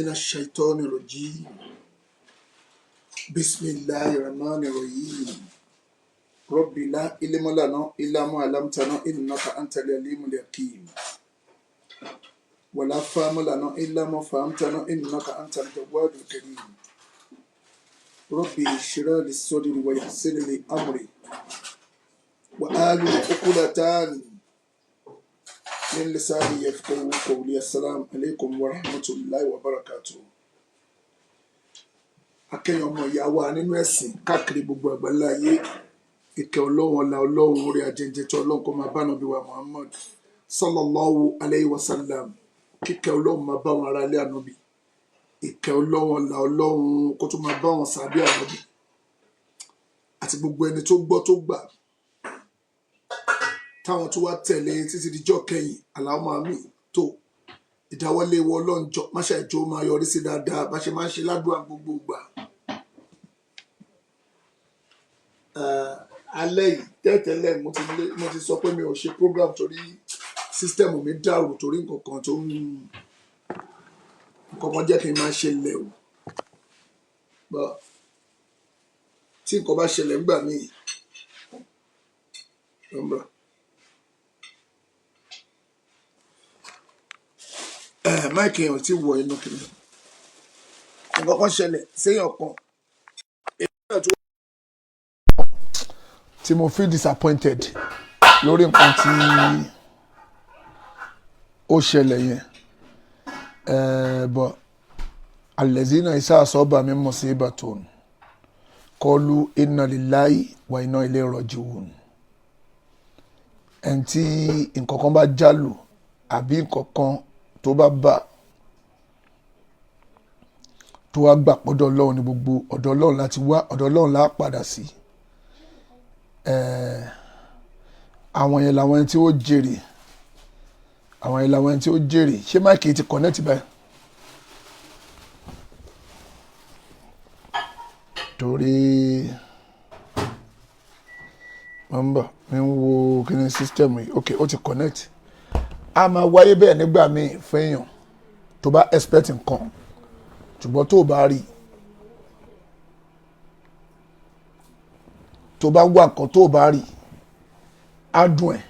من الشيطان الرجيم. بسم الله الرحمن الرحيم. رب لا علم لنا إلا ما علمتنا إنك أنت العليم الحكيم، ولا فهم لنا إلا ما فهمتنا إنك أنت الجواد الكريم. ربي اشرح لي صدري ويسر لي أمري وآل عقدة من لساني يفقهوا قولي. السلام عليكم ورحمة الله وبركاته. Akẹ́yìn ọmọ ìyá wa nínú ẹ̀sìn káàkiri gbogbo àgbáńlá ayé, ìkẹ́ Ọlọ́run, ọlá Ọlọ́run, orí ajẹ́jẹ́ tí Ọlọ́run kó máa bá nàbí wa Muhammad sallallahu alayhi wa sallam. Kíkẹ́ Ọlọ́run máa bá wọn ará ilé ànábì, ìkẹ́ Ọlọ́run, ọlá Ọlọ́run kó tún máa bá wọn sàbí ànábì àti gbogbo ẹni tó gbọ́ tó gbà táwọn tó wá tẹ̀lé títí dijọ́ kẹyìn. Aláwọ̀ àmì tó ìdáwọ́lé wọ Ọlọ́run jọ máṣe ìjọ máa yọrí sí dáadáa bá ṣe máa ń ṣe ládùúgbò gbogbo ìgbà. Alẹ́ yìí tẹ́tẹ́lẹ̀ mo ti sọ pé mi ò ṣe program torí sísítẹ́ẹ̀mù mi dàrú, torí nǹkan kan tó ń nǹkan kan jẹ́ kí n máa ṣe lẹ̀ o. But tí nǹkan bá ṣẹlẹ̀ ńgbà míì, nọ́mbà máìkì yẹn ò tí wọ inú kìíní. Nǹkan kan ṣẹlẹ̀ séèyàn kan tí mo feel disappointed lórí nǹkan tí ó ṣẹlẹ̀ yẹn. But alẹ́zínà isa asọ́ba mi mọ̀ sí ibàtòn kọlu inna lillahi wa inna ilayhi rajiun. Ẹni tí nǹkan kan bá jálù àbí nǹkan kan tó bá bà tó wá gbà pọ́dọ̀ Ọlọ́run ní gbogbo ọ̀dọ̀ Ọlọ́run láti wá, ọ̀dọ̀ Ọlọ́run lá padà sí. Àwọn yẹn làwọn ẹni tí ó jèrè, àwọn yẹn làwọn ẹni tí ó jèrè. Ṣé máìkì ti connect báyìí? Torí mo ń bọ̀, mi ń wo kíní system yìí. Ok, ó ti connect. A máa wáyé bẹ́ẹ̀ nígbà míì fún èèyàn tó bá expect nǹkan, ṣùgbọ́n tó bá rí, tó bá wá nǹkan tó bá rí, á dùn ẹ̀.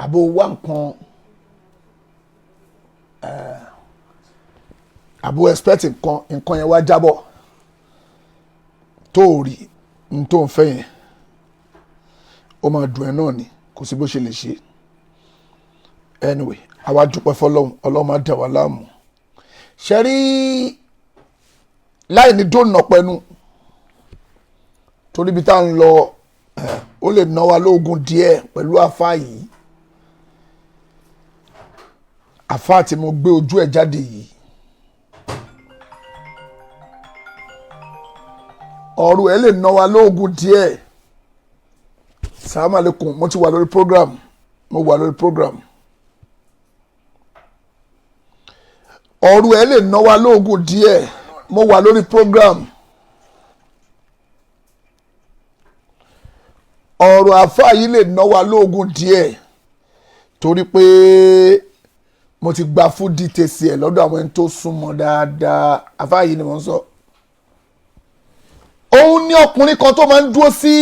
Àbó wá nǹkan, àbó expect nǹkan, nǹkan yẹn wá jábọ̀ tó rí n tó ń fẹ́ yẹn, ó máa dùn ẹ́ náà ni, kò sí bó ṣe lè ṣe. Anyway, àwa dúpẹ́ fọlọ́run, Ọlọ́run máa dà wá láàmú. Ṣe rí láì ní dóònà pẹ̀lú torí ibi tá à ń lọ, ó lè ná wa lóògùn díẹ̀ pẹ̀lú àfa yìí. Àfa tí mo gbé ojú ẹ̀ jáde yìí, ọ̀rọ̀ ẹ̀ lè ná wa lóògùn díẹ̀. Salaam alaikum, mo ti wà lórí program, mo wà lórí program. Ọ̀rọ̀ ẹ̀ lè ná wa lóògùn díẹ̀, mo wà lórí program. Ọ̀rọ̀ àfáà yìí lè ná wa lóògùn díẹ̀ torí pé mo ti gba full details ẹ̀ lọ́dọ̀ àwọn ẹni tó súnmọ́ dáadáa. Àfáà yìí ni mo ń sọ. Òun ní ọkùnrin kan tó máa ń dúró sí,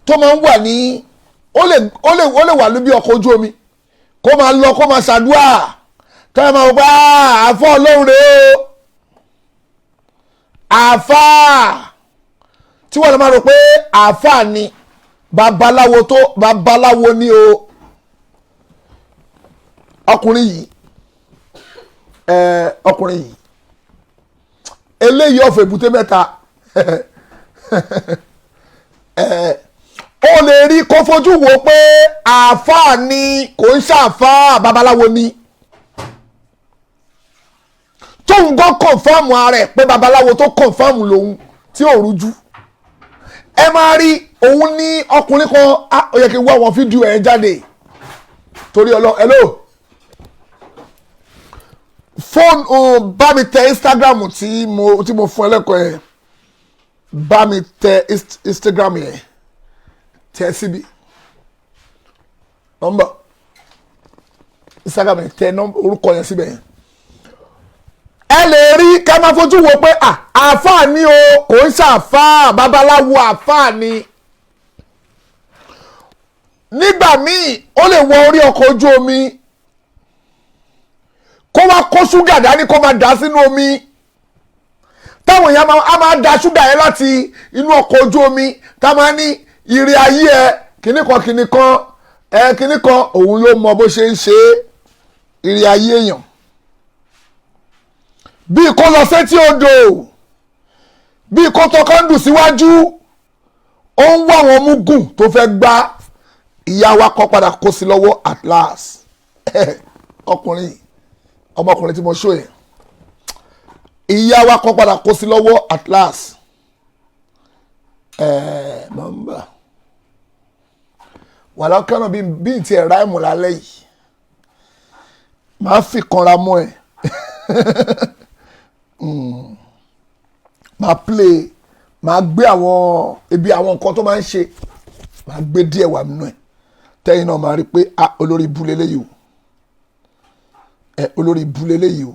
tó máa ń wà ní, ó lè wà lóbi ọkọ̀ ojú omi kó máa lọ kó máa ṣàdúrà, tọ́yà máa wọ pé àfọ́ Ọlọ́run rèé o, àfáà tí wọ́n lè máa rò pé àfáà ni babaláwo, tó babaláwo ni o. Ọkùnrin yìí, ọkùnrin yìí eléyìí ọ̀fẹ́ èbúté mẹ́ta. Ó lè rí kó fojú wo pé àfáà ni, kò ń ṣàfáà, babaláwo ni. Tóun gan kọ̀nfàmù ara ẹ̀ pé babaláwo tó kọ̀nfàmù lòun tí ò rújú. Ẹ máa rí òun ní ọkùnrin kan, ó yẹ kí n wá àwọn fídíò ẹ̀ jáde torí ọlọ. Hello, fóònù bá mi tẹ Instagram tí mo fún ẹ lẹ́kọ̀ọ́ ẹ̀, bá mi tẹ Instagram yẹn, tẹ síbi nọ́mbà Instagram yẹn, tẹ orúkọ yẹn síbẹ̀ yẹn. Ẹ lè rí ká máa fojú wo pé àáfàá ni o, kò ń ṣàáfàá, babaláwo àáfàá ni. Nígbà míì, ó lè wọ orí ọkọ̀ ojú omi, kó wá kó ṣúgà dání, kó máa dà sínú omi, táwọn èèyàn á máa da ṣúgà yẹn láti inú ọkọ̀ ojú omi, tá máa ní ire ayé ẹ, kíní kan kíní kan ẹ, kíní kan. Òun ló mọ bó ṣe ń ṣe ire ayé èèyàn, bí kó lọ sétí odò, bí kó tọ́ candle síwájú, ó ń wá àwọn mugun tó fẹ́ gbá. Ìyá wa kọ́ padà kó sí lọ́wọ́ at last. Ọkùnrin, ọmọkùnrin tí mo ṣó yẹn, ìyá wa kọ́ padà kó sí lọ́wọ́ at last. Ẹ̀ẹ́, mọ̀ ń bà wàhálà kẹ́nà bí n tiẹ̀ ráìmù lálẹ́ yìí, màá fi kanra mọ́ ẹ, màá play, màá gbé àwọn ibi àwọn nǹkan tó máa ń ṣe, màá gbé díẹ̀ wà nínú ẹ̀, tẹ́yìn náà máa rí pé, ah, olórí ibú leléyìí o, ẹ olórí ibú leléyìí o.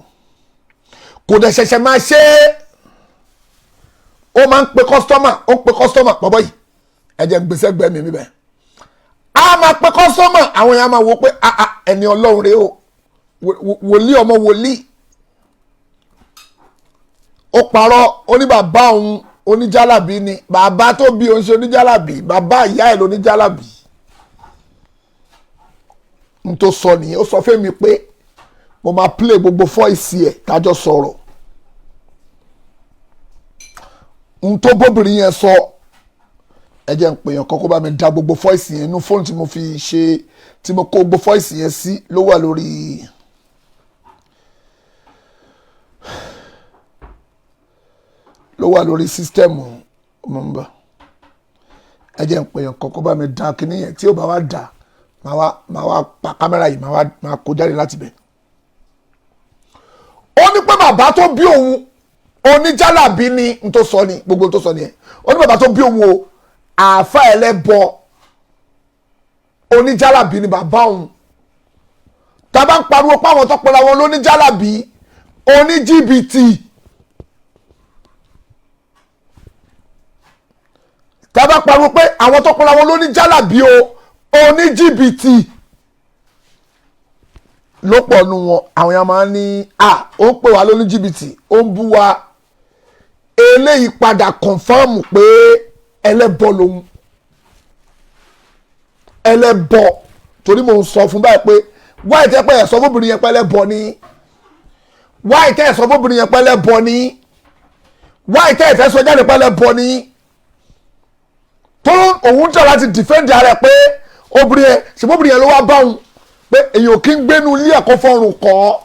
Kò dẹ̀ ṣẹ̀ṣẹ̀ máa ṣe é. Ó máa ń pe customer, ó ń pe customer. Bọ́bọ́ yìí, ẹ jẹ́ gbèsè gbẹ́mí mi bẹ́ẹ̀. A máa pe customer, àwọn èèyàn máa wò pé, ah ah, ẹni Ọlọ́run rèé o, wòlíì, ọmọ wòlíì. Ó parọ́, ó ní bàbá òun oníjálàbí ni. Bàbá tó bí òun ṣe oníjálàbí? Bàbá ìyá ẹ̀ lóníjálàbí. N tó sọ nìyẹn. Ó sọ fún mi pé mo máa play gbogbo voice ẹ̀ tájọ́ sọ̀rọ̀, n tó bóbìnrin yẹn sọ. Ẹ jẹ́ n pè yàn kan kó bá mi da gbogbo voice yẹn inú fóònù tí mo fi ṣe, tí mo kó gbogbo voice yẹn sí, ló wà lórí. Ló wà lórí system mo ń bọ̀. Ẹ jẹ́ n pè yàn kan kó bá mi da kíní yẹn. Tí ó bá wá dà, màá wá pa kámẹ́rà yìí, màá wá máa kó jáde láti bẹ̀. Ó ní pé bàbá tó bí òun oníjálàbí ni. N tó sọ ni, gbogbo n tó sọ nìyẹn. Ó ní bàbá tó bí òun o, àáfà ẹlẹ́bọ oníjálàbí ni bàbá òun. Tá a bá ń pariwo pé àwọn tó pera wọn lóníjálàbí, oníjìbìtì, tá a bá pariwo pé àwọn tó pera wọn lóníjálàbí o, oníjìbìtì ló pọ̀ nu wọn, àwọn yẹn máa ń ní à ó ń pè wá lóníjìbìtì, ó ń bú wa. Eléyìí padà confirm pé ẹlẹ́bọ lòun, ẹlẹ́bọ, torí mò ń sọ fún báyìí pé wáyé tẹ́ pé ẹ̀ sọ fóbìnrin yẹn pé ẹlẹ́bọ ni, wáyé tẹ́ ẹ̀ sọ fóbìnrin yẹn pé ẹlẹ́bọ ni, wáyé tẹ́ ẹ̀ fẹ́ sọ jáde pé ẹlẹ́bọ ni. Tó òun tẹ̀ láti defend ara ẹ̀ pé obìnrin yẹn, ṣùgbọ́n obìnrin yẹn ló wá bá òun pé èyàn ò kí ń gbénu ilé ẹ̀kọ́ fọrùn kọ́.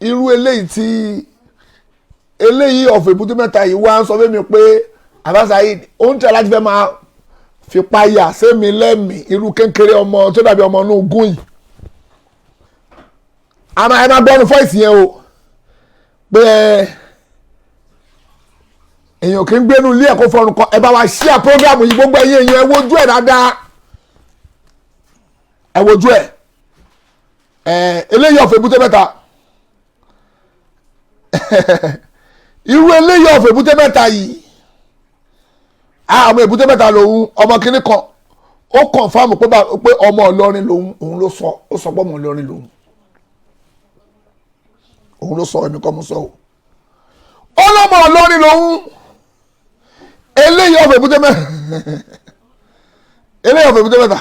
Irú eléyìí tí eléyìí ọ̀fọ̀ Èbúté Mẹ́ta yìí wá ń sọ fún mi pé Àbáṣà yìí, ó ń tẹ̀ láti fẹ́ máa fipá yà sẹ́mi lẹ́mìí. Irú kékeré ọmọ tó dàbí ọmọ inú ogún yìí, àmọ́ ẹ máa gbọ́nu voice yẹn o, pé èèyàn kì í gbénu ilé ẹ̀kọ́ fọrùn kan. Ẹ bá wa share program yìí, gbogbo ẹ̀yin èèyàn, ẹ wojú ẹ̀ dáadáa, ẹ wojú ẹ̀. Ẹ eléyìí ọ̀fọ̀ Èbúté Mẹ́ta, irú eléyìí ọ̀fọ̀ Èbúté Mẹ́ta yìí, ọmọ Èbúté Mẹ́ta lòun, ọmọ kínní kan. Ó confirm pé ọmọ Ìlọrin lòun. Òun ló sọ, ó sọ pé ọmọ Ìlọrin lòun. Òun ló sọ, èmi kọ́ mo sọ o. Ó lọ́mọ Ìlọrin lòun. Eléyìí ọ̀fọ̀ Èbúté Mẹ́ta, eléyìí ọ̀fọ̀ Èbúté Mẹ́ta.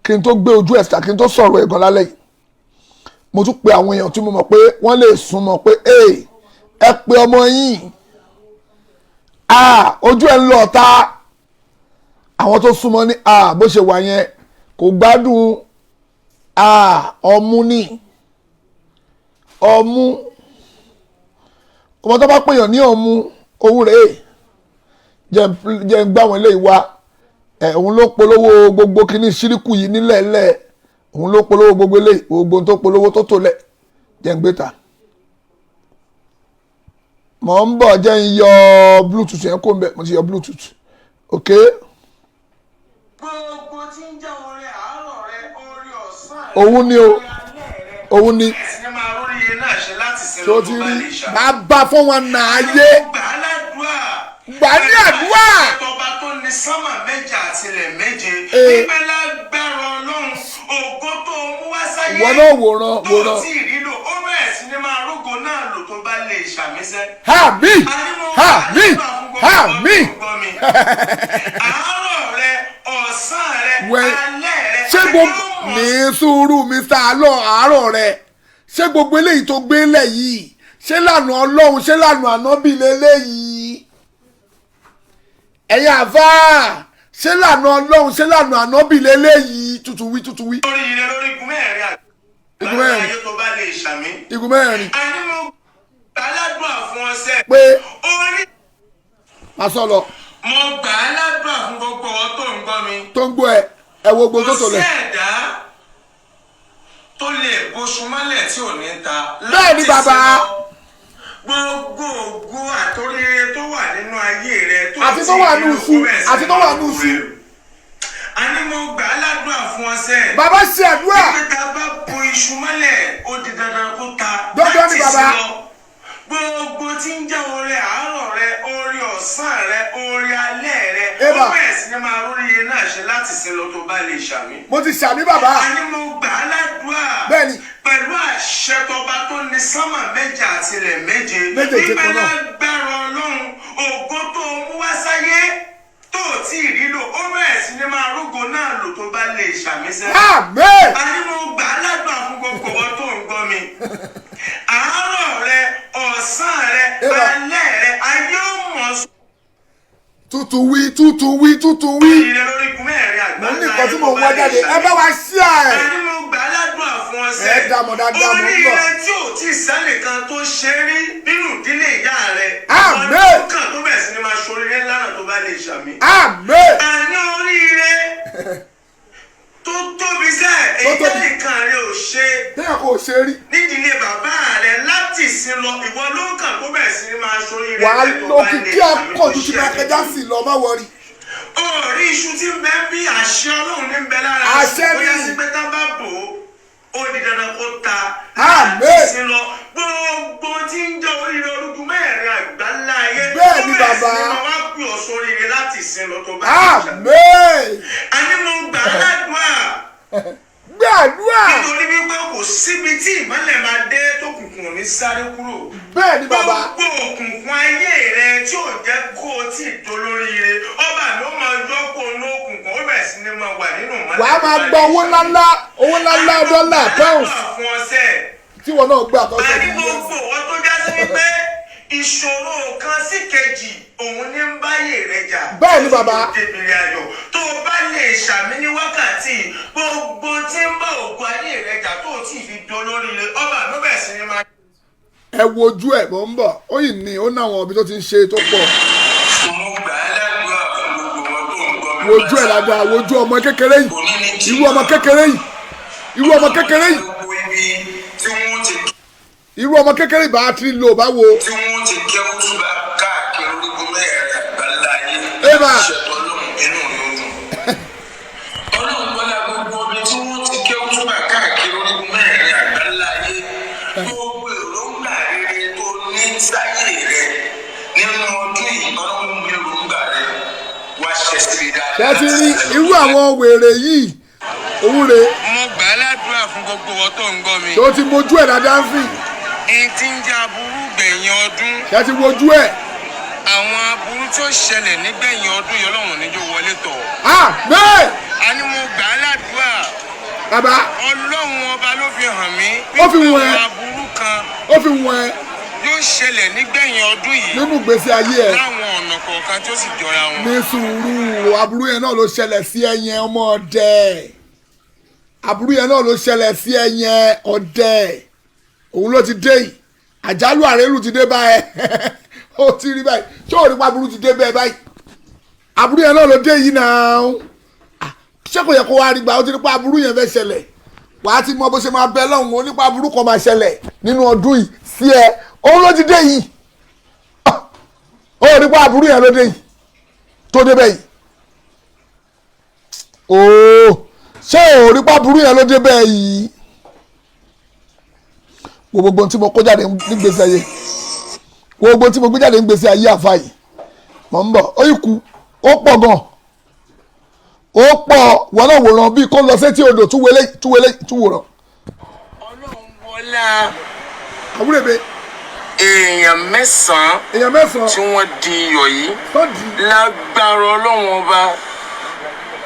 Kí n tó gbé ojú ẹ̀ síta, kí n tó sọ̀rọ̀ ẹ̀gàn lálẹ́ yìí, mo tún pe àwọn èèyàn tí mo mọ̀ pé wọ́n lè súnmọ́ pé ẹ pe ọmọ yín, ojú ẹ̀ ń lọ ta. Àwọn tó súnmọ́ ní bó ṣe wà yẹn, kò gbádùn. Ọmú ní ọmú, ọmọ tó bá pèèyàn ní ọmú, òun rèé. Jẹ́ ń gbá àwọn eléyìí wá. Ẹ òun ló polówó gbogbo kíní ṣíríkù yìí nílẹ̀ lẹ̀. Òun ló polówó gbogbo eléyìí, gbogbo tó polówó tó tò lẹ̀. Jẹ́ ń gbé ta, mọ̀ ń bọ̀. Jẹ́ ń yọ bluetooth yẹn kó ń bẹ̀. Mo ti yọ bluetooth, ok. Gbogbo tí ń jẹ́ orin àárọ̀ rẹ, orin ọ̀sán rẹ, Òun ni o. orin alẹ́ rẹ. Òun ni. Bẹ̀rẹ̀ sí ní máa róríire náà ṣe láti sin Tó lọ ti tó bá rí lè ṣàmì. bàbá fún wọn nà ayé. Gbà á ládùúà. Gbà á ní àdúrà. Ọba tó ní sánmà méje àti ilẹ̀ méje. Ee. Pípẹ́ lágbára Ọlọ́run, ògo tó mú wá sáyé. Ìwọ náà wòran Tó wòran. tí ì rí lò, ó bẹ̀rẹ̀ sí ní máa rógo náà lò tó bá lè ṣàmísẹ́. Àmì àmì àmì. Àárọ̀ rẹ, ọ̀sán rẹ, Wẹ́ alẹ́ rẹ. Ṣé gbogbo ní sùúrù mi sàálọ̀ àárọ̀ rẹ, ṣé gbogbo eléyìí tó gbé lẹ̀ yìí, ṣé lànà Ọlọ́run, ṣé lànà ànábì lélẹ́yìí? Ẹ̀yin àfáà, ṣé lànà Ọlọ́run, ṣé lànà ànábì lélẹ́yìí? Tutù wí, tutù wí. Lórí ire lórí igun mẹ́rin Igun mẹ́rin. àgbáyé tó bá lè ṣàmì. Igun mẹ́rin. Àní mo gbà á ládùúà fún ọsẹ. Pé Orí máa sọ lọ. Mo gbà á ládùúà fún gbogbo ọ tó ń gbọ́ mi. Tó ń gbọ́ ẹ, ẹ wo gbogbo Kò tó sí lẹ̀. ẹ̀dá tó lè bóṣu mọ́lẹ̀ tí ò ní ta. Bẹ́ẹ̀ ni Láti bàbá. sin lọ, gbogbo ògo àtòríire tó wà nínú ayé rẹ tó Àti tó ti wà rí nù lò, iṣu, ó bẹ̀rẹ̀ sí àti tó wà nù ní iṣu. rẹ. Àní mo gbà á ládùúà fún ọsẹ. Bàbá ṣe àdúrà. Pé tá a bá bo iṣu mọ́lẹ̀, ó di dandan kó ta. Dandan ni Láti bàbá. sin lọ, gbogbo tí ń jẹ́ oore àárọ̀ rẹ, oore ọ̀sán rẹ, oore alẹ́ rẹ, ó Eba. bẹ̀rẹ̀ sí ní máa róríire náà ṣe láti sin lọ tó bá lè ṣàmì. Mo ti ṣàmì bàbá. Àní mo gbà á ládùúà. Bẹ́ẹ̀ni. Pẹ̀lú àṣẹ tọba tó ní sánmà méje àti ilẹ̀ méje. Méjèèjì kan náà. Nígbà lágbára Ọlọ́run, ògo tó mú wá sáyé tó tí ì rí lò, ó bẹ̀rẹ̀ sí ní máa rógo náà lò tó bá lè ṣàmì sẹ́. Àmín. Àní mo gbà á ládùúà fún gbogbo ọ tó ń gbọ́ mi. Àárọ̀ rẹ, ọ̀sán rẹ, Eba. alẹ́ rẹ, ayé ó mọ̀ ọ́ Tútù wí, tútù wí, tútù wí. ire lórí igun mẹ́rin Mo àgbáńlá ní nǹkan tí mò ń wá jáde, ẹ bá wa ṣí à ẹ. Ẹni mo gbà á ládùúà fún ọsẹ. Ẹ dààmú dáadáa, mo ń bọ̀. Oríire tí ò tí ì sẹ́nìkan tó ṣe rí nínú ìdílé ìyá rẹ̀. Àmín. Ọdún kan tó bẹ̀rẹ̀ sí ni máa ṣoríire ńlá náà tó bá lè ṣàmì. Àmín. Àní oríire tó tóbi sẹ́, èyí Tó tóbi. tẹ́nìkan rẹ̀ ò ṣe Téèyàn kò ṣe rí. nídìílé bàbá rẹ̀ láti sin lọ, ìwọ ló ń kàn tó bẹ̀rẹ̀ sí ni máa ṣoríire Wàá ńlá tó lọ bá lè kìkì ṣàmì tó akọ̀jù ti ṣe máa kẹjá sí lọ, má wọrí. Orí iṣu tí ń bẹ ń bí, àṣẹ Ọlọ́run ní ń bẹ lára. Àṣẹ ni. Bóyá sí pé tá bá bò ó, ó di dandan kó ta. Àmín. Láti sin lọ, gbogbo tí ń jẹ́ oríire orúkú mẹ́rin àgbáńlá ayé. Bẹ́ẹ̀ ni Ó bẹ̀rẹ̀ sí bàbá. ní máa wá pè ọ́ sóríire láti sin lọ tó bá ti ṣe. Àmín. Àní mo gbà á ládùúà. Gbàdúrà. Nítorí wípé kò síbi tí ìmọ́lẹ̀ máa dé tó kùnkùn ò ní sáré kúrò. Bẹ́ẹ̀ ni bàbá. Gbogbo òkùnkùn ayé rẹ tí ò jẹ́ kó o tí ì dolóríire, ọba ló máa yọ kó o ní òkùnkùn, ó bẹ̀rẹ̀ sí ni máa wà nínú ìmọ́lẹ̀. Wàá máa gba owó ńláńlá, owó ńláńlá, dọ́là, pounds Fún ọsẹ. tí wọn náà gbà tó ṣe. Àní gbogbo wọn tó já sí wípé ìṣòro kan sí kejì òun ní ń báyè rẹ jà. Bẹ́ẹ̀ ni bàbá. Débìrì ayọ̀ tó o bá lè ṣàmì ní wákàtí, gbogbo tí ń bá ògùn ayé rẹ jà tó o tí ì fi dolóríire, ọba ló bẹ̀rẹ̀ sí ni máa. Ẹ wojú ẹ, mò ń bọ̀. Ó yìí ní ó náwọn ibi tó ti ń ṣe tó pọ̀. Mo gbà á ládùúrà fún gbogbo wọn tó ń gbọ́ mi. Wojú ẹ dáadáa, wojú ọmọ kékeré yìí, irú ọmọ kékeré yìí, irú ọmọ kékeré yìí, Gbogbo ibi tí wọ́n ti irú ọmọ kékeré yìí bá ti lò bá wo. tí wọ́n ti kẹ́wọ́ túbà káàkiri orígun mẹ́rin àgbáńlá ayé. Eba. Ṣètò Ọlọ́run, inú mi ò dùn. Ọlọ́run gbọ́dọ̀ gbogbo ibi tí wọ́n ti kẹ́wọ́ túbà káàkiri orígun mẹ́rin àgbáńlá ayé. Gbogbo èròǹgbà rere tó ní sáyé rẹ nínú ọdún yìí, Ọlọ́run mú èròǹgbà rẹ wá ṣẹ sí i Ṣé dáadáa. ti rí irú àwọn wèrè yìí, òun rèé. Mo gbà á ládùúrà fún gbogbo wọn tó ń gbọ́ mi. Tó ti mojú ẹ dáadáa ń fìn. Ẹni tí ń jẹ́ aburú gbẹ̀yìn ọdún, Ṣé ti wojú ẹ? àwọn aburú tí ó ṣẹlẹ̀ nígbẹ̀yìn ọdún yìí, Ọlọ́run níjó wọlé tọ̀. Àmín. A ní mo gbà á ládùúrà. Bàbá. Ọlọ́run ọba ló fi hàn mí. Ó fi wọ̀n ẹ́. Àwọn aburú kan Ó fi wọ̀n ẹ́. yóò ṣẹlẹ̀ nígbẹ̀yìn ọdún yìí Nínú ìgbésí ayé ẹ. láwọn ọ̀nà kọ̀ọ̀kan tí ó sì jọra wọn. Ní sùúrù, aburú yẹn náà ló ṣẹlẹ̀ sí ẹyẹn ọmọ ọdẹ. Aburú yẹn náà ló ṣẹlẹ̀ sí ẹyẹn ọdẹ, òun ló ti dé yìí. Àjálù àrélù ti dé báyìí, ó ti rí báyìí. Ṣé òun nípa aburú ti dé bẹ́ẹ̀ báyìí? Aburú yẹn náà ló dé yìí náà. Ah, ṣé kò yẹ kó wá rí gbà ó ti nípa aburú yẹn fẹ́ ṣẹlẹ̀? Wàá ti mọ bó ṣe máa bẹ lọ́hùn ó nípa aburú kan máa ṣẹlẹ̀ nínú ọdún yìí sí ẹ, òun ló ti dé yìí. Ah, ó nípa aburú yẹn ló dé yìí tó débẹ̀ yìí ooo. Ṣé ò rí pàbùrú yẹn ló débẹ̀ yìí? Wo gbogbo ohun tí mo kó jáde nígbèsè ayé, wo gbogbo ohun tí mo gbé jáde nígbèsè ayé àfa yìí. Mọ̀ ń bọ̀, ó yìí kú, ó pọ̀ gan, ó pọ̀. Wọn náà wòran bíi kó lọ sétí odò, túwélé túwélé túwòrán. Ọlọ́run wọlá Àwúrẹ́bẹ. Èèyàn mẹ́sàn-án Èèyàn mẹ́sàn-án tí wọ́n di iyọ̀ yìí, tó di. Lágbára Ọlọ́run Ọba,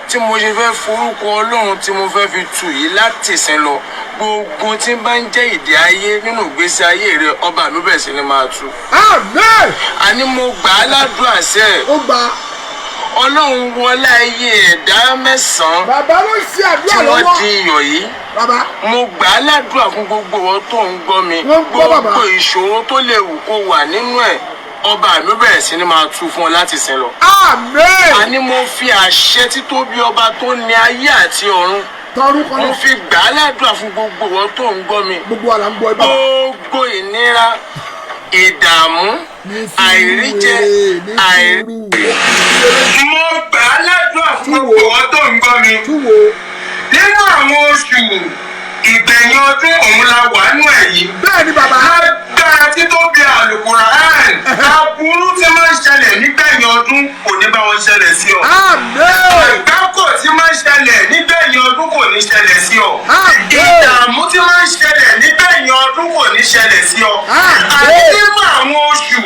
tí mo ṣe fẹ́ forúkọ Ọlọ́run tí mo fẹ́ fi tù yìí láti ìsìn lọ, gbogbo tí bá ń jẹ́ ìdí ayé nínú ìgbésí ayé rẹ, Ọba mi bẹ̀rẹ̀ sí ni máa tú. Amen. Àní mo gbà á ládùúrà sẹ́ẹ̀. Ó gba. Ọlọ́run wọlé ayé ẹ̀dá mẹ́sàn-án Bàbá ló ń ṣe tí àdúrà wọ́n lọ́wọ́. di iyọ̀ yìí, Bàbá. Mo gbà á ládùúrà fún gbogbo wọn tó ń gbọ́ mi, Wọ́n ń gbọ́ bàbá. gbogbo ìṣòro tó lè wù kó wà nínú ẹ̀, Ọba mi bẹ̀rẹ̀ sí ni máa tú fún ọ láti sìn lọ. Amen. Àní mo fi àṣẹ títóbi Ọba tó ní ayé àti ọ̀run, Tọrúkọ mo náà. fi gbà á ládùúrà fún gbogbo wọn tó ń gbọ́ mi, Gbogbo wa là ń gbọ́ ẹ, bàbá. Gbogbo ìnira, ìdààmú, Ní sùúrù, àìríjẹ, ní àìrí. sùúrù. Mo gbà á ládùúrà fún gbogbo wọn tó ń gbọ́ mi, Túwo. Nínú àwọn oṣù ìgbẹ̀yìn ọdún òun la wà nù ẹ̀ yìí. Bẹ́ẹ̀ ni, bàbá. Agbára títóbi Àlùkùránì, aburú tí máa ń ṣẹlẹ̀ nígbẹ̀yìn ọdún kò ní bá wọn ṣẹlẹ̀ sí ọ. Amen. Àgbákò tí máa ń ṣẹlẹ̀ nígbẹ̀yìn ọdún kò ní ṣẹlẹ̀ sí ọ. Àmín. Ìdààmú tí máa ń ṣẹlẹ̀ nígbẹ̀yìn ọdún kò ní ṣẹlẹ̀ sí ọ. Àmín. Àti nínú àwọn oṣù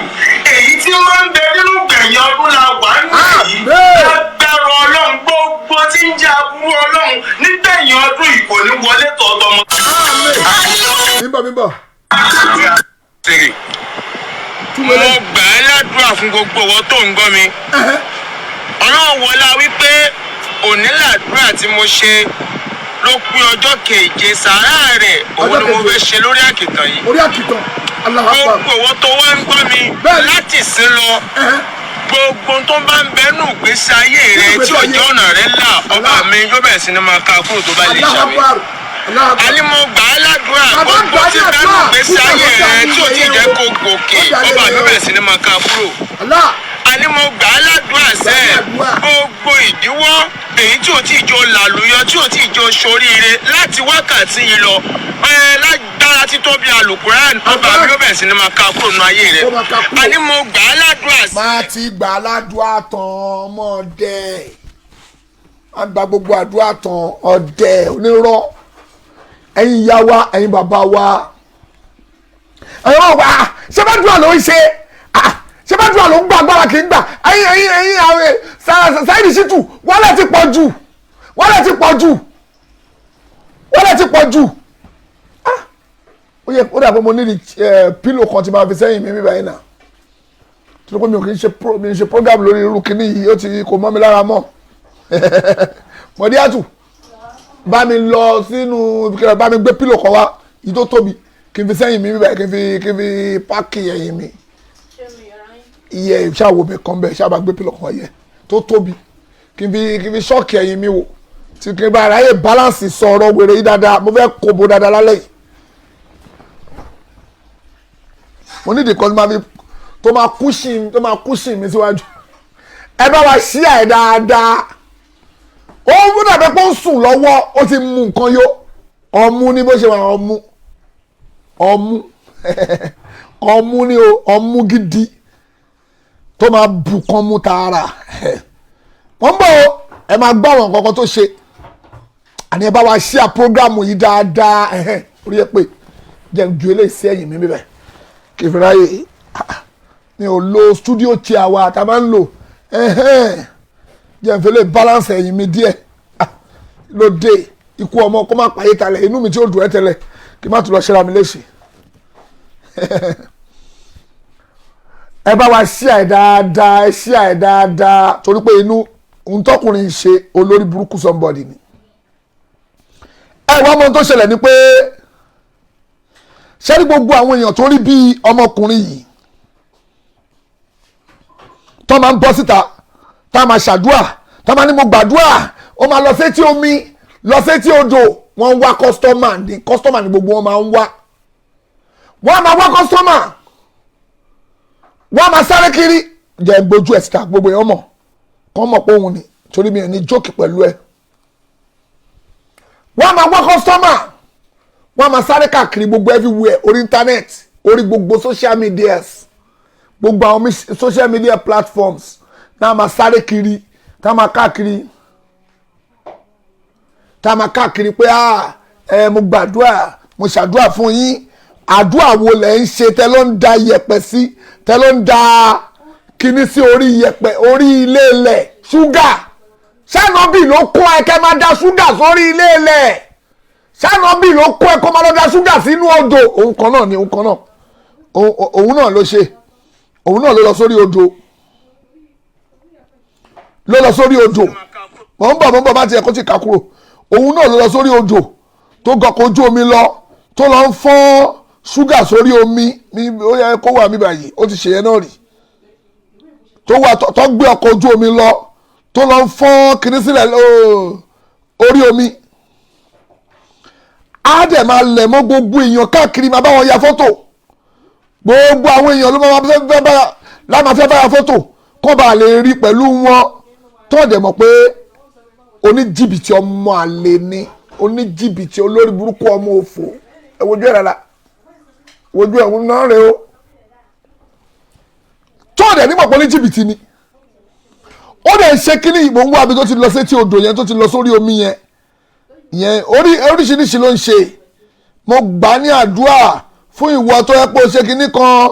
èyí tí máa ń bẹ nínú gbẹ̀yìn ọdún la wà nínú èyí. Àmín. Lágbára Ọlọ́run, gbogbo tí ń jẹ́ aburú Ọlọ́run nígbẹ̀yìn ọdún yìí kò ní wọlé tọ̀tọ̀mọ. Amen. Mímbọ̀ mímbọ̀. Mo gbà á ládùúrà fún gbogbo ọwọ́ tó ń gbọ́ mi. Ọlọ́run wọlá wípé òní làdúrà tí mo ṣe ló pé ọjọ́ keje sàárà rẹ̀, òun Ọjọ́ ni mo keje. fẹ́ ṣe lórí àkìtàn yìí. Orí àkìtàn. Allahu Akbar. Gbogbo ọwọ́ tó wá ń gbọ́ mi láti sin lọ, gbogbo tó bá ń bẹnu ìgbésí ayé rẹ Nínú tí ìgbésí ayé. òjò ọ̀nà rẹ là, Ọba Allah. mi yóò bẹ̀rẹ̀ sí ni máa ka kúrò tó bá lè Allahu ṣàmì. Akbar. Allahu Akbar. Àní mo gbà á ládùúrà, Bàbá gbogbo gbà á tí ní bẹnu àdúrà. ìgbésí Púpọ̀ ayé ló rẹ dá tí ò tí ì ní jẹ́ ìyẹn kó o. gòkè, Ó dá Ọba mi lé bẹ̀rẹ̀ sí ni máa ka kúrò. Allah. Àní mo gbà á ládùúrà Gbà á ní sẹ́ẹ̀, àdúrà. gbogbo ìdíwọ́ èyí tí ò tí ì jọ làlùyọ, tí ò tí ì jọ soríire, láti wákàtí yìí lọ ẹ, lágbára títóbi Àlùkùránì, Ọba mi yóò bẹ̀rẹ̀ sí ni máa ka kúrò nínú ayé rẹ. Ó máa ka kúrò. Àní mo gbà á ládùúrà sẹ́ẹ̀. Máa ti gbà á ládùúrà tán, ọmọdé á gba gbogbo àdúrà tán, ọdẹ onírọ́. Ẹ̀yin ìyá wa, ẹ̀yin bàbá wa, ẹ̀yin ọ̀rọ̀ wa, ṣé bá dùn àlọ́ ń ṣe? Ah, ṣé bá dùn àlọ́ ń gbà? Agbára kì í gbà. Ẹ̀yin àwọn Saheed Shittu, wàhálà ti pọ̀ jù, wàhálà ti pọ̀ jù, wàhálà ti pọ̀ jù. Ah, ó yẹ ó dàbọ̀ mo ní pillow kan tí máa fi sẹ́yìn mi bíbáyìí náà, tí ó pé mi ò kì í ṣe pro mi ò ṣe program lórí irú kinní yìí, ó ti kò mọ́ mi lára mọ́. Mọ̀díàtù, bá mi lọ sínú kílẹ̀, bá mi gbé pillow kan wá yìí tó tóbi, kí n fi sẹ́yìn mi bíbáyìí, kí n fi pack ẹ̀yìn mi. Iye ìṣàwò mi kan bẹ̀ ṣáà bá gbé pillow kan yẹ tó tóbi, kí n fi ṣọ́ọ̀kì ẹ̀yìn mi wò, tí kí n bá ráyè balance sọ̀rọ̀ wèrè yìí dáadáa. Mo fẹ́ kóbo dáadáa lálẹ́ yìí. Mo ní ìdíkan tó máa fi tó máa cushion mi síwájú. Ẹ bá wa ṣí ẹ dáadáa. Ó ń dàbẹ́ pé ó ń sùn lọ́wọ́, ó ti mú nǹkan yó. Ọmú ní bó ṣe wà, ọmú ọmú ọmú ní o, ọmú gidi tó máa bù kan mú tààrà. Wọ́n ń bọ̀ o, ẹ máa gbọ́ àwọn nǹkan kan tó ṣe. Àní ẹ bá wa ṣí à program yìí dáadáa. Orí ẹ pé jẹ́ n ju eléyìí sí ẹ̀yìn mi bíbẹ̀ kí n fi ráyè. Mi ò lo studio chair wa tá a máa ń lò. Jẹ́ n fi lè balance ẹ̀yìn mi díẹ̀ lóde. Ikú ọmọ kó má pààyè talẹ̀ inú mi tí ó dùn ẹ́ tẹ́lẹ̀, kí n má tún lọ ṣẹ́ra mi léṣe. Ẹ bá wa ṣí àì dáadáa, ẹ ṣí àì dáadáa, torí pé inú ohun tọkùnrin ń ṣe, olórí burúkú somebody ni. Ẹ wá mọ ohun tó ṣẹlẹ̀ ni pé, ṣé ní gbogbo àwọn èèyàn tó rí bíi ọmọkùnrin yìí tó máa ń bọ́ síta, tá a máa ṣàdúrà, tá a máa ní mo gbàdúrà, ó máa lọ sétí omi, lọ sétí odò, wọ́n ń wá customer ní customer ní gbogbo wọn máa ń wá. Wọ́n á máa wá customer, wọ́n á máa sáré kiri. Jẹ́ ń gbójú ẹ̀ síta, gbogbo èèyàn mọ̀, kọ́ mọ̀ pé òun ni, torí mi ò ní jókè pẹ̀lú ẹ̀. Wọ́n á máa wá customer. Wọ́n á máa sáré káàkiri gbogbo everywhere, orí internet, orí gbogbo social medias, gbogbo àwọn social media platforms náà, máa sáré kiri, tá máa káàkiri, tá máa káàkiri pé, "Ah, ẹ mo gbàdúrà, mo ṣàdúrà fún yín." Àdúrà wo lẹ̀ ń ṣe tẹ́ ló ń da yẹ̀pẹ̀ sí, tẹ́ ló ń da kíní sí orí yẹ̀pẹ̀, orí ilé ilẹ̀, ṣúgà? Ṣànàbì ló kó ẹ kẹ́ máa da ṣúgà sórí ilé ilẹ̀? Ṣànàbì ló kó ẹ kó máa lọ da ṣúgà sínú odò? Òun kan náà ni, òun kan náà, òun náà ló ṣe, òun náà ló lọ sórí odò, ló lọ sórí odò. Mọ̀ ń bọ̀, mọ̀ ń bọ̀, bá tiẹ̀ kó ti kà kúrò. Òun náà ló lọ sórí odò, tó gọkọ̀ ojú omi lọ, tó lọ ń fọ́n ṣúgà sórí omi. Ní ó yẹ kó wà mí báyìí, ó ti ṣèyẹn náà rí, tó wà tó gbé ọkọ̀ ojú omi lọ, tó lọ ń fọ́n kinní sílẹ̀ orí omi. Á dẹ̀ máa lẹ̀ mọ́ gbogbo èèyàn káàkiri, máa bá wọn ya fọ́tò. Gbogbo àwọn èèyàn ló máa fẹ́ bá láwọn fẹ́ bá ya fọ́tò, kó bá lè rí pẹ̀lú wọn, tó dẹ̀ mọ̀ pé oníjìbìtì ọmọ àlè ni, oníjìbìtì, olórí burúkú, ọmọ òfò. Ẹ wojú ẹ rárá, wojú ẹ náà rẹ o, tó dẹ̀ nímọ̀ pé oníjìbìtì ni. Ó dẹ̀ ń ṣe kíní ìbò ń wá bí tó ti lọ sétí odò yẹn, tó ti lọ sórí omi yẹn yẹn. Orí oríṣiríṣi ló ń ṣe. Mo gbà ní àdúrà fún ìwọ tó yẹ pé o ṣe kíní kan,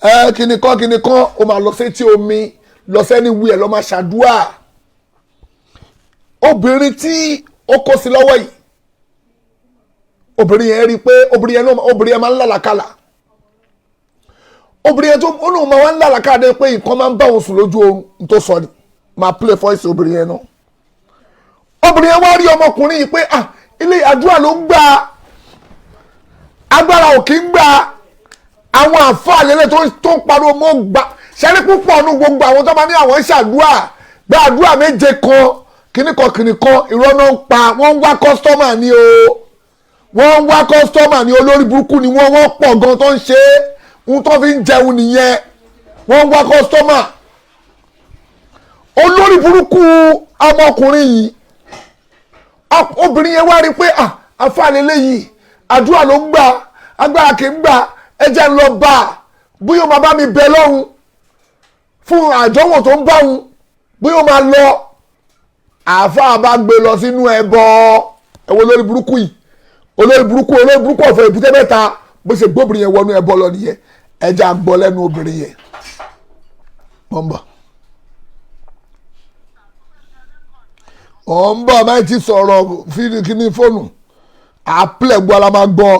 ẹ kíní kan, kíní kan, o máa lọ sétí omi, lọ sẹ́ni wí ẹ̀, lọ máa ṣàdúrà. Obìnrin tí ó kó sí lọ́wọ́ yìí, obìnrin yẹn rí i pé obìnrin yẹn náà, obìnrin yẹn máa ń lálàkàlà. Obìnrin yẹn tó ó lóun máa ń lálàkàlà dé pé nǹkan máa ń bá òun sùn lójú oorun, tó sọ ni máa play voice obìnrin yẹn náà. Obìnrin yẹn wá rí ọmọkùnrin yìí pé, ah, ilé àdúrà ló ń gbà, agbára ò kí ń gbà. Àwọn àfáà lélẹ̀ tó ń pariwo mọ́ gbà ṣẹ́rí púpọ̀ nù. Gbogbo àwọn tó máa ní àwọn ń ṣàdúrà, gba àdúrà méje kan, kíní kan, kíní kan, irọ́ náà ń pa. Wọ́n ń wá customer ni o, wọ́n ń wá customer ni. Olórí burúkú ni wọ́n. Wọ́n pọ̀ gan tó ń ṣe é, ohun tó fi ń jẹun nìyẹn. Wọ́n ń wá customer. Olórí burúkú ọmọkùnrin yìí. Obìnrin yẹn wá rí i pé, ah, àfáà lélẹ́yìí, àdúrà ló ń gbà, agbára kì í gbà. Ẹ jẹ́ ń lọ bá a, bóyá ó máa bá mi bẹ lọ́hùn fún àjọwò tó ń bá òun, bóyá ó máa lọ. Àáfàá bá gbé lọ sínú ẹbọ. Ẹ wo olórí burúkú yìí, olórí burúkú, olórí burúkú ọ̀fẹ́ èbúté mẹ́ta. Bó ṣe gbóbìnrin yẹn wọnú ẹbọ lọ nìyẹn. Ẹ jẹ́ á gbọ́ lẹ́nu obìnrin yẹn. Mọ̀ ń bọ̀, ọ̀ ń bọ̀, máa ti sọ̀rọ̀ fídíò kíní fóònù àpilẹ̀ gbọ́ la máa gbọ́.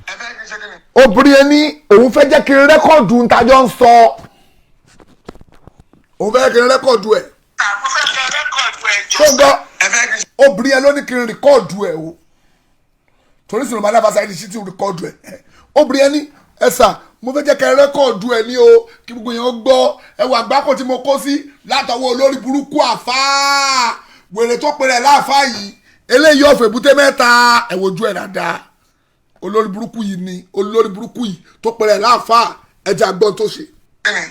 Ẹ fẹ́ kí n ṣe kí ni. Obìnrin yẹn ní òun fẹ́ jẹ́ kí n record ntajọ́ ń sọ, òun fẹ́ kí n record ẹ̀. Mo fẹ́ kẹ́ record ẹjọ́. Tó ń gbọ́? Ẹ fẹ́ kí n Obìnrin yẹn ló ní kí n record ẹ̀ o, torí sinimá máa dábàá sáyẹ́dì sí ti record ẹ̀. Obìnrin yẹn ní, "Ẹ sà, mo fẹ́ jẹ́ kẹ́ record ẹ̀ ní o, kí gbogbo yẹn gbọ́. Ẹ wà àgbákò tí mo kó sí látọwọ́ olórí burúkú àfáà wèrè tó pèrè láàfáà yìí, eléyìí ọ̀fẹ́ èbúté mẹ́ta." Ẹ wojú ẹ̀ dáadáa. Olórí burúkú yìí ni, olórí burúkú yìí tó pèrè láàfáà. Ẹ jẹ́ àgbọ̀n tó ṣe. Kí ni.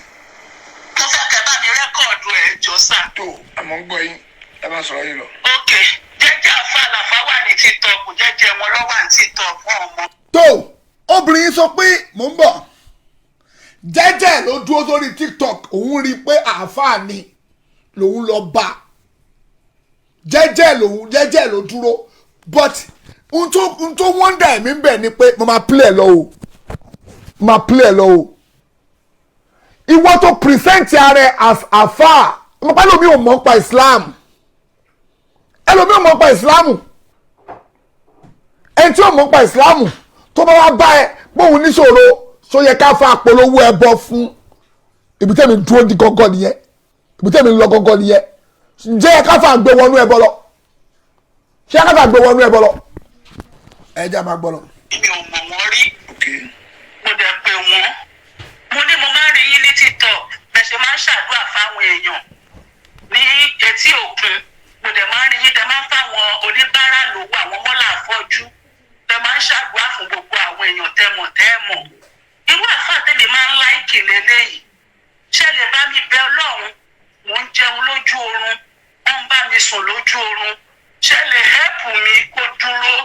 Mo fẹ́ kẹ́ bá mi record ẹjọ́ sà. Tó àmọ́ ń gbọ́ yín, ẹ máa sọ̀rọ̀ yín lọ. Ok, jẹ́jẹ́ àfa àlàfà wà ní TikTok, jẹ́jẹ́ wọn ló wà ní TikTok, wọn ò mọ. Tó obìnrin yìí sọ pé, mò ń bọ̀, jẹ́jẹ́ ló dúró sórí TikTok, òun rí i pé àáfàá ni lòun lọ bá, jẹ́jẹ́ lòun, jẹ́jẹ́ ló dúró. But n tó wonder ẹ̀mí ń bẹ̀ ni pé mo máa play ẹ̀ lọ o, mo máa play ẹ̀ lọ o. Ìwọ tó present ara ẹ as àáfàá, mo pẹ́ lómi ò mọ̀ nípa Islam, ẹlòmí ò mọ̀ nípa Islam. Ẹni tí ò mọ̀ nípa Islam tó bá wá bá ẹ bóun níṣòro, ṣó yẹ ká fa àpolówó ẹbọ fún? Ibi tẹ́mi dúró di gọ́gọ́ nìyẹn, ibi tẹ́mi lọ gọ́gọ́ nìyẹn. Ǹjẹ́ yẹ ká fa gbé wọnú ẹbọ lọ? Ṣé ká fa gbé wọnú ẹbọ lọ? Ẹ jẹ́ àmà gbọ́ lọ. Mi ò mọ̀ wọ́n rí. Ok. Mo dẹ̀ pé wọ́n. Mo ní mo máa ń rí yín ní TikTok, bẹ́ẹ̀ ṣe máa ń ṣàdúrà fáwọn èèyàn ní etí òkun. Mo dẹ̀ máa ń rí yín tẹ máa ń fáwọn oníbàárà lówó, àwọn mọ́là afọ́jú, tẹ máa ń ṣàdúrà fún gbogbo àwọn èèyàn tẹmọ̀ tẹ́mọ̀. Irú àfáà tèmi máa ń like lélẹ́yìí. Ṣé lè bá mi bẹ Ọlọ́run? Mò ń jẹun lójú oorun, wọ́n ń bá mi sùn lójú oorun. Ṣe lè help mi kó dúró?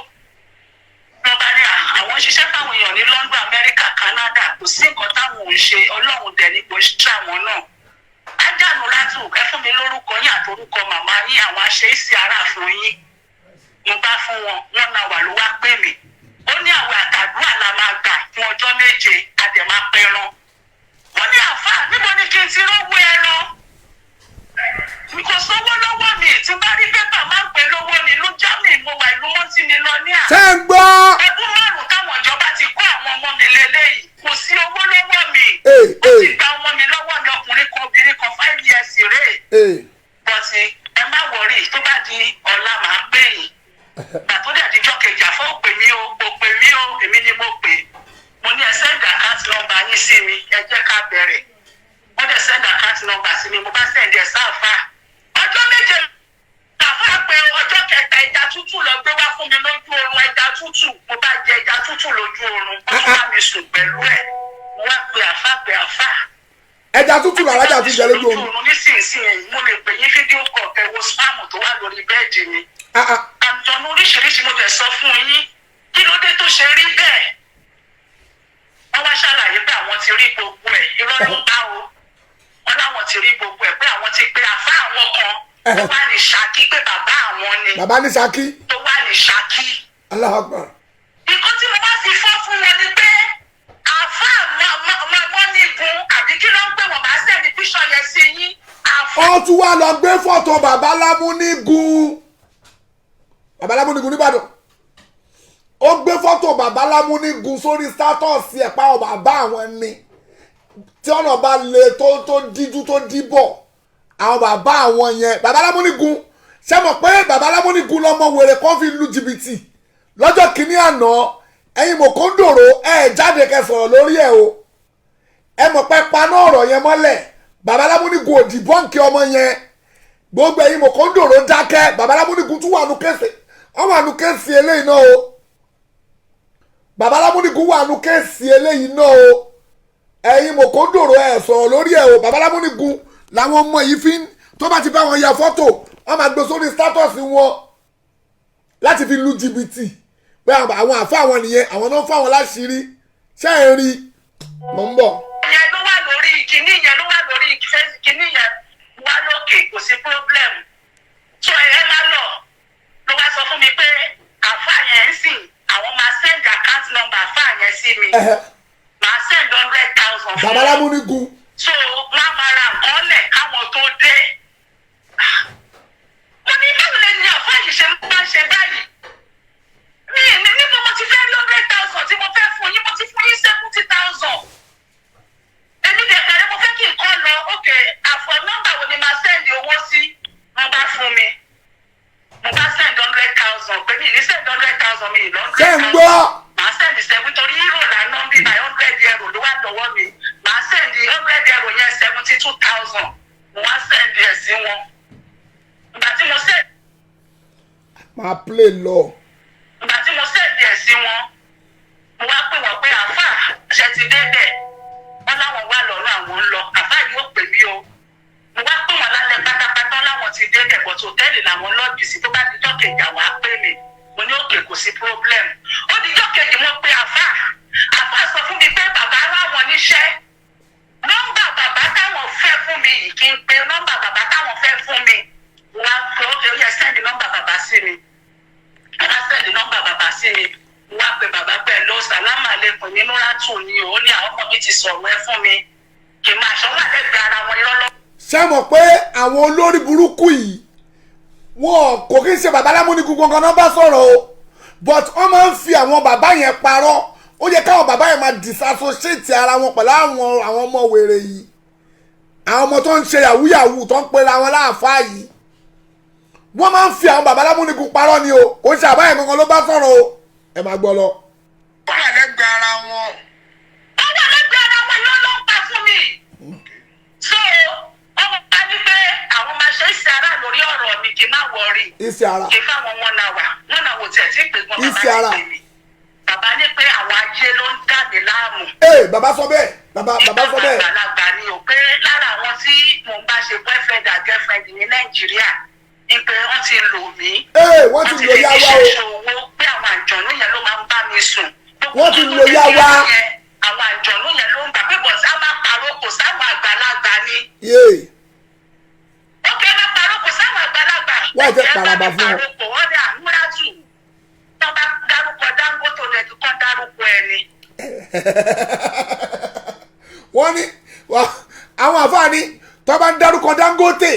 Ló bá ní àwọn ṣiṣẹ́ fáwọn èèyàn ní London, America, Canada, kò sí nǹkan táwọn ò ń ṣe, Ọlọ́run dẹ̀ ní kò ṣàwọn náà. Ájànú látù, ẹ fún mi lórúkọ yín àtorúkọ màmá yín, àwọn aṣeéṣe ara fún yín. Mo bá fún wọn, wọn náà wà ló wá pè mí. Ó ní àwẹ̀ àtàdúrà la máa gbà fún ọjọ́ 7, a dẹ̀ máa pẹran. Wọ́n ní àáfàá, níbo ni kí n ti rówó ẹran? Kò sówó lọ́wọ́ mi, tí bá rí pépà máa ń pè lówó ní ìlú Germany mo wà, ìlú mọ́tì mi lọ ní à. Ṣé ń gbọ́? Ọdún 5 táwọn ìjọba ti kó àwọn ọmọ mi lélẹ́yìí, kò sí owó lọ́wọ́ mi. Ee, Wọ́n ti ee. gba ọmọ mi lọ́wọ́ mi, ọkùnrin kan, obìnrin kan, 5 years rèé. Ee. Bọ́sì, ẹ má wọrí, tó bá di ọ̀la màá pè yín. Gbà tó dẹ̀ díjọ́ kejì, àfọ́ ò pè mí o, kò pè mí o, èmi ni mo pè. Mo ní ẹ send account number yín sí mi, ẹ jẹ́ ká bẹ̀rẹ̀. Wọ́n dẹ̀ send account number sí mi, mo bá send ẹ̀ sáfà. Ọjọ́ 7 àfà pé ọjọ́ kẹta, ẹja tútù lọ gbé wá fún mi lójú oorun, ẹja tútù. Mo bá jẹ ẹja tútù lójú oorun, wọ́n tún bá mi sùn pẹ̀lú ẹ̀. Mo wá pe àfà, pe àfà. Ẹja tútù làlájà tún jẹ lójú oorun. Nísinsìnyí mo lè pè yín video call, kẹ́ wo sperm tó wà lórí bed mi. Ah, ah. Àjọ̀nù oríṣiríṣi, mo tẹ̀ sọ fún yín, kí ló dé tó ṣe rí bẹ́ẹ̀? Wọ́n wá ṣàlàyé pé àwọn ti rí gbogbo ẹ̀, irọ́ ló ń bá o. Wọ́n láwọn ti rí gbogbo ẹ̀, pé àwọn ti pe àfá àwọn kan tó wà ní Ṣakí, pé bàbá àwọn ni. Bàbá ní Ṣakí. Tó wà ní Ṣakí. Allahu Akbar. Nǹkan tí mo wá fi fọ́ fún wọn ni pé àfá mọ́nígun àbí kí ló ń pè wọ́n, máa send picture yẹn sí yín. Àfá Ó tún wá lọ gbé fọ́tò bàbá Lámúnígun, bàbá Lámúnígun nìbàdàn. Ó gbé fọ́tò bàbá Lámúnígun sórí status ẹ̀ pa ọ bàbá àwọn ni tí ọ̀nà bá le tó díjú tó díbọ̀, àwọn bàbá àwọn yẹn, bàbá Lámúnígun. Ṣé mọ̀ pé bàbá Lámúnígun lọ́mọ wèrè kan fi lu jìbìtì lọ́jọ́ kìíní àná? Ẹ̀yin mọ̀kóńdòrò, ẹ̀ jáde kẹ́ sọ̀rọ̀ lórí ẹ̀ o. Ẹ mọ̀ pé paná ọ̀rọ̀ yẹn mọ́lẹ̀. Bàbá Lámúnígun ò debunk ọmọ yẹn. Gbogbo ẹ̀yin mọ̀kóńdòrò dákẹ́. Bàbá Lámúnígun tún wà nù case, wọ́n wà nù case eléyìí náà o. Bàbá Lámúnígun wà nù case eléyìí náà o. Ẹ̀yin mọ̀kóńdòrò, ẹ̀ sọ̀rọ̀ lórí ẹ̀ o. Bàbá Lámúnígun làwọn ọmọ yìí fi ń tó bá ti bá wọn ya fọ́tò, wọ́n máa gbé sórí status wọn láti fi lu jìbìtì pé àwọn àfa àwọn nìyẹn, àwọn náà ń fáwọn láṣìírí. Ṣé ẹ̀ ń rí? Mò ń bọ̀. Yẹn ló wà lórí kinní yẹn, ló wà lórí kinní yẹn wá lókè, kò sí problem tó ẹ má lọ. Ló wá sọ fún mi pé àfa yẹn ń sìn, àwọn máa send account number àfa yẹn sí mi, máa send 100,000 fún Bàbá wọn. Lámúnígun. So wọn á máa ra nǹkan lẹ̀ káwọn tó dé. Mo ní báwo lè ní àfa yìí ṣe máa ń ṣe báyìí? Mi ní níbo mo ti fẹ́ rí 100,000 tí mo fẹ́ fún yín? Mo ti fún yín 70,000. Èmi dẹ̀ kẹ̀rẹ́, mo fẹ́ kí nǹkan lọ ókè. Àfọ̀ nọ́mbà wo ni màá send owó sí? Wọ́n bá fún mi, mo bá send 100,000, pé mi ní send 100,000, mi ì lọ Ṣé hundred ń gbọ́? Màá send seven, torí euro lànà bí by 100 euro ló wà lọ́wọ́ mi. Màá send 100 euro yẹn, 72,000. Mo wá send ẹ̀ sí wọn. Ìgbà tí mo send Máa play lọ. Ìgbà tí mo send ẹ̀ sí wọn, mo wá pè wọ́n pé àáfà, ṣe ti débẹ̀? Wọ́n láwọn wà lọ́nà, àwọn ń lọ. Àáfà yóò pè mí o. Mo wá pè wọ́n lálẹ́ pátápátá, láwọn ti débẹ̀, but hotel làwọn lodge sí, tó bá di jọ́ kejì àwọn á pè mí. Mo ní okay, kò sí problem. Ó di jọ́ kejì, mo pe àáfà. Àáfà sọ fún mi pé bàbá láwọn níṣẹ́, nọ́mbà bàbá táwọn fẹ́ fún mi yìí, kí n pe nọ́mbà bàbá táwọn fẹ́ fún mi. Wá pé ó yẹ send nọ́mbà bàbá sí mi. Wá send nọ́mbà bàbá sí mi. Wá pe bàbá pẹ̀lú sàlámà lẹ́kùn nínú rátù ni o. Ó ní àwọn ọmọ mi ti sọ̀rọ̀ ẹ fún mi, kì í máa ṣọ́ wà lẹ́gbẹ̀ẹ́ ara wọn, irọ́ lọ́. Ṣé mọ̀ pé àwọn olórí burúkú yìí, wọn kò kí ń ṣe bàbá Lámúnígun gangan náà bá sọ̀rọ̀ o, but wọ́n máa ń fi àwọn bàbá yẹn parọ́. Ó yẹ káwọn bàbá yẹn máa disassociate ara wọn pẹ̀lú àwọn ọmọ wèrè yìí, àwọn ọmọ tó ń ṣe yahoo yahoo tó ń pera wọn láàfáà yìí. Wọ́n máa ń fi àwọn bàbá Lámúnígun parọ́ ni o. Kò ń ṣe àbá yẹn gangan ló bá sọ̀rọ̀ o. Ẹ máa gbọ́ lọ. Wọ́n wà lẹ́gbẹ̀ẹ́ ara wọn. Wọ́n wà lẹ́gbẹ̀ẹ́ ara wọn, irọ́ ló ń pa fún mi. So ọmọ bá ní pé àwọn máa ṣe é ṣe ara lórí ọ̀rọ̀ mi, kì í má worry. Iṣẹ́ ara. Kì í fáwọn one hour, one hour tiẹ̀ tí pé gan. Bàbá Iṣẹ́ ara. ti pè mí. Bàbá ní pé àwọn ajé ló ń dà mí láàmú. Ee, bàbá sọ bẹ́ẹ̀? Bàbá sọ bẹ́ẹ̀? Àgbàlagbà ni ò pé lára àwọn tí mò ń bá ṣe boyfriend and girlfriend ní Nàìjíríà. Ìpè wọ́n ti lò mí. Ee, wọ́n ti lò yá wa o. Wọ́n ti fi ṣe owó pé àwọn àjọ̀nú yẹn ló máa ń bá mi sùn. Wọ́n ti lò yá wa. Àwọn àjọ̀nú yẹn ló ń bà pé bọ̀ sá máa parọ́ kò sáwọn àgbàlagbà ni. Yéè. Ó kẹ́ máa parọ́ kò sáwọn àgbàlagbà. Wọ́n á fẹ́ paraba fún wọn. Parọ́ kò wọ́n ní àmúrátù. Tọ́ bá dárúkọ Dangote rẹ̀ kí kán dárúkọ ẹni. Wọ́n ní àwọn àfáàní tó bá ń dárúkọ Dangote,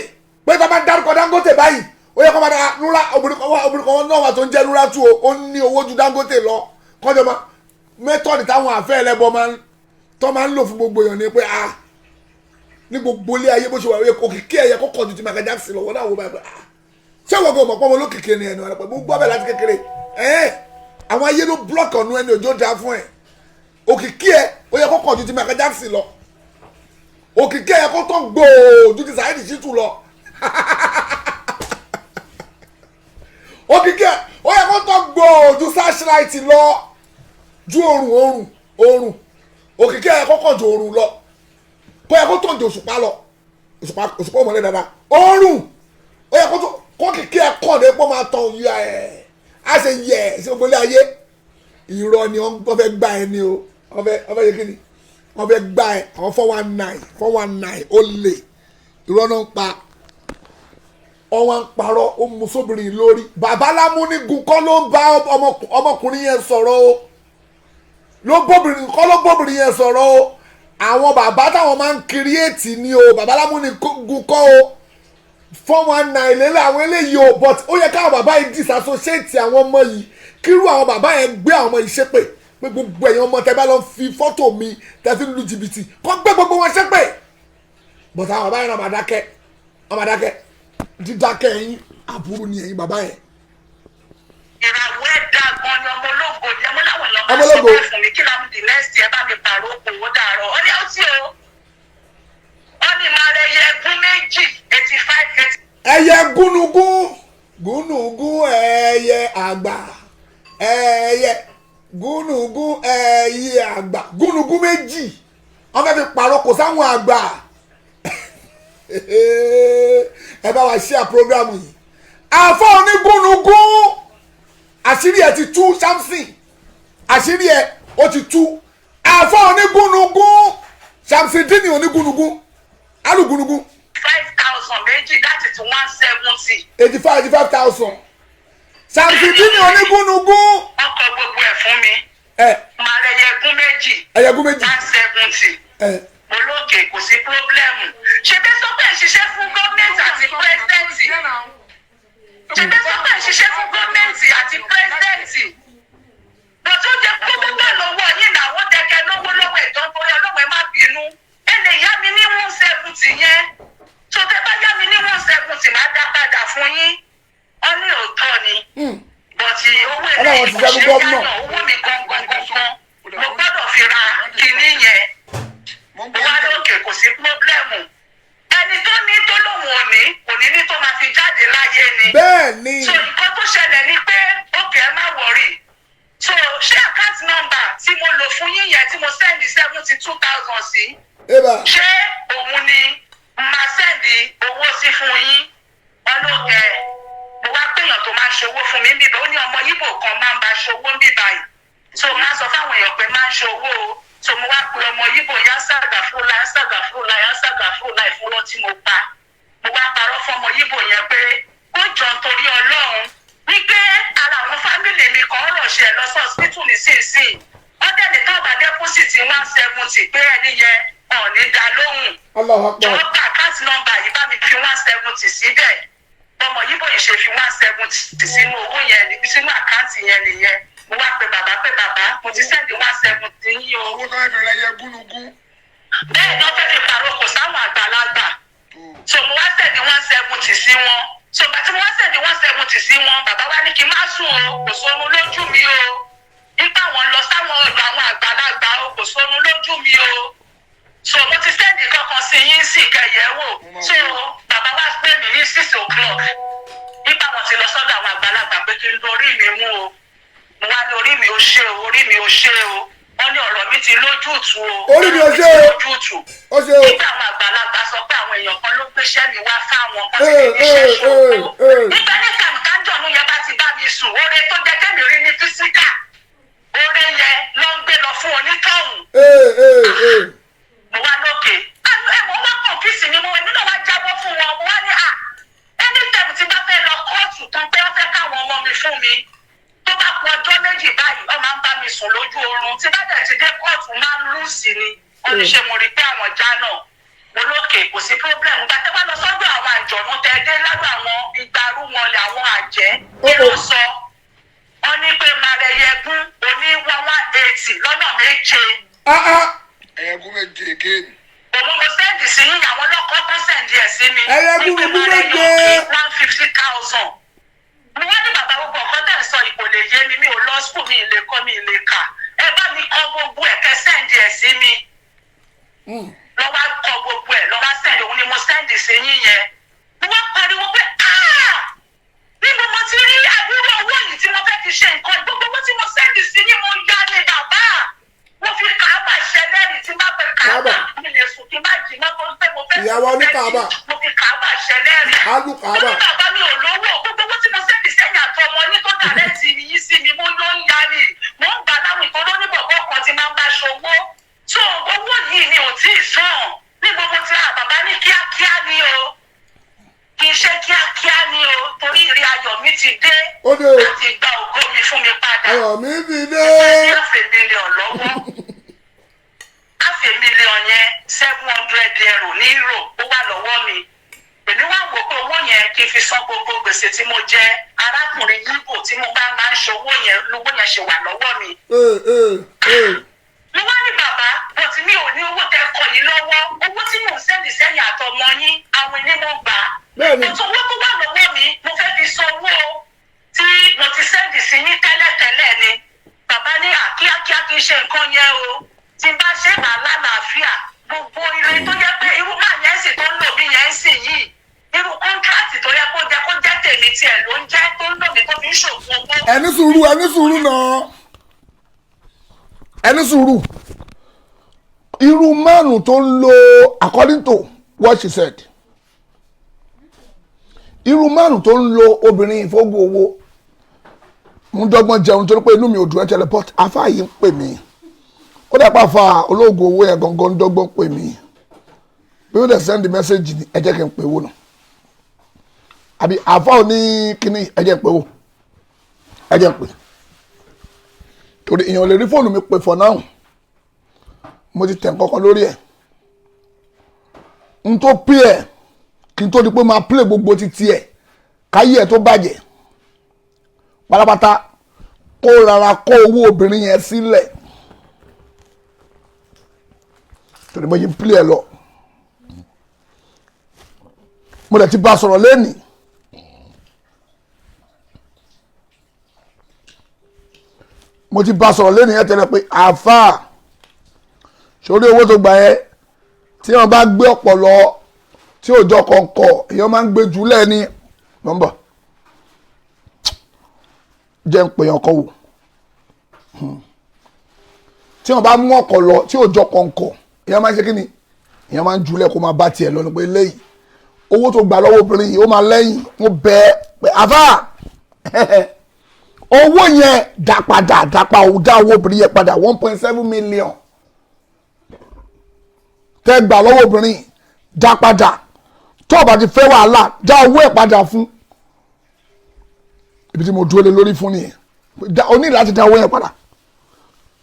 pé tó bá ń dárúkọ Dangote báyìí, ó yẹ kó máa dára nura. Obìnrin kan wá, obìnrin kan náà wà tó ń jẹ́ nura tú o, ó ní owó ju Dangote lọ. Kọjọ ma method táwọn àfẹ́ ẹlẹ́bọ máa ń tó máa ń lò fún gbogbo èèyàn ni pé ah, ní gbogbo ilé ayé bó ṣe wà, òkìkí ẹ̀yẹ kọ́kọ́ ju ti Michael Jackson lọ. Wọ́n náà wò báyìí pé ah, ṣé wọ́n kò mọ̀ pọ́nmọ́ lókìkí ni ẹnu rẹ̀ pé gbogbo ọbẹ̀ láti kékeré ẹ̀, àwọn ayé ló block ọ̀nù ẹni òjò dáa fún ẹ̀. Òkìkí ẹ̀ ó yẹ kọ́kọ́ ju ti Michael Jackson lọ, òkìkí ẹ̀ kó tó gbòò ju ti Saheed Shittu lọ, òkìkí ẹ̀ ó yẹ kó tó gbòò ju searchlight lọ, ju oòrùn oòrùn oòrùn, òkìkí ẹ̀ kọ́kọ́ ju oòrùn lọ, kó yẹ kó tó ju òṣùpá lọ. Òṣùpá, òṣùpá òmọlẹ dáadáa, oòrùn ó yẹ kó tó kó kìkí ẹ̀ kọ́ ní pọ́ máa tàn yọ ẹ̀ á ṣe yẹ ẹ̀ sí gbogbo ilé ayé. Irọ́ ni wọ́n fẹ́ gbá ẹ ní o. Wọ́n fẹ́ yẹ kí ni wọ́n fẹ́ gbá ẹ. Àwọn 419, 419, ó lè irọ́ náà ń pa. Ọwọ́n ń parọ́, ó mú sóbìnrin lórí. Bàbá lámúnigun kọ́ ló ń bá ọmọkùnrin yẹn sọ̀rọ̀ o, ló bóbìnrin kọ́ ló bóbìnrin yẹn sọ̀rọ̀ o. Àwọn bàbá táwọn máa ń create ni o. Bàbá lámúnigun kọ́ o, 419 lélẹ̀ àwọn eléyìí o. But ó yẹ káwọn bàbá yìí disassociate àwọn ọmọ yìí, kírú àwọn bàbá yẹn gbé àwọn ọmọ yìí ṣépè pé gbogbo ẹ̀yin ọmọ tẹ bá lọ fi fọ́tò mi tẹ fi lu jìbìtì, kọ́ gbé gbogbo wọn ṣépè. But àwọn bàbá yẹn náà máa dákẹ́, wọ́n máa dákẹ́. Dídákẹ́ ẹ̀yin aburú ni ẹ̀yin bàbá yẹn. Ìràwọ̀ ẹ̀ dá gan ni, ọmọ ológo ni ọmọ láwọn èèyàn Ọmọ máa sọ ológo. bẹ́ẹ̀ fún mi. Kí làwọn the next year bá mi pààrọ̀ òwò dàrọ̀ ọ ní ó tí o ọ ní máa rẹ yẹ ẹgún méjì, 85, 80. Ẹyẹ gúnugún, gúnugún, ẹyẹ àgbà, ẹyẹ gúnugún, ẹyẹ àgbà, gúnugún méjì, wọ́n fẹ́ẹ́ fi pààrọ̀ kò sáwọn àgbà. Ẹ bá wa share program yìí. Àfọ onígúnugún, àṣírí ẹ ti tú. Samson, àṣírí ẹ ó ti tú. Àfọ onígúnugún, Samson dín ní onígúnugún, alùgúnugún. 5,000 méjì, that is 170. 85, 85,000, Samson dín ní onígúnugún. Ọkọ̀ gbogbo ẹ̀ fún mi. Ẹ. Máa rẹ yẹ ẹgún méjì. Ẹyẹgún méjì. 170. Ẹ. Mo lókè, kò sí problem. Ṣe bẹ́ẹ̀ sọ pé ẹ̀ ń ṣiṣẹ́ fún gọ́ọ̀mẹ̀ntì àti president? Ṣe bẹ́ẹ̀ sọ pé ẹ̀ ń ṣiṣẹ́ fún gọ́ọ̀mẹ̀ntì àti president? Bọ̀tún jẹ́ gbogbo gbà lọ́wọ́ yín làwọn dẹkẹ lówó lọ́wọ́ ẹ̀jọ́ torí ọlọ́wọ́. Ẹ má bínú, ẹ lè yá mi ní 170 yẹn. Tó tẹ bá yá mi ní 170, máa dá padà fún yín. Wọ́n ní òótọ́ ni, but owó Ọlọ́run eléyìí ti kò jẹ́ ṣe é gómìnà. yáyàn. Owó mi gangan gangan mo gbọ́dọ̀ fi ra kinní yẹn. Mo wá lókè, kò sí problem. Ẹni tó ní tó lòun ò ní kò ní ní tó máa fi jáde láyé ni. Bẹ́ẹ̀ ni. So nǹkan tó ṣẹlẹ̀ ni pé ókè, ẹ má worry. So ṣé account number tí mo lò fún yín yẹn tí mo send 72,000 sí, Eba. ṣé òun ni máa send owó sí fún yín? Ọlọ́kẹ́ mo wá péyàn tó máa ń ṣòwò fún mi bíbá, ó ní ọmọ Yíbò kan máa ń bá ṣòwò ń bíbá yìí, so máa sọ fáwọn èèyàn pé máa ń ṣòwò o. So mo wá pe ọmọ Yíbò yá, ṣàgà fúnla ṣàgà fúnla yá ṣàgà fúnla ìfúnlọ́ tí mo pa. Mo wá parọ́ fún ọmọ Yíbò yẹn pé kó jọ nítorí Ọlọ́run, wípé ara àwọn family mi kan rọ̀ṣẹ̀ lọ sí hospital nísinsìnyí, wọ́n dẹ̀ ní tọ́ba deposit 170 pé ẹni yẹn ọ̀ ní dá lóhùn. Allahu Akbar. Jọ̀wọ́ gba account number yìí, bá mi fi 170 síbẹ̀. Ọmọ yìí bòyí ṣe fi 170 sínú owó yẹn níbi sínú account yẹn nìyẹn. Mo wá pe bàbá pé bàbá, mo ti send 170 yín o. Owó tó fẹ́ fi ra ẹyẹ gúnugún. Bẹ́ẹ̀ ni, wọ́n fẹ́ fi pàrokò sáwọn àgbàlagbà. So mo wá send 170 sí wọn. So gbàtí mo wá send 170 sí wọn, bàbá wa ní kí n má sùn o, kò sórun lójú mi o, nípa wọn lọ sáwọn ọ̀dọ̀ àwọn àgbàlagbà o, kò sórun lójú mi o. So mo ti send kankan sí yín sí kẹyẹ wò. So bàbá wa pè mí ní 6 o'clock nípa wọn ti lọ sọ́dọ̀ àwọn àgbàlagbà pé kí n lo orí mi mú o. Mo wá ní orí mi ò ṣe o, orí mi ò ṣe o. Wọ́n ní ọ̀rọ̀ mi ti lójútùú o. Orí mi ò ṣe o. Lójútùú. Ó ṣe o. Nígbà àwọn àgbàlagbà sọ pé àwọn èèyàn kan ló gbéṣẹ́ mi wá fáwọn kan Ee, tí kì í ṣe ee, ṣòwò. ee, ee. Nígbà ní kàǹkájọ̀nù yẹn bá ti bá mi sùn, oore tó jẹ́ kẹ́mi rí ní físíkà. Oore yẹn ló ń gbé lọ fún onítọ̀hún. Ee ee ee. Mo wá lókè. Ẹ̀wọ̀n wá kọ̀ǹfìsì ni mo wẹ̀ nínú wa jábọ́ fún wọn. Mo wá ní à anytime tí bá fẹ́ lọ kóòtù tán pé wọ́n fẹ́ káwọn ọmọ mi fún mi. Tó bá ku ọjọ́ méjì báyìí, wọ́n máa ń bá mi sùn lójú oorun. Tí bá dẹ̀ ti dé kóòtù máa ń lùsì ni. Wọ́n ní ṣé mo rí pé àwọn já náà. Mo lókè kò sí problem. Ìgbà tẹ́ wá lọ sọ́dọ̀ àwọn àjọ̀nú tẹ́ dé lọ́dọ̀ àwọn ìgbàrú wọn lẹ̀ àwọn àjẹ́. Kí ló sọ? Wọ́n ní pé màrẹ̀yẹgún oní 1 180 lọ́nà méje. Ah ah. Ẹ̀yẹ́gún méje kéènì. Òun mo send sí yín, àwọn ọlọ́kọ́ tó send ẹ̀ sí mi. Ẹyẹ Wípé gúrúgú máa rẹ̀ méje. yọ 150,000. Mo wá ní bàbá gbogbo ọ̀kan tẹ̀ ń sọ ìkò lè yé mi, mi ò lọ school, mi ì lè kọ́, mi ì lè kà. Ẹ bá mi kọ gbogbo ẹ̀ kẹ́ send ẹ̀ sí mi. Lọ́wọ́ kọ gbogbo ẹ̀ lọ́wọ́ send, òun ni mo send sí yín yẹn. Mo wá pariwo pé "Ah! Níbo mo ti rí àdúrà owó yìí tí mo fẹ́ fi ṣe nǹkan? Gbogbo owó tí mo send sí yín mo yá ni bàbá. Mo fi kàábà ṣẹlẹ́rìí tí má fẹ́ kàábà. Mi lè sùn kí n má jí mọ́ tó ń pẹ́ mo fẹ́ Ìyàwó sùn oníkàábà. Mo fi kàábà ṣẹlẹ́rìí. Alu kàábà. Mo ní bàbá mi ò lówó. Gbogbo owó tí mo send sẹ́yìn àtọmọ ní tó dàrẹ́ ti yín sí mi mo ló ń yá ni. Mo ń gbà láwìn tó ló ní bọ̀bọ̀ kan tí máa ń bá ṣòwò. So owó yìí ni ò tí ì sàn. Ní gbogbo tí a bàbá ní kíákíá ni o, kì í ṣe kíákíá ni o, torí ìrì ayọ̀ mi ti dé Ó dé o. láti gba ògo mi fún mi padà. Ayọ̀ mi ti dé. Half a million lọ́wọ́, half a million yẹn, €700 ní euro ó wà lọ́wọ́ mi. Èmi wá wò pé owó yẹn kí n fi san gbogbo gbèsè tí mo jẹ arákùnrin yíbò tí mo bá máa ń ṣòwò yẹn, lówó yẹn ṣe wà lọ́wọ́ mi. Ee ee ee. Mo wá ní bàbá, but mi ò ní owó tẹ kọ yìí lọ́wọ́. Owó tí mò ń send sẹ́yìn àtọmọ yín, àwọn ilé mo gbà á. Bẹ́ẹ̀ni. But owó tó wà lọ́wọ́ mi, mo fẹ́ fi san owó tí mo ti send sí yín tẹ́lẹ̀tẹ́lẹ̀ ni. Bàbá ní à kíákíá kí n ṣe nǹkan yẹn o. Tí n bá ṣe màá lálàáfíà. Gbogbo ire tó jẹ́ pé irú máa yẹn sì tó ń lò mí yẹn sì yìí. Irú contract tó yẹ kó jẹ́ kó jẹ́ tèmi tiẹ̀ ló ń jẹ́ tó ń lò mí tó fi ń ṣògùn owó. Ẹni sùúrù, ẹni sùúrù náà, ẹni sùúrù. Irú márùn tó ń lo, according to what she said, irú márùn tó ń lo obìnrin ìfowópamọ́ owó mo ń dọ́gbọ́n jẹun torí pé inú mi ò dùn ẹ́ tẹ́lẹ̀, but afá yìí ń pè mí. Ó dàpọ̀ àfa olóògùn owó yẹn gangan ń dọ́gbọ́n pè mí bí ó dẹ̀ send message ni. Ẹ jẹ́ kí n pè wò náà, àbí àfa ò ní kíní, ẹ jẹ́ n pè wò, ẹ jẹ́ n pè, torí èèyàn lè rí fóònù mi pè for now. Mo ti tẹ̀ nǹkan kan lórí ẹ̀ n tó pè ẹ̀ kí n tó di pé máa play gbogbo títí ẹ̀ káyé ẹ̀ tó bàjẹ́ pátápátá, kó rárá kó owó obìnrin yẹn sílẹ̀, torí mo yí play ẹ̀ lọ, mo dẹ̀ ti bá a sọ̀rọ̀ lẹ́nìí. Mo ti bá a sọ̀rọ̀ lẹ́nìí yẹn tẹ́lẹ̀ pé àáfàá sórí owó tó gbà yẹn, tí wọ́n bá gbé ọ̀pọ̀lọ tí òjò kọ̀ọ̀kọ̀ èèyàn máa ń gbé jù lẹ́ni nọ́mbà jẹ́ ń pè yàn kọ́ wò. Tí wọ́n bá mú ọ̀pọ̀lọ tí òjò kọ̀ọ̀kọ̀ èèyàn máa ń ṣe kí ni, èèyàn máa ń jùlẹ̀ kó máa bá tiẹ̀ lọ ní pé léyìí owó tó gbà lọ́wọ́ obìnrin yìí ó máa lẹ́yìn. Mo bẹ̀ ẹ́ pé àfáà, owó yẹn dá padà, dá pa òun, dá owó obìnrin yẹn padà. 1.7 million tẹ́ gbà lọ́wọ́ obìnrin, dá padà. Tó o bá ti fẹ́ wàhálà, dá owó ẹ̀ padà fún. Ibi tí mo dúró lé lórí fún nìyẹn. O ní láti dá owó yẹn padà.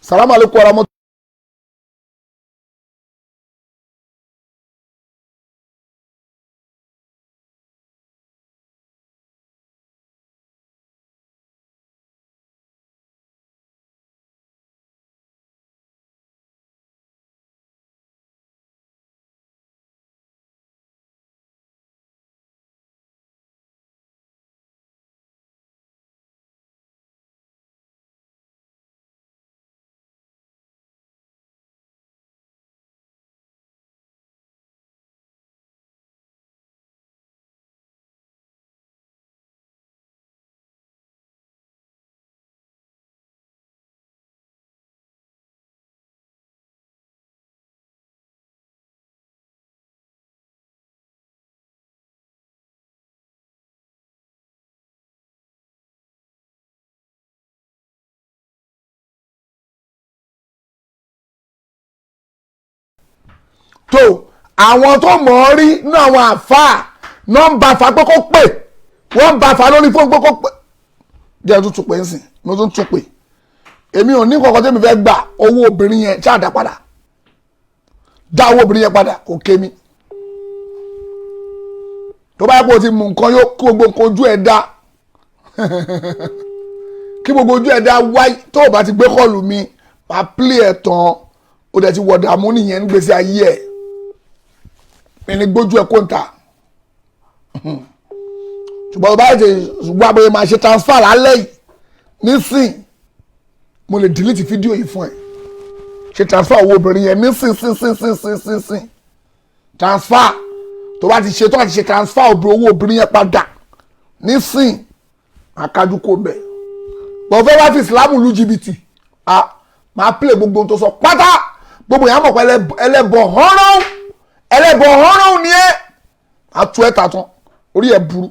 Salamu aleykum warahmatullahi. Tó àwọn tó mọ̀ ọ́ rí nínú àwọn àfáà náà ń ba fa pé kó pè, wọ́n ń ba fa lórí fóònù pé kó pè. Jẹ́ tún tún pè ń sìn, mo tún tún pè. Èmi ò ní kankan tẹ́mi fẹ́ gbà. Owó obìnrin yẹn ṣáà dá padà, dá owó obìnrin yẹn padà, kò ké mi. Tó bá yẹ kó o ti mú nǹkan yóò, kí gbogbo nǹkan ojú ẹ̀ dá, kí gbogbo ojú ẹ̀ dá wáyé. Tó o bá ti gbé call mi, máa play ẹ̀ tán. O dẹ̀ ti wọ̀dààmú nìyẹn ní gbèsè ayé ẹ̀. Mi ní gbójú ẹ̀ kó ń ta, ṣùgbọ́n tó bá yẹ ti, ṣùgbọ́n àbẹ̀yẹ máa ṣe transfer lálẹ́ yìí nísìn, mo lè delete fídíò yìí fún ẹ. Ṣe transfer owó obìnrin yẹn nísìn sìn sìn sìn sìn sìn sìn. Transfer tó bá ti ṣe, tó bá ti ṣe transfer owó obìnrin yẹn padà nísìn, àkájú kò bẹ̀. Bọ̀ fẹ́ wá fi Ìsìlámù lu jìbìtì, ah, máa play gbogbo ohun tó sọ pátá. Gbogbo yẹn á mọ̀ pé ẹlẹ́bọ̀ hánrán, ẹlẹ́bọ̀ hánrán ni ẹ́. Àtú ẹ̀ tà tán, orí ẹ̀ burú,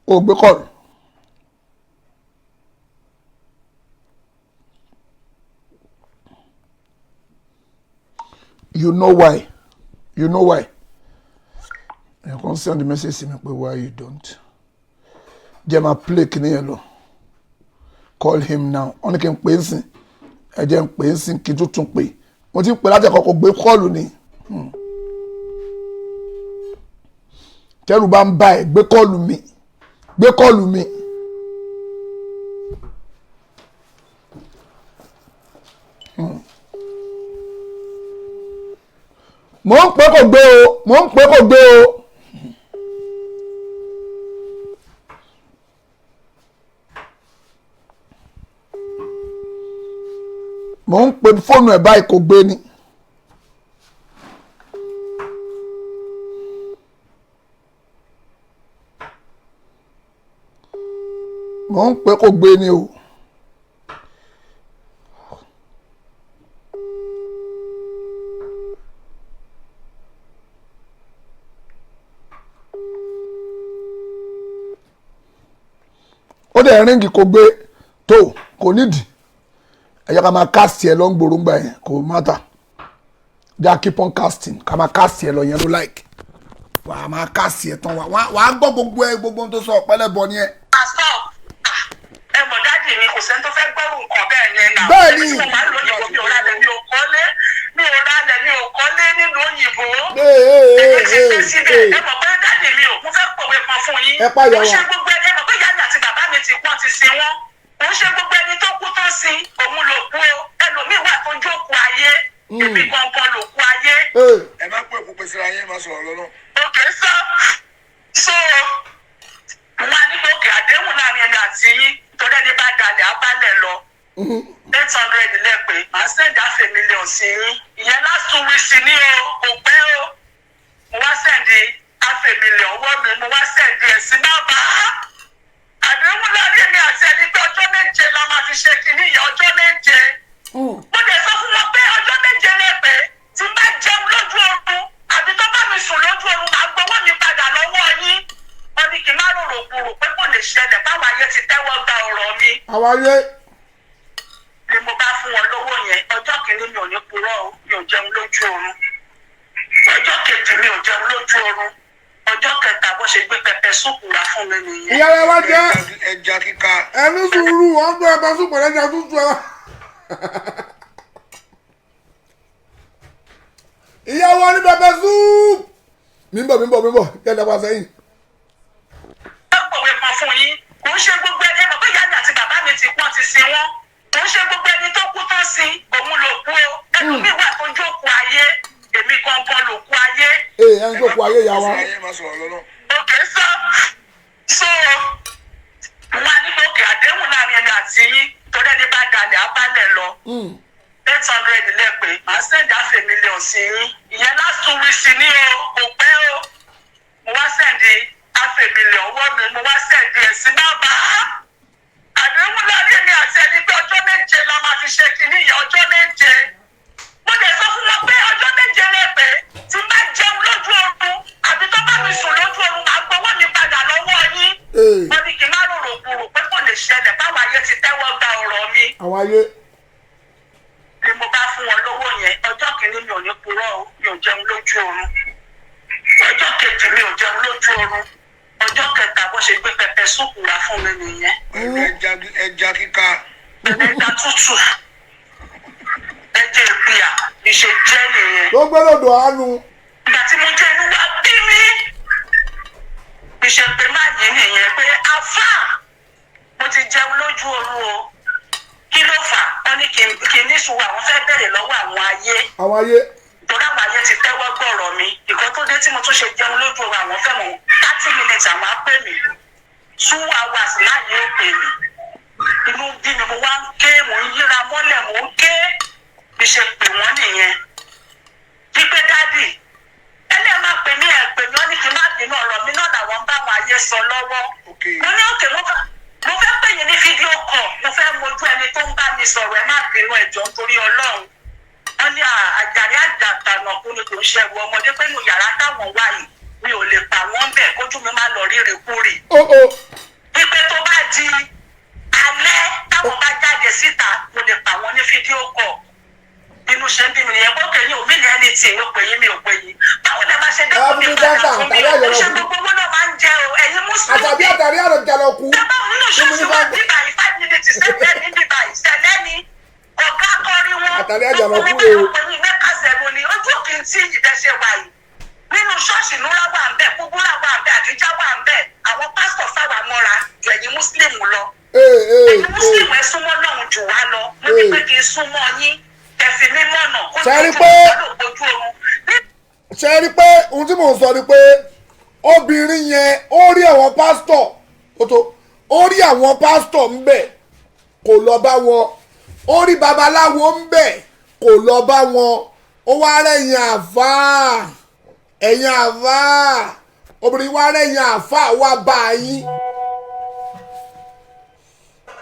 o gbé call. You know why, you know why. You can send the message sí mi pé why you don't. Jẹ́ máa play kìíní yẹn lọ. Call him now. Wọ́n ní kí n pè é sìn. Ẹ jẹ́ n pè é sìn, kí n tún tún pè. Mo ti ń pè láti ẹ̀kọ́, kò gbé call ni. Tẹ́rù bá ń bá ẹ̀, gbé call mi, gbé call mi. Mò ń pè, kò gbé o. Mò ń pè, kò gbé o. Mò ń pè fóònù ẹ̀ báyìí, kò gbé ni. Mò ń pè, kò gbé ni o. Ó dẹ̀ ring, kò gbé. Tó kò nídìí, ẹ jẹ́ ká máa cast ẹ lọ ń gbòòrò ńgbà yẹn, kò matter. Já keep on casting, ká máa cast ẹ lọ yẹn ló like. Wà á máa cast ẹ tán, wà á gbọ́ gbogbo ẹ, gbogbo ohun tó sọ ọ̀pẹ́lẹ̀ bọ ni ẹ. Pásítọ̀, ẹ mọ̀ daddy mi, kò sẹ́ni tó fẹ́ gbọ́rù nǹkan bẹ́ẹ̀ yẹn náà. Bẹ́ẹ̀ ni. Èmi tí mo máa ń lo òyìnbó, mi ò ralẹ̀, mi ò kọ́lé, mi ò ralẹ̀, mi ò kọ́lé nílùú òyìnbó. Èmi ti gbé síbẹ̀. Ẹ mọ̀ pé daddy mi ò, mo fẹ́ pòwe kan fún yín. Ẹ pààyà Kò ṣe wọn. gbogbo ẹni, ẹ mọ̀ pé ìyá mi àti bàbá mi ti kú, wọ́n ti sin wọ́n. Kò ń ṣe gbogbo ẹni tó kú tó sin òun ló kú o. Ẹlòmíì wà tó jókòó ayé. Èmi gangan ló kú ayé. Ẹ má pè kú pèsè ayé, má sọ̀rọ̀ lọ́nà. Okay, so mo máa ní pé òkè àdéhùn láàrin ẹni àti yín, torí ẹni bá dalẹ̀ á bálẹ̀ lọ. 800 lẹ́pẹ́, màá send half a million sí yín. Ìyẹn last 2 weeks ní o, kò pẹ́ o. Mo wá send half a million owó mi, mo wá send ẹ̀ sí bàbá. Àdéhùn láàrin èmi àti ẹni pé ọjọ́ 7 la máa fi ṣe kinní yẹn, ọjọ́ 7. Mo dẹ̀ sọ fún wọn pé ọjọ́ 7 lẹ́pẹ́, tí n bá jẹun lójú oorun àbí tó bá mi sùn lójú oorun, màá gbowó mi padà lọ́wọ́ yín. Wọ́n ní kí n má rorò kúrò pé kò lè ṣẹlẹ̀, báwa ayé ti tẹ́wọ́ gba ọ̀rọ̀ mi. Àwọn ayé. Ni mo bá fún wọn lówó yẹn. Ọjọ́ kìíní, mi ò ní purọ́ o, mi ò jẹun lójú oorun. Ọjọ́ kejì, mi ò jẹun lójú oorun. Ọjọ́ kẹta, bó ṣe gbé pepper soup wá fún mi nìyẹn. Ìyá rẹ wá jẹ́. Ẹja kíka. Ẹni sùúrù, wọn gbé ẹbẹ sùn pẹ̀lú ẹja tútù ẹ. Ìyá wa ní pepper soup. Mi ń bọ̀, mi ń bọ̀, mi ń bọ̀. Kí ẹ dàgbà sẹ́yìn. Ẹ pòwe kan fún yín. Kò ń ṣe gbogbo ẹni, ẹ mọ̀ pé ìyá mi àti bàbá mi ti kú, wọ́n ti sin wọ́n. Kò ń ṣe gbogbo ẹni tó kú tó sin òun ló kú o. Ẹlòmíì wà tó jókòó ayé. Èmi gangan ló kú ayé. Ee, ẹni tó kú ayé, ìyá wa. Ayé, má sọ̀rọ̀ lọ́nà. Okay, so mo máa ní pé òkè àdéhùn láàrin ẹni àti yín, torí ẹni bá dalẹ̀ á bálẹ̀ lọ. 800 lẹ́pẹ́, màá send half a million sí yín. Ìyẹn last 2 weeks ní o, kò pẹ́ o. Mo wá send half a million owó mi, mo wá send ẹ̀ sí bàbá. Àdéhùn láàrin èmi àti ẹni pé ọjọ́ 7 la máa fi ṣe kinní yẹn, ọjọ́ 7. Mo dẹ̀ sọ fún wọn pé ọjọ́ 7 lẹ́pẹ́, tí n bá jẹun lójú oorun àbí tó bá mi sùn lójú oorun, màá gbowó mi padà lọ́wọ́ yín. Wọ́n ní kí n má rorò kúrò pé kò lè ṣẹlẹ̀, báwa ayé ti tẹ́wọ́ gba ọ̀rọ̀ mi. Àwọn ayé. Ni mo bá fún wọn lówó yẹn. Ọjọ́ kìíní, mi ò ní purọ́ o, mi Mi ò jẹun lójú oorun. Ọjọ́ kejì, mi ò jẹun lójú oorun. Ọjọ́ kẹta, bó ṣe gbé pepper soup wá fún mi nìyẹn. Pẹ̀lú ẹja kíka. Ẹja tútù, ẹjẹ ìpìyà ìṣe jẹ́ nìyẹn. Tó gbẹ́dọ̀dọ̀ àánú. Ìgbà tí mo jẹ́, inú wa bí mi. Ìṣe pé má yìí nìyẹn pé, "Afá, mo ti jẹun lójú oorun o, kí ló fà?" Wọ́n ní kí n ní sùúrù, àwọn fẹ́ bẹ̀rẹ̀ lọ́wọ́ àwọn ayé. Àwọn ayé. Torí àwọn ayé ti tẹ́wọ́ gbọ̀rọ̀ mi. Ìkan tó dé tí mo tún ṣe jẹun lójú oorun, àwọn fẹ́ mọ̀. 30 minutes, àwọn á pè mí. 2 hours láàyè ó pè mí. Inú bí mi, mo wá ń ké, mò ń yíra mọ́lẹ̀, mò ń ké. Bí ṣe pè wọ́n nìyẹn wípé, "Daddy, ẹlẹ́ẹ̀ máa pè mí, ẹ̀ pè mí." Wọ́n ní kí n má bínú, ọ̀rọ̀ mi náà làwọn ń bá àwọn ayé sọ lọ́wọ́. Mo ní òkè, mo fẹ́ pè yín ní video call, mo fẹ́ mojú ẹni tó ń bá mi sọ̀rọ̀. Ẹ má bínú, ẹ̀jọ̀ nítorí Ọlọ́run. Wọ́n ní àjàrí àjàtànà kú ni, kò ń ṣẹ̀rù ọmọdé, pé nù yàrá táwọn wà yìí, mi ò lè pa wọ́n bẹ̀ kójú mi má lọ rírí kúrì. Ó ó. Wípé tó bá di alẹ́, táwọn bá jáde síta, mo lè pa wọ́n ní video call. Inú ṣe ń bí mi nìyẹn. Kókè yín ò mí ní ẹni tí ò pè yín, mi ò pè yín. Báwo lẹ máa ṣe dẹ́kun mi Ẹ padà dáńtà, fún mi? àtàrí O ṣe àjọyọ̀. Gbogbo owó náà máa ń jẹ o, ẹ̀yin mùsùlùmí. Àtàbí àtàrí àrò jàlọkù. Bàbá òun nínú ṣọ́ọ̀ṣì wa bíbá yìí, 5 minutes sẹ́gbẹ́ ní bíbá yìí, sẹ́lẹ̀ ni ọ̀gá akọrin wọn. Àtàrí àjànàkú rè o. Ọkùnrin mẹ́ka sẹ̀rù ni ojú òkè tí ìdẹ́sẹ̀ wà yìí. Nínú ṣọ́ọ̀ṣì, Núrà wà ń bẹ̀, Kúbúrà wà ń bẹ̀, Àdíjà wà ń bẹ̀. Àwọn pásítọ̀ fáwa mọ́ra ju ẹ̀yin mùsùlùmí lọ. Ee ee. Ẹ̀yin mùsùlùmí, ẹ súnmọ́ Ọlọ́run jù wá lọ. Mo ní pé kí n súnmọ́ yín. Ẹ fi mí mọ̀nà. Kó Ṣé rí tó ojú oorun. Ṣe rí pé ohun tí mò ń sọ ni pé obìnrin yẹn, ó rí àwọn pásítọ̀, ó tó ó rí àwọn pásítọ̀ ń bẹ̀, kò lọ bá wọn. Ó rí babaláwo ń bẹ̀, kò lọ bá wọn. Ó wá rẹ̀yìn àfáà, ẹ̀yìn àfáà. Obìnrin wá rẹ̀yìn àfáà wá bá a yín.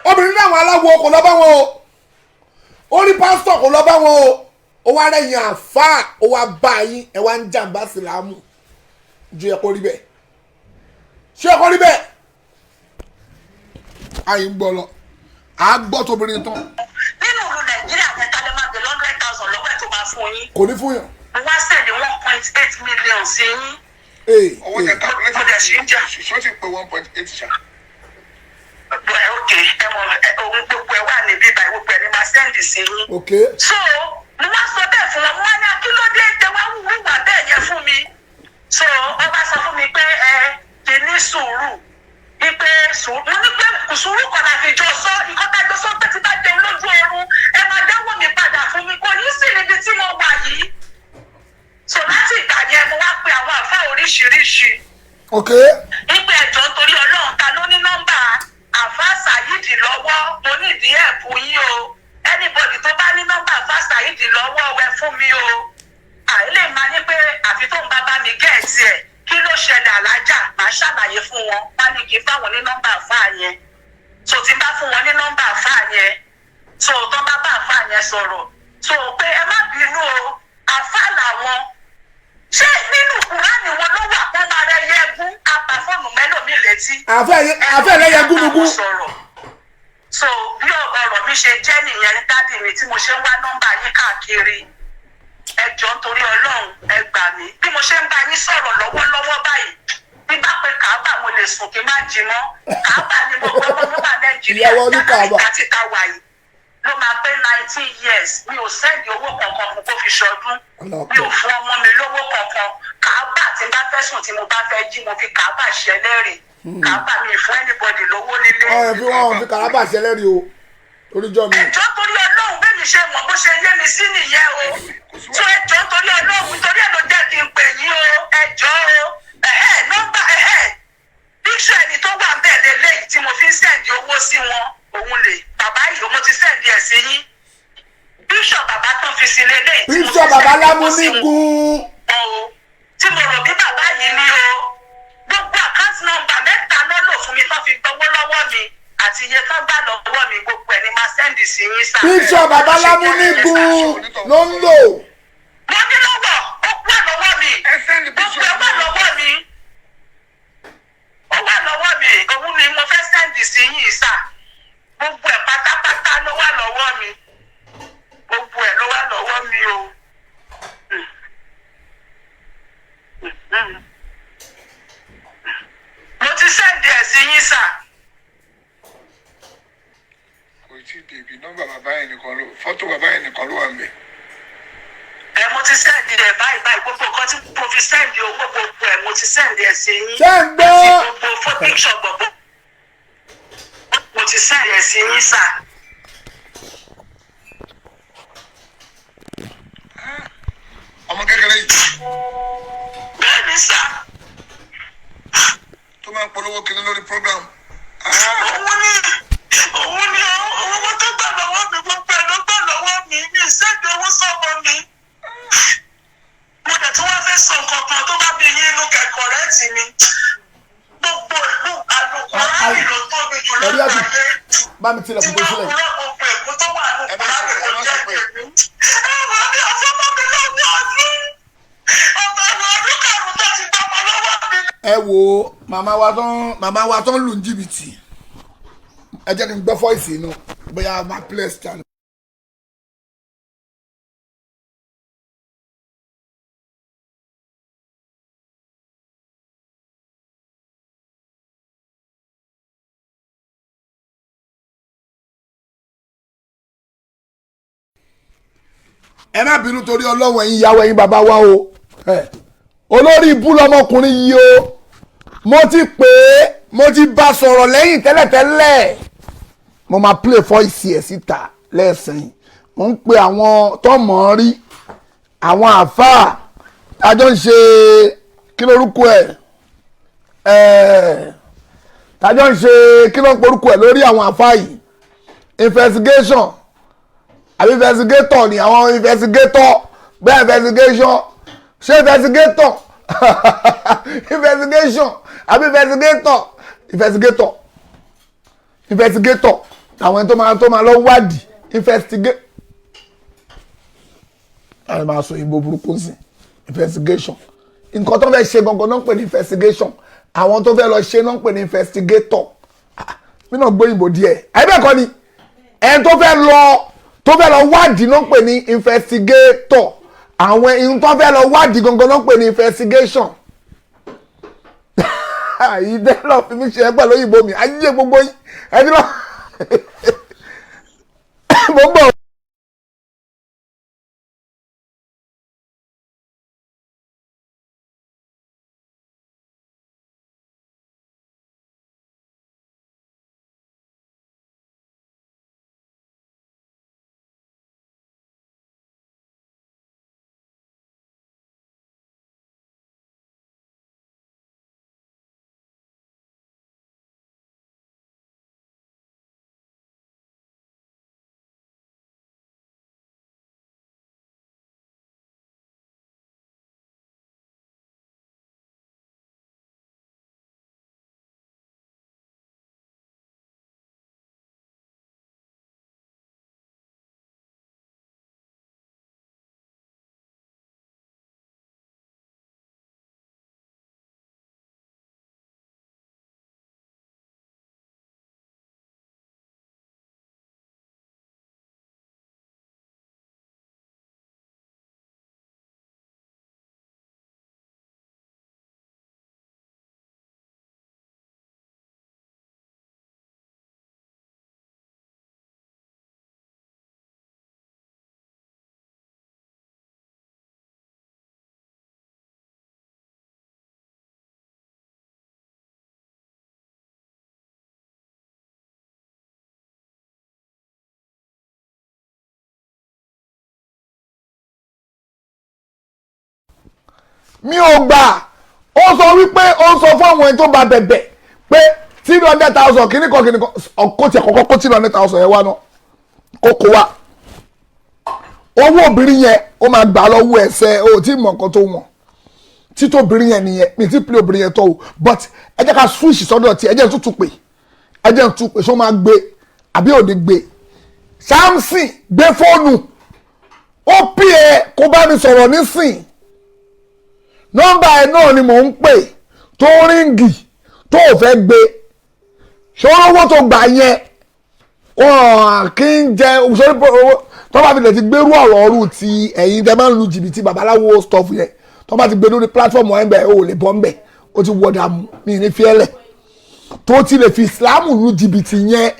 Obìnrin náà, àwọn aláwo, kò lọ bá wọn o. Ó rí pásítọ̀, kò lọ bá wọn o. Ó wá rẹ̀yìn àfáà, ó wá bá yín. Ẹ wá ń jàǹbá sílámù ju. Ẹ kó rí bẹ́ẹ̀? Ṣé ẹ kó rí bẹ́ẹ̀? Àyè ń gbọ́ lọ, à á gbọ́ tóbìnrin tán. Nínú ìlú Nàìjíríà yẹn, ká lè máa bẹ̀ 100,000 lọ́wọ́ ẹ̀ tó máa fún yín. Kò ní fún yàn. Mo wá send 1.8 million sí yín. Ee. Owó Ee. tẹ calculate. Mo dẹ̀ ṣe ń jà. Ṣó ti pé 1.8 ṣá? Ẹ ok, ẹ mọ ohun gbogbo ẹ wà ní bíbá, gbogbo ẹ ní máa send sí yín. So mo wá sọ bẹ́ẹ̀ fún wọn. Mo wá ní, "Akílódé tẹ wá wúwà bẹ́ẹ̀ yẹn fún mi?" So wọ́n bá sọ fún mi pé ẹ kì í ní sùúrù, wípé sùúrù. Mo ní pé sùúrù kan la fi jọ sọ nǹkan tá a jọ sọ, pé tí bá jẹun lójú oorun, ẹ máa dáwọ́ mi padà fún mi. Kò ní sí níbi tí mo wà yìí. So láti ìgbà yẹn, mo wá pe àwọn àfáà oríṣiríṣi wípé, "Ẹjọ́, torí Ọlọ́run, ta ló ní nọ́mbà àfa Saheed lọ́wọ́? Mo ní ìdí ẹ̀bù yín o. Anybody tó bá ní nọ́mbà àfa Saheed lọ́wọ́, ẹ fún mi o." Àìlè máa ní pé àfi tó ń bá bá mi get ẹ̀. Kí ló ṣẹlẹ̀, alájà? Máa ṣàlàyé fún wọn. Wá ní kí n fáwọn ní nọ́mbà àfa yẹn. So tí n bá fún wọn ní nọ́mbà àfa yẹn, so tó bá bá àfa yẹn sọ̀rọ̀, so pé ẹ má bínú o, àfa làwọn. Ṣé nínú Kùránì wọn ló wà kó máa rẹ yẹgún apàfọ́ọ̀nù mẹ́lòmí létí? Àfẹ́ rẹ̀ yẹ gúnugún. Sọ̀rọ̀. So bí ọ̀rọ̀ mi ṣe jẹ́ nìyẹn, daddy mi, tí mo ṣe ń wá nọ́mbà yín káàkiri. Ẹ jọ̀ọ́, nítorí Ọlọ́run, ẹ gbà mí. Bí mo ṣe ń bá yín sọ̀rọ̀ lọ́wọ́lọ́wọ́ báyìí, bí bá pé Kàábà, mo lè sùn kí n má jí mọ́. Kàábà ni mo gbọ́ mọ́ wà Nàìjíríà. Ìyàwó ní Kàábà. Láti ta wà yìí ló máa pé 19 years. Mi ò send owó kankan fún kó fi ṣọdún. Mi ò fún ọmọ mi lówó kankan. Kàábà, tí n bá fẹ́ sùn, tí mo bá fẹ́ jí, mo fi Kàábà ṣẹlẹ́rìí. Kàábà, mi ì fún anybody lówó nílé. Ọ̀rẹ́ fi wọ́n fi Kàábà ṣẹlẹ́rìí o, oríjọ́ mi. Ẹjọ́, torí Ọlọ́run, bẹ́ẹ̀ mi ṣe mọ̀ bó ṣe yé mi sí nìyẹn o. Tó ẹjọ́, torí Ọlọ́run, torí ẹ̀ ló jẹ́ kí n pè yín o. Ẹjọ́ o, ẹ̀hẹ́ nọ́mbà, ẹ̀hẹ́ píṣọ ẹni tó wà bẹ́ẹ̀ lélẹ́yìí tí mo fi ń send owó sí wọn. Òun lè bàbá yìí, mo ti send ẹ̀ sí yín. Píṣọ bàbá tó fi sí lélẹ́yìí tí mo Píṣọ fi bàbá send owó sí wọn lámúnígún. O, tí mo rò bí bàbá yìí ni o. Gbogbo account number mẹ́ta ló lò fún mi tó fi gbowó lọ́wọ́ mi, àti iye tó gbà lọ́wọ́ mi, gbogbo ẹ̀ ni máa send sí yín sá. Píṣọ bàbá lámúnígún ló ń lò. Mo ní lọ́wọ́, ó wà lọ́wọ́ mi. Ẹ send Gbogbo picture. ẹ̀ wà lọ́wọ́ mi, ó wà lọ́wọ́ mi. Òun ni mo fẹ́ send sí yín sá. Gbogbo ẹ̀ pátápátá ló wà lọ́wọ́ mi, gbogbo ẹ̀ ló wà lọ́wọ́ mi o. Fọ́tò bàbá yẹn nìkan ló wà ń bẹ̀. Ẹ mo ti send ẹ̀ báyìí báyìí, gbogbo nǹkan tí mo fi send owó, gbogbo ẹ̀ mo ti send ẹ̀ sí yín. Ṣé ń gbọ́? Àti gbogbo fún picture gbogbo mo ti send ẹ̀ sí yín sà. Ọmọ kékeré yìí Bẹ́ẹ̀ ni sà. tó máa ń polówó kiri lórí program. Òun ni owó tó gbà lọ́wọ́ mi, gbogbo ẹ̀ ló gbà lọ́wọ́ mi, mi ì send owó sọ́mọ mi. Mo dẹ̀ tí wọ́n fẹ́ sọ nǹkan kan tó bá bí yín inú kẹ̀kọ́ rẹ̀ tì mí. Gbogbo ìlú àlùkò ráàlì ló tóbi jù Ẹ̀rí àti lọ́gbàáyé. bá mi tilẹ̀kùn tó sílẹ̀. Ẹ má ṣe pé, ẹ má ṣe pé. Ẹ wo màmá wa tó ń màmá wa tó ń lù ní jìbìtì. Ẹ jẹ́ kí n gbọ́ voice inú bóyá máa place channel. Ẹ má bínú torí Ọlọ́run, ẹ̀yin ìyàwó, ẹ̀yin bàbá wa o. Ẹ, olórí ibú lọmọkùnrin yìí o. Mo ti pè é, mo ti bá sọ̀rọ̀ lẹ́yìn tẹ́lẹ̀tẹ́lẹ̀. Mo máa play voice ẹ̀ síta lẹ́sìn. Mo ń pe àwọn tó mọ̀ ọ́n rí, àwọn àáfàá tájọ́ ń ṣe, kí lórúkọ ẹ̀, ẹ̀ tájọ́ ń ṣe, kí ló ń porúkọ ẹ̀ lórí àwọn àáfàá yìí, investigation àbí investigator ni àwọn investigator bẹ́ẹ̀, investigation, ṣé investigator, investigation àbí investigator, investigator, investigator, àwọn ẹni tó máa lọ wádìí, investigate, àwọn máa sọ òyìnbó burúkú sí investigation. Nǹkan tó fẹ́ ṣe gangan náà ń pè ní investigation, àwọn tó fẹ́ lọ ṣe náà ń pè ní investigator. Ah, mi náà gbóyìnbó díẹ̀, àyè ni ẹni tó fẹ́ lọ wádìí náà ń pè ní investigator, àwọn ẹni tó fẹ́ lọ wádìí gangan náà ń pè ní investigation. Ìdẹ́ lọ fi mí ṣe ẹ pẹ̀lú òyìnbó mi, ayé gbogbo yín ẹni lọ mo ń bọ̀. Mi ò gbà. Ó sọ wípé ó sọ fún àwọn ẹni tó bá bẹ̀bẹ̀ pé 300,000 kìíní kan kìíní kan, kó tiẹ̀ kọ́kọ́ kó 300,000 yẹn wá náà, kó wá owó obìnrin yẹn, ó máa gbà lọ́wọ́ ẹsẹ̀. O tí mọ̀ nǹkan tó wọ̀n títí obìnrin yẹn nìyẹn. Mi ti play obìnrin yẹn tọ́ o, but ẹ jẹ́ ká switch sọ́dọ̀ tí ẹ jẹ́ tútù pé, ẹ jẹ́ tútù pé, ṣó máa gbé àbí ò ní gbé? Samson, gbé fóònù, ó pè é kó bá mi sọ̀rọ̀ nísìn. Nọ́mbà ẹ̀ náà ni mò ń pè tó ring tó ò fẹ́ gbé. Ṣòro owó tó gbà yẹn, wọn kì í jẹ owó tó bá fi lè ti gbérú ọ̀rọ̀ ọ̀rù ti ẹ̀yin tẹ́ máa ń lu jìbìtì babaláwo stuff yẹn, tó bá ti gbé lórí platform ẹ̀ ń bẹ̀, ó lè bọ́ ń bẹ̀, ó ti wọ̀ dààmú. Mi ní fiẹ́lẹ̀ tó ti lè fi Islam lu jìbìtì yẹn,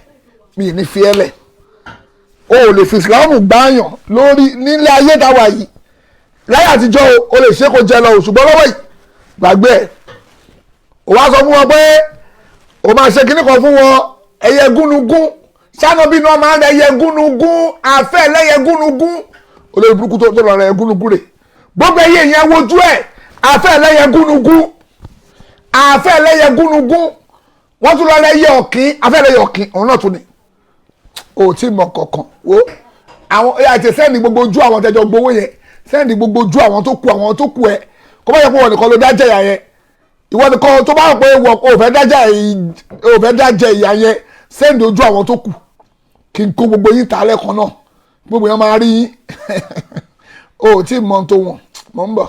mi ní fiẹ́lẹ̀. O ò lè fi ìsìláàmù gbáyàn lórí nílé ayé táwa yìí. Láyé àtijọ́ o lè ṣe kó jẹ lọ, ṣùgbọ́n lọ́wọ́ yìí gbàgbé ẹ̀. O wá sọ fún wọn pé o máa ṣe kíní kan fún wọn, ẹyẹ gúnugún sanabi náà máa ń ẹyẹ gúnugún, àfẹ́ lẹ́yẹ gúnugún. Olórí burúkú tó lọ rẹ gúnugún rè, gbogbo ẹyẹ yẹn wojú ẹ, àfẹ́ lẹ́yẹ gúnugún, àfẹ́ lẹ́yẹ gúnugún. Wọ́n tún lọ rẹ ẹyẹ ọ̀kín, àfẹ́ lẹ́yẹ ọ̀kín, òun náà tún ni. O tí mọ kankan wo àwọn ẹ àti sẹ́ndì gbogbo ojú àwọn tẹjọ gbowó yẹn, sẹ́ndì gbogbo ojú àwọn tó kù, àwọn tó kù ẹ kó bá yẹ kó wọn nìkan ló dájẹ́ ìyà yẹn. Ìwọ nìkan tó bá rò pé wọ ò fẹ́ dájẹ́ ìyà yẹn, sẹ́ndì ojú àwọn tó kù kí n kó gbogbo yín ta lẹ́kan náà, gbogbo yẹn máa rí yín. O tí mọ tó wọn mọ̀ ń bọ̀.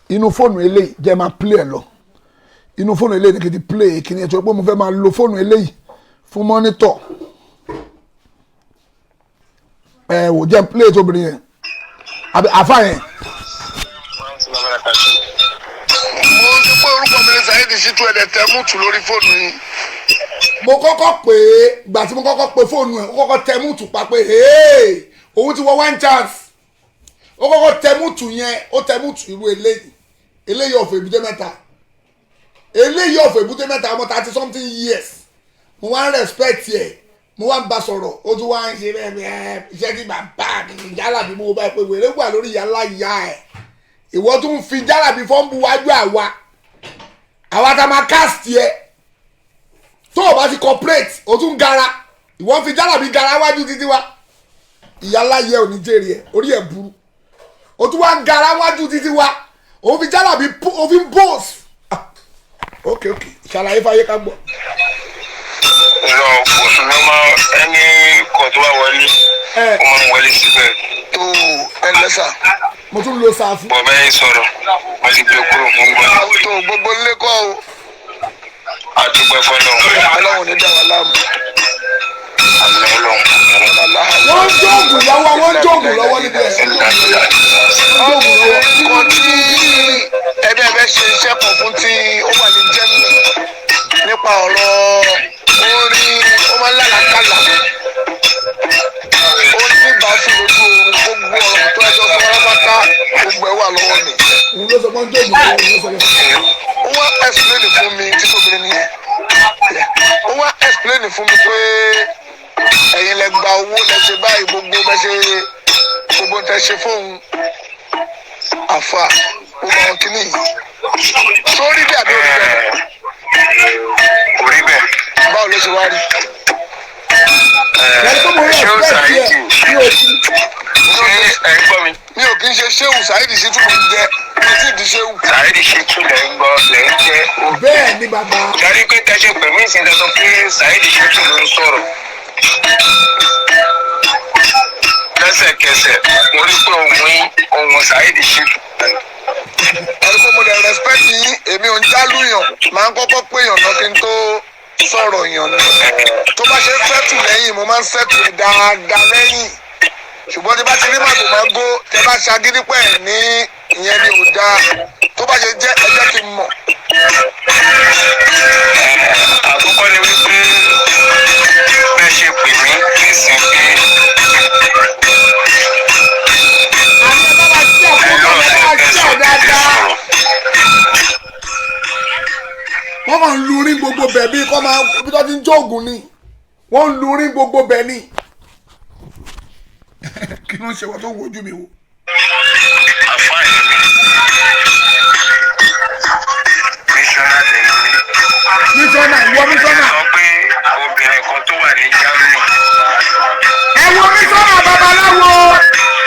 Inú fóònù eléyìí jẹ́ máa play ẹ̀ lọ. Inú fóònù eléyìí kì í ti play kí ni ẹ̀ tó pé mo fẹ́ máa lo fóònù eléyìí fún mọ́nítọ̀. Ẹ wò jẹ́ play tóbìnrin yẹn àbí àfa yẹn. Mo ti pé orúkọ mi ní Saheed Shittu, ẹ̀dẹ̀ tẹ múùtù lórí fóònù yín. Mo kọ́kọ́ pè é, gbà tí mo kọ́kọ́ pe fóònù ẹ̀, ó kọ́kọ́ tẹ múùtù pa pé òun ti wọ one chance. Ó kọ́kọ́ tẹ múùtù yẹn, ó tẹ múùtù irú eléyìí eléyìí ọ̀fọ̀ èbúté mẹ́ta, eléyìí ọ̀fọ̀ èbúté mẹ́ta, ọmọ 30 something years. Mo wá ń respect ẹ̀, mo wá ń bá sọ̀rọ̀, ó tún wá ń ṣe bẹ́ẹ̀ bẹ́ẹ̀ iṣẹ́ tí bàbá mi jálàbí. Mo bá pé wèrè wà lórí ìyá ìyá ẹ̀, ìwọ tún fi jálàbí fọ́nbù wájú àwa àwa tá máa cast yẹ. Tó o bá ti cooperate, o tún gara, ìwọ fi jálàbí gara wájú títí wa. Ìyá láyé ò ní jèrè ẹ, orí ẹ burú. O tún wá ń gara wájú títí wa, o fi jálàbí o fi ń bọ́ọ̀sì. Ok ok, ṣàlàyé fáyé ká gbọ́. Lọ fóònù ló máa ẹni kan tó bá wọlé, ó máa ń wọlé síbẹ̀. Tó ẹ lẹ́sà. Mo tún lo sáfù. Bọ̀ bẹ́ẹ̀ sọ̀rọ̀, mo ti gbé kúrò fún gbọ́. Tó gbogbo lẹ́kọ̀ o. A dúpẹ́ fọlọ́run. Ọlọ́run ní dá wa láàmú. Àmín Ọlọ́run. Wọ́n ń jóògùn lọ́wọ́, wọ́n ń jóògùn lọ́wọ́ níbi ẹ̀. Wọ́n ń jóògùn lọ́wọ́. Kan tí ẹgbẹ́ fẹ́ ṣe iṣẹ́ kan fún tí ó wà ní Germany nípa ọ̀rọ̀ orin, ó máa ń lálàkàlà, ó ní ìbásùn lójú oorun, gbogbo ọ̀rọ̀ tó ẹjọ́ sọ pátápátá gbogbo ẹ̀ wà lọ́wọ́ mi. Òun ló sọ pé wọ́n ń jóògùn lọ́wọ́, òun ló sọ bẹ́ẹ̀. Ó wá explain fún mi tí tóbi nìyẹn, ó wá explain fún mi pé ẹ̀yin lẹ gba owó, lẹ ṣe báyìí, gbogbo bẹ ṣe, gbogbo tẹ ṣe fóun àfà, gbogbo àwọn kìíní yìí sórí bí àbí òrí bẹ́ẹ̀? Kò rí bẹ́ẹ̀. Báwo ló ṣe wá rí? Ẹni tó mo Ṣé ó respect yẹ Saheed mi ò sí. Ṣé ẹ ń gbọ́ mi? Mi ò kí ń ṣe ṣéwù. Saheed Shittu mi ń jẹ, mi ò tí ì di ṣéwù. Saheed Shittu lẹ̀ ń gbọ́ lẹ̀ ń jẹ́ o. Bẹ́ẹ̀ ni bàbá. Sáré pé tẹ́sẹ̀ pẹ̀lú ìsìn tẹ́sán pé Saheed Shittu ló ń sọ̀rọ̀. Lẹ́sẹ̀kẹsẹ̀ mo rí pé ohun yín, ohun Saheed Shittu. Ẹni pé mo lè respect yín, èmi ò ń jálùyàn, máa ń kọ́kọ́ péyàn náà kí n tó sọ̀rọ̀ yàn ni. Tó bá ṣe ń sẹ́tù lẹ́yìn, mo máa ń sẹ́tù ẹ̀ dáadáa lẹ́yìn, ṣùgbọ́n tí bá ti rí màgòmágó, tẹ bá ṣagídí pẹ̀ ní ìyẹn ni ò dáa. Tó bá ṣe jẹ́, ẹ jẹ́ kí n mọ̀. Àkọ́kọ́ ni wípé bẹ́ẹ̀ ṣe pè mí nísìnyí pé Àní ẹ bá wa ṣe àkókò, ẹ bá wa ṣe ọ̀ dáadáa. Wọ́n kàn ń lu orin gbogbo bẹ̀ bí kọ́ máa bí tó ti ń jóògùn ni. Wọ́n ń lu orin gbogbo bẹ̀ ni. Kí ló ń ṣe wọ́n tó wojú mi wò? Àfáà mi, mísọ́nà lẹ́yìn mi. Mísọ́nà, ìwọ mísọ́nà. Sọ pé obìnrin kan tó wà ní Germany. Ẹ wo mísọ́nà babaláwo,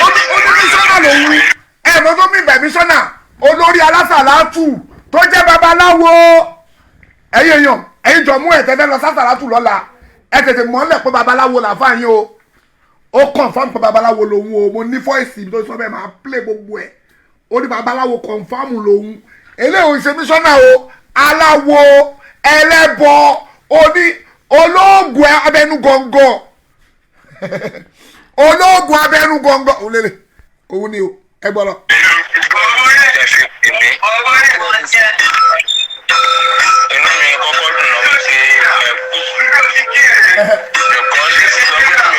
ó ní mísọ́nà lòun. Ẹ mọ tó mi bẹ̀ mísọ́nà olórí alásàlátù tó jẹ́ babaláwo. Ẹ̀yin èèyàn, ẹ̀yin jọ mú ẹ̀ tẹ́tẹ́ lọ sásàlátù lọ́la. Ẹ tètè mọ́lẹ̀ pé babaláwo làfáà yín o. Ó confirm pé babaláwo lòun o. Mo ní voice tó sọ bẹ́ẹ̀, máa play gbogbo ẹ̀. Ó ní babaláwo confirm lòun. Eléyìí ò ń ṣe mísọ́nà o, aláwo ẹlẹ́bọ oní olóògùn abẹnú gọ̀ǹgọ̀, olóògùn abẹnú gọ̀ǹgọ̀ òun lélẹ̀, òun ni o. Ẹ gbọ́ lọ. Ẹ fi pè mí. Inú mi kọ́kọ́ dùn náà wípé ẹ pè. Because sọ pé mi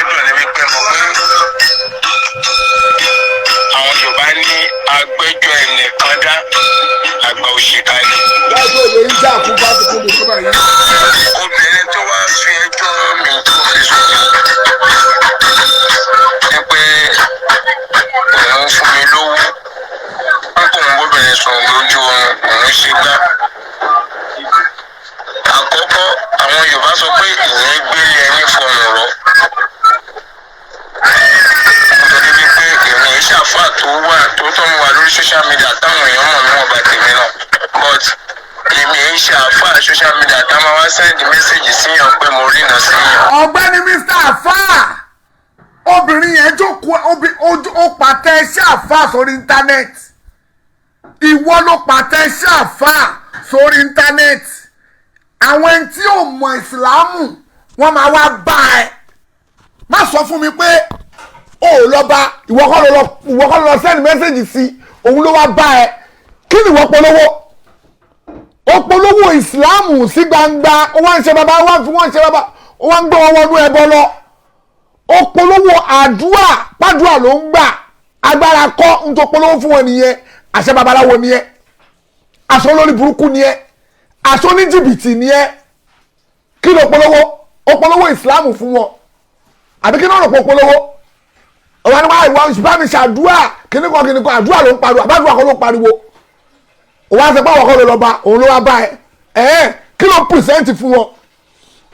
ṣàfà tó wà tó tó ń wà lórí social media táwọn èèyàn mọ̀ mí wọ́n bá tèmi náà, but èmi ń ṣe àfà social media tá máa wá send message síyàn pé mo rí iná síyàn. Ọ̀gbẹ́ni Mr. Afa, obìnrin yẹn jókòó, ó pàtẹ iṣẹ́ àfa sórí íńtánẹ́ẹ̀tì. Ìwọ ló pàtẹ iṣẹ́ àfa sórí íńtánẹ́ẹ̀tì. Àwọn ẹni tí ò mọ ìsìlámù, wọ́n máa wá bá ẹ. Má sọ fún mi pé o ò lọ bá. Ìwọ kọ́ ló lọ, ìwọ kọ́ ló lọ send message sí. Òun ló wá bá ẹ. Kí ni ìwọ polówó? Ó polówó ìsìláàmù sí gbangba. Ó wá ń ṣe bàbá, ó wá ń fi wọ́n ṣe bàbá, ó wá ń gbé wọn wọnú ẹbọ lọ. Ó polówó àdúrà, pàdúrà ló ń gbà, agbára kọ́ ń tó polówó fún wọn nìyẹn. Àṣẹ babaláwo nìyẹn, àṣẹ olórí burúkú nìyẹn, àṣẹ oníjìbìtì nìyẹn. Kí ló polówó? Ó polówó ìsìláàmù fún wọn, àbí kí náà rò pé ó polówó? Ọ̀wá ni wàá ìwà bá mi ṣàdúrà kíníkan kíníkan. Àdúrà ló ń pariwo, àbádùrà kọ́ ló ń pariwo. Òun á sọ pé àwọn kan ló lọ bá, òun ló wá bá ẹ. Ẹ kí ló present fún wọn?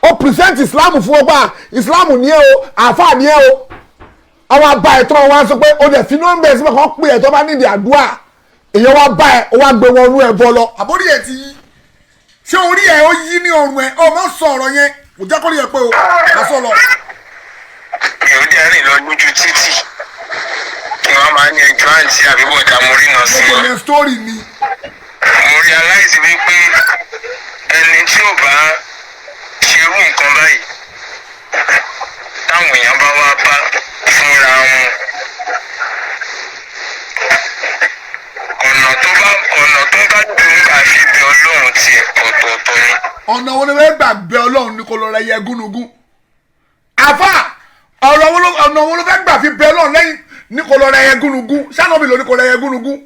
Ó present Islam fún wọn pa. Islam ní ẹ o, àáfàá ní ẹ o. Àwọn abá ẹ tó wọn wá sọ pé o dẹ̀ fi nọ́mbà ẹ síbẹ̀, kàn pè ẹ tó bá nídìí àdúrà. Èèyàn wá bá ẹ, ó wá gbé wọn nú ẹ bọ lọ. Àbórí ẹ ti yí? Ṣé orí ẹ ó yí ní ọrùn ẹ? Ọmọ sọ ọ̀rọ̀ yẹn, kò jẹ́ kó rí ẹ pé o àsọ lọ. Mi ò dẹ́ rìn lọ lójú títì kí wọ́n máa ní ẹjọ́ àǹtí àbí bọ̀dá, mo rí iná sí Gbogbo i. yẹn story ni. Mo realize wípé ẹni tí ò bá ṣerú nǹkan báyìí, táwọn èèyàn bá wá bá fúnra wọn, ọ̀nà tó bá dùn gbà fi bí Ọlọ́run tiẹ̀ ọ̀tọ̀ọ̀tọ̀ ni. Ọ̀nà wo ni wọ́n gbà bẹ Ọlọ́run ní kó lọ rẹ yẹ gúnugún? Àfà, ọ̀rọ̀ wo ló, ọ̀nà wo ló fẹ́ gbà fi bẹ Ọlọ́run lẹ́yìn ní kó lọ rẹ yẹ gúnugún? Sànàbì ló ní kó rẹ yẹ gúnugún,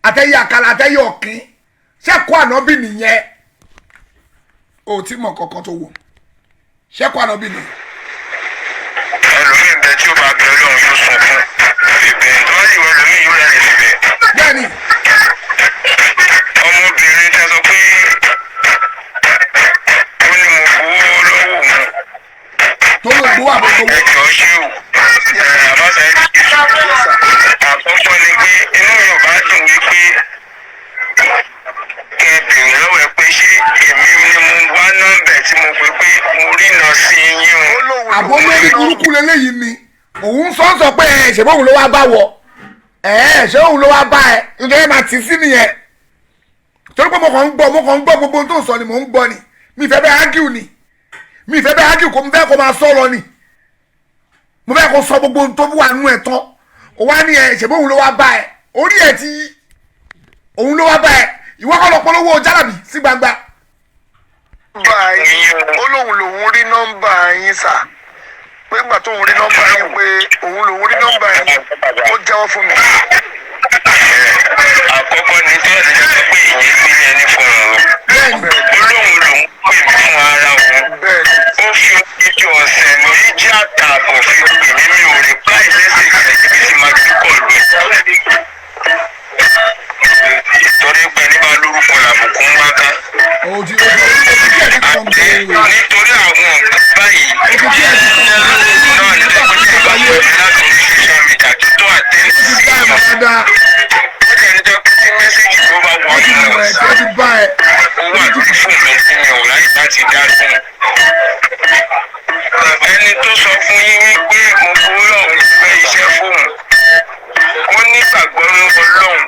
àtẹ̀yẹ àkàlà, àtẹ̀yẹ ọ̀kín? Sẹ́kọ̀ ànábì nìyẹn? O tí mọ̀ kankan tó wò, sẹ́kọ̀ ànábì nìyẹn. Ẹlòmíì bẹ tí ó bá bẹ Ọlọ́run, yóò sunkún ìbẹ̀ tó bá sì wọ ẹlòmíì, yóò rẹ̀ síbẹ̀. Bẹ́ẹ̀ni. Ọmọbìnrin tẹ sọ pé ó ní mo gbowó lọ́wọ́ òun, Tó ló gbowó àbò gbowó? Ẹjọ́ ṣé o, àbáṣe àkọ́kọ́ ni pé inú mi ò bá dùn wípé kẹ bèrè lọ́wọ́ ẹ pé ṣé èmi ni mo wá nọ́mbẹ̀ tí mo pè pé mo rí iná sí yín o. Ó lóun Àbọ̀ lórí burúkú leléyìí ni òun sọ ń sọ pé ẹ ṣe bóun ló wá bá wọ ẹ, ṣé òun ló wá bá ẹ? Nítorí ẹ máa tì í sí nìyẹn, torí pé mo kàn ń gbọ́ gbogbo ohun tó ń sọ ni mò ń gbọ́ ni. Mi fẹ́ bẹ́ẹ̀ argue ni, mi fẹ́ bẹ́ẹ̀ argue kò mo fẹ́ kó máa sọ lọ ni. Mo fẹ́ kó sọ gbogbo ohun tó wà nínú ẹ̀ tán. Ó wá ní ẹ ṣe bóun ló wá bá ẹ. Orí ẹ ti yí. Òun ló wá bá ẹ? Ìwọ kọ́ lọ polówó jálàbì sí gbangba. Nọ́mbà yín, ó lóun lòun rí nọ́mbà yín sà, pé ńgbà tóun rí nọ́mbà yín, pé òun lòun rí nọ́mbà yín, ó jẹ́wọ́ fún mi. Àkọ́kọ́ ni tí wọ́n ti jẹ́ pé ìyẹn sílẹ̀ ní fún òun. Bẹ́ẹ̀ni. Ó lóun lòun pè mí fún ara òun. Bẹ́ẹ̀ni. Ó fi odidi ọ̀sẹ̀ 2 àtààbọ̀ fi pè mí, mi ò reply message rẹ̀ níbi tí màá gbé kọ̀ lù. Torí pé ní bá lórúkọ làbùkù ń wá ká. Òjì òjì òjì díẹ̀ ti kàn Àti gbòòrò. nítorí àwọn nǹkan báyìí náà ní pé tí ìbá pè mí láti orí social media tó tó àtẹ́ǹtì Ti sí bá ẹ èèyàn. dáadáa. Ó jẹ́ ní jẹ́ pé tí message tó bá wọ Wọ́n ti mọ̀ ẹ́, tí wọ́n ti bá ẹ. ó wà lórí fóònù mi tí mi ò ráyè láti dá lóhùn. Ẹni tó sọ fún yín wípé mo fowó lọ́hùn fẹ́ iṣẹ́ fóun, ó nígbàgbọ́ ní Ọlọ́run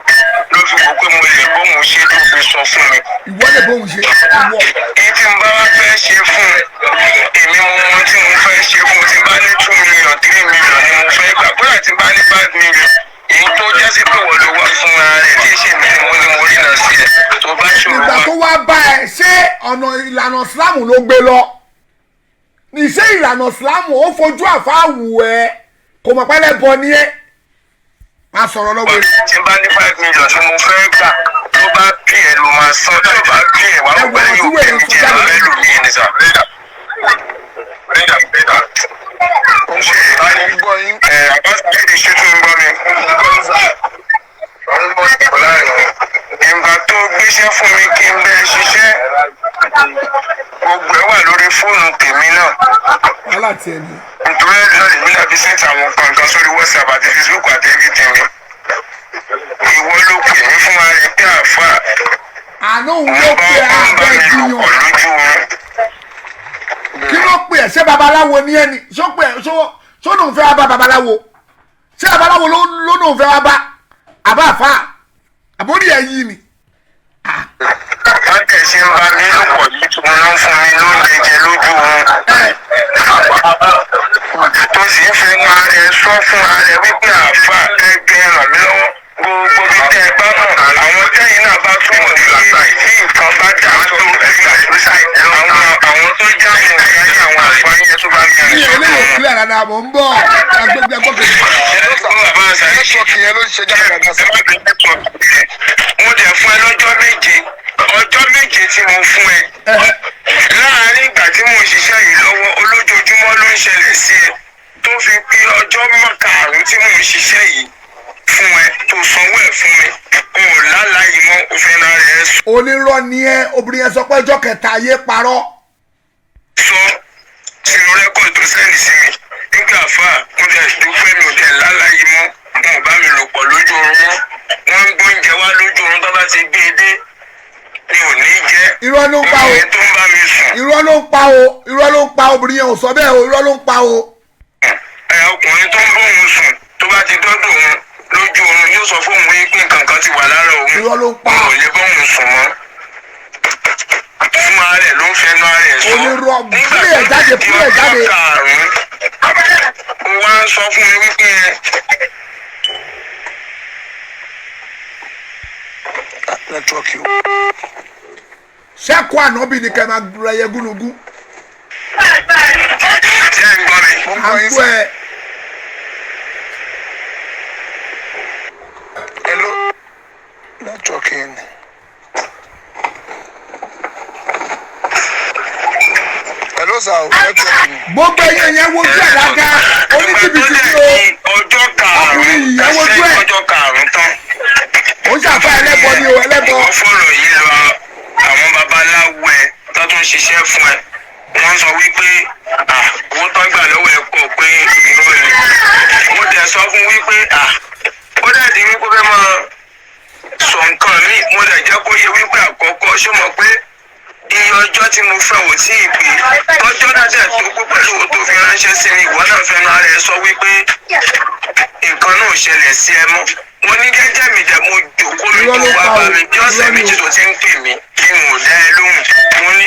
ló fi wò pé mo lè bóun ṣe tó fi sọ fún mi. Ìwọ lè bóun ṣe, ìwọ. Èyí tí n bá wá fẹ́ ṣe fún un, èmi mo mọ tí mo fẹ́ ṣe fún un. Tí n bá ní 2 million, 3 million ni mo fẹ́ gbà, bóyá tí n bá ní 5 million, èyí tó jásí pé wọ́n ló wá fún ara rẹ̀ tí ìṣe mi ni mo ní mo rí náà sí ẹ̀ tó bá ṣòro Ìgbà wá. tó wá bá ẹ, ṣé ọ̀nà ìlànà Ìsìlámù ló gbé lọ? Ìṣe ìlànà Ìsìlámù ó fojú àfáà wù ẹ, kò mọ̀ pẹ́lẹ́ bọ ní ẹ. Má sọ̀rọ̀ lọ́wọ́ èrè. Tí n bá ní 5 million tí mo fẹ́ gbà, tó bá bí ẹ ló máa san, tó bá bí ẹ wá Ẹ wọ́n wọ yóò tí wèrè bí ń jẹ́ jáde. lọ́rẹ́ lómi ní sà. Mo ń gbọ́ yín. Ẹ àbáṣe ṣe tún ń gbọ́ mi. Ìgbà tó gbéṣẹ́ fún mi kí n bẹ́ẹ̀ ṣiṣẹ́, gbogbo ẹ̀ wà lórí fóònù tèmi náà. Wàhálà tiẹ̀ ni. Nítorí ẹ̀ náà lèmi náà fi sẹ́ǹtì àwọn kankan sórí WhatsApp àti Facebook àti everything mi. Àná òun ló pè é àbẹ̀ ìjiyàn. Kí ló pè ẹ́? Ṣé babaláwo ni ẹni ṣó pè ẹ́? Ṣó lóun fẹ́ wá bá babaláwo? Ṣé babaláwo ló lóun fẹ́ wá bá àbá àfa àbórí ẹ̀ yìí ni. Wọ́n tẹ̀ ṣe ń bá mi lòpọ̀ yìí tí mo ń fún mi lóúnjẹ jẹ lójú oorun. Tó sì ń fẹ́ máa ẹ sọ fún ara rẹ wípé àáfà ẹgbẹ́ ràn mí lọ́wọ́. Gbogbo bí tẹ́ ẹ bá mọ̀, àwọn tẹ́yìn náà bá túmọ̀ sí tí nǹkan bá dà tó àwọn tó já fún ọ̀gá ní àwọn àlùfáà yẹn tó bá mi Mi rìn ò lè kílẹ̀ rárá, mò ń bọ̀ agbègbè agbọ́kejì. Nẹ́tíwọ́ọ̀kì yẹn ló ń ṣe jágàgà sá. Mo dẹ̀ fún ẹ lọ́jọ́ 7, ọjọ́ 7 tí mo fún ẹ. Láàárín ìgbà tí mo ń ṣiṣẹ́ yìí lọ́wọ́, olójoojúmọ́ ló ń ṣẹlẹ̀ sí ẹ tó fi pé ọjọ́ 5 tí mo ń ṣiṣẹ́ yìí fún ẹ tó sanwó ẹ̀ fún mi. O ò lálàá yìí mọ́, òfin ara rẹ̀ Onírọ́ ni ẹ, obìnrin yẹn sọ pé ọjọ́ kẹta ayé parọ́. sọ sínú rẹ́kọ̀dì tó send sí mi nígbà fà. Mo dẹ̀ dúpẹ́, mi ò dẹ̀ lálàá yìí mọ́, wọn ò bá mi lò pọ̀ lójú oorun mọ́. Wọ́n ń gbóúnjẹ wá lójú oorun, tó bá ti gbé e dé mi ò ní jẹ́. Irọ́ ló ń pa o. Obìnrin tó ń bá mi sùn. Irọ́ ló ń pa o, irọ́ ló ń pa. Obìnrin yẹn ò sọ bẹ́ẹ̀ o, irọ́ ló ń pa o. Ẹ ọkùnrin tó ń bóun sùn, tó bá ti dọ́dọ̀ òun lójú oorun, yóò sọ fóun wípé nǹkan kan ti wà lára òun. Irọ́ ló ń pa. Òun ò lè bóun sùn mọ́. Fún ara rẹ̀ ló ń fẹnu ara rẹ̀ sọ. Onírọ́, Nígbà pílẹ̀ tó jáde, di pílẹ̀ ọjọ́ jáde. karùn-ún, ó wá ń sọ fún mi wípé Nẹ́tíwọ́ọ̀kì o. Ṣẹ́kù ànábì ni kẹ́ máa rẹyẹ gúnugún. Ṣé ẹ ń gbọ́ mi? Mo ń À gbọ́ ń yín gbọ́ sá. ẹ. Hello. Nẹ́tíwọ́ọ̀kì yẹn ni. Hello sir o, nẹ́tíwọ́ọ̀kì ni. Gbogbo ẹyẹ yẹn wojú ẹ̀ dáadáa, oníjìbìtì ni o. Ọjọ́ Ọkùnrin karùn-ún yìí, ẹ wojú ẹ̀. ọjọ́ karùn-ún tán. Ó ń ṣàfà ẹlẹ́bọ ni o, ẹlẹ́bọ. Wọ́n fọ̀rọ̀ yìí lọ àwọn babaláwo ẹ tó tún ṣiṣẹ́ fún ẹ. Wọ́n sọ wípé owó tó ń gbà lọ́wọ́ ẹ pọ̀, pé irọ́ ni. Mo dẹ̀ sọ fún wípé ó dẹ̀ di wípé fẹ́ máa sọ nǹkan mi. Mo dẹ̀ jẹ́ kó yé wípé àkọ́kọ́ ṣó mọ̀ pé iye ọjọ́ tí mo fẹ́ ò tí ì pé. Tọ́jọ́ náà dẹ̀ tó pé pẹ̀lú owó tó fi ránṣẹ́ sí mi, ìwọ náà fẹnu ara ẹ sọ wípé nǹkan náà ò ṣẹlẹ̀ sí ẹ mọ́. Mo ní jẹ́jẹ́ mi dẹ̀ mo jòkó mi Irọ́ tó ló wá pa bá o, mi bí ọ̀sẹ̀ irọ́ ni méjì o. tó ti ń pè mí kí n ò dá ẹ lóhùn. Mo ní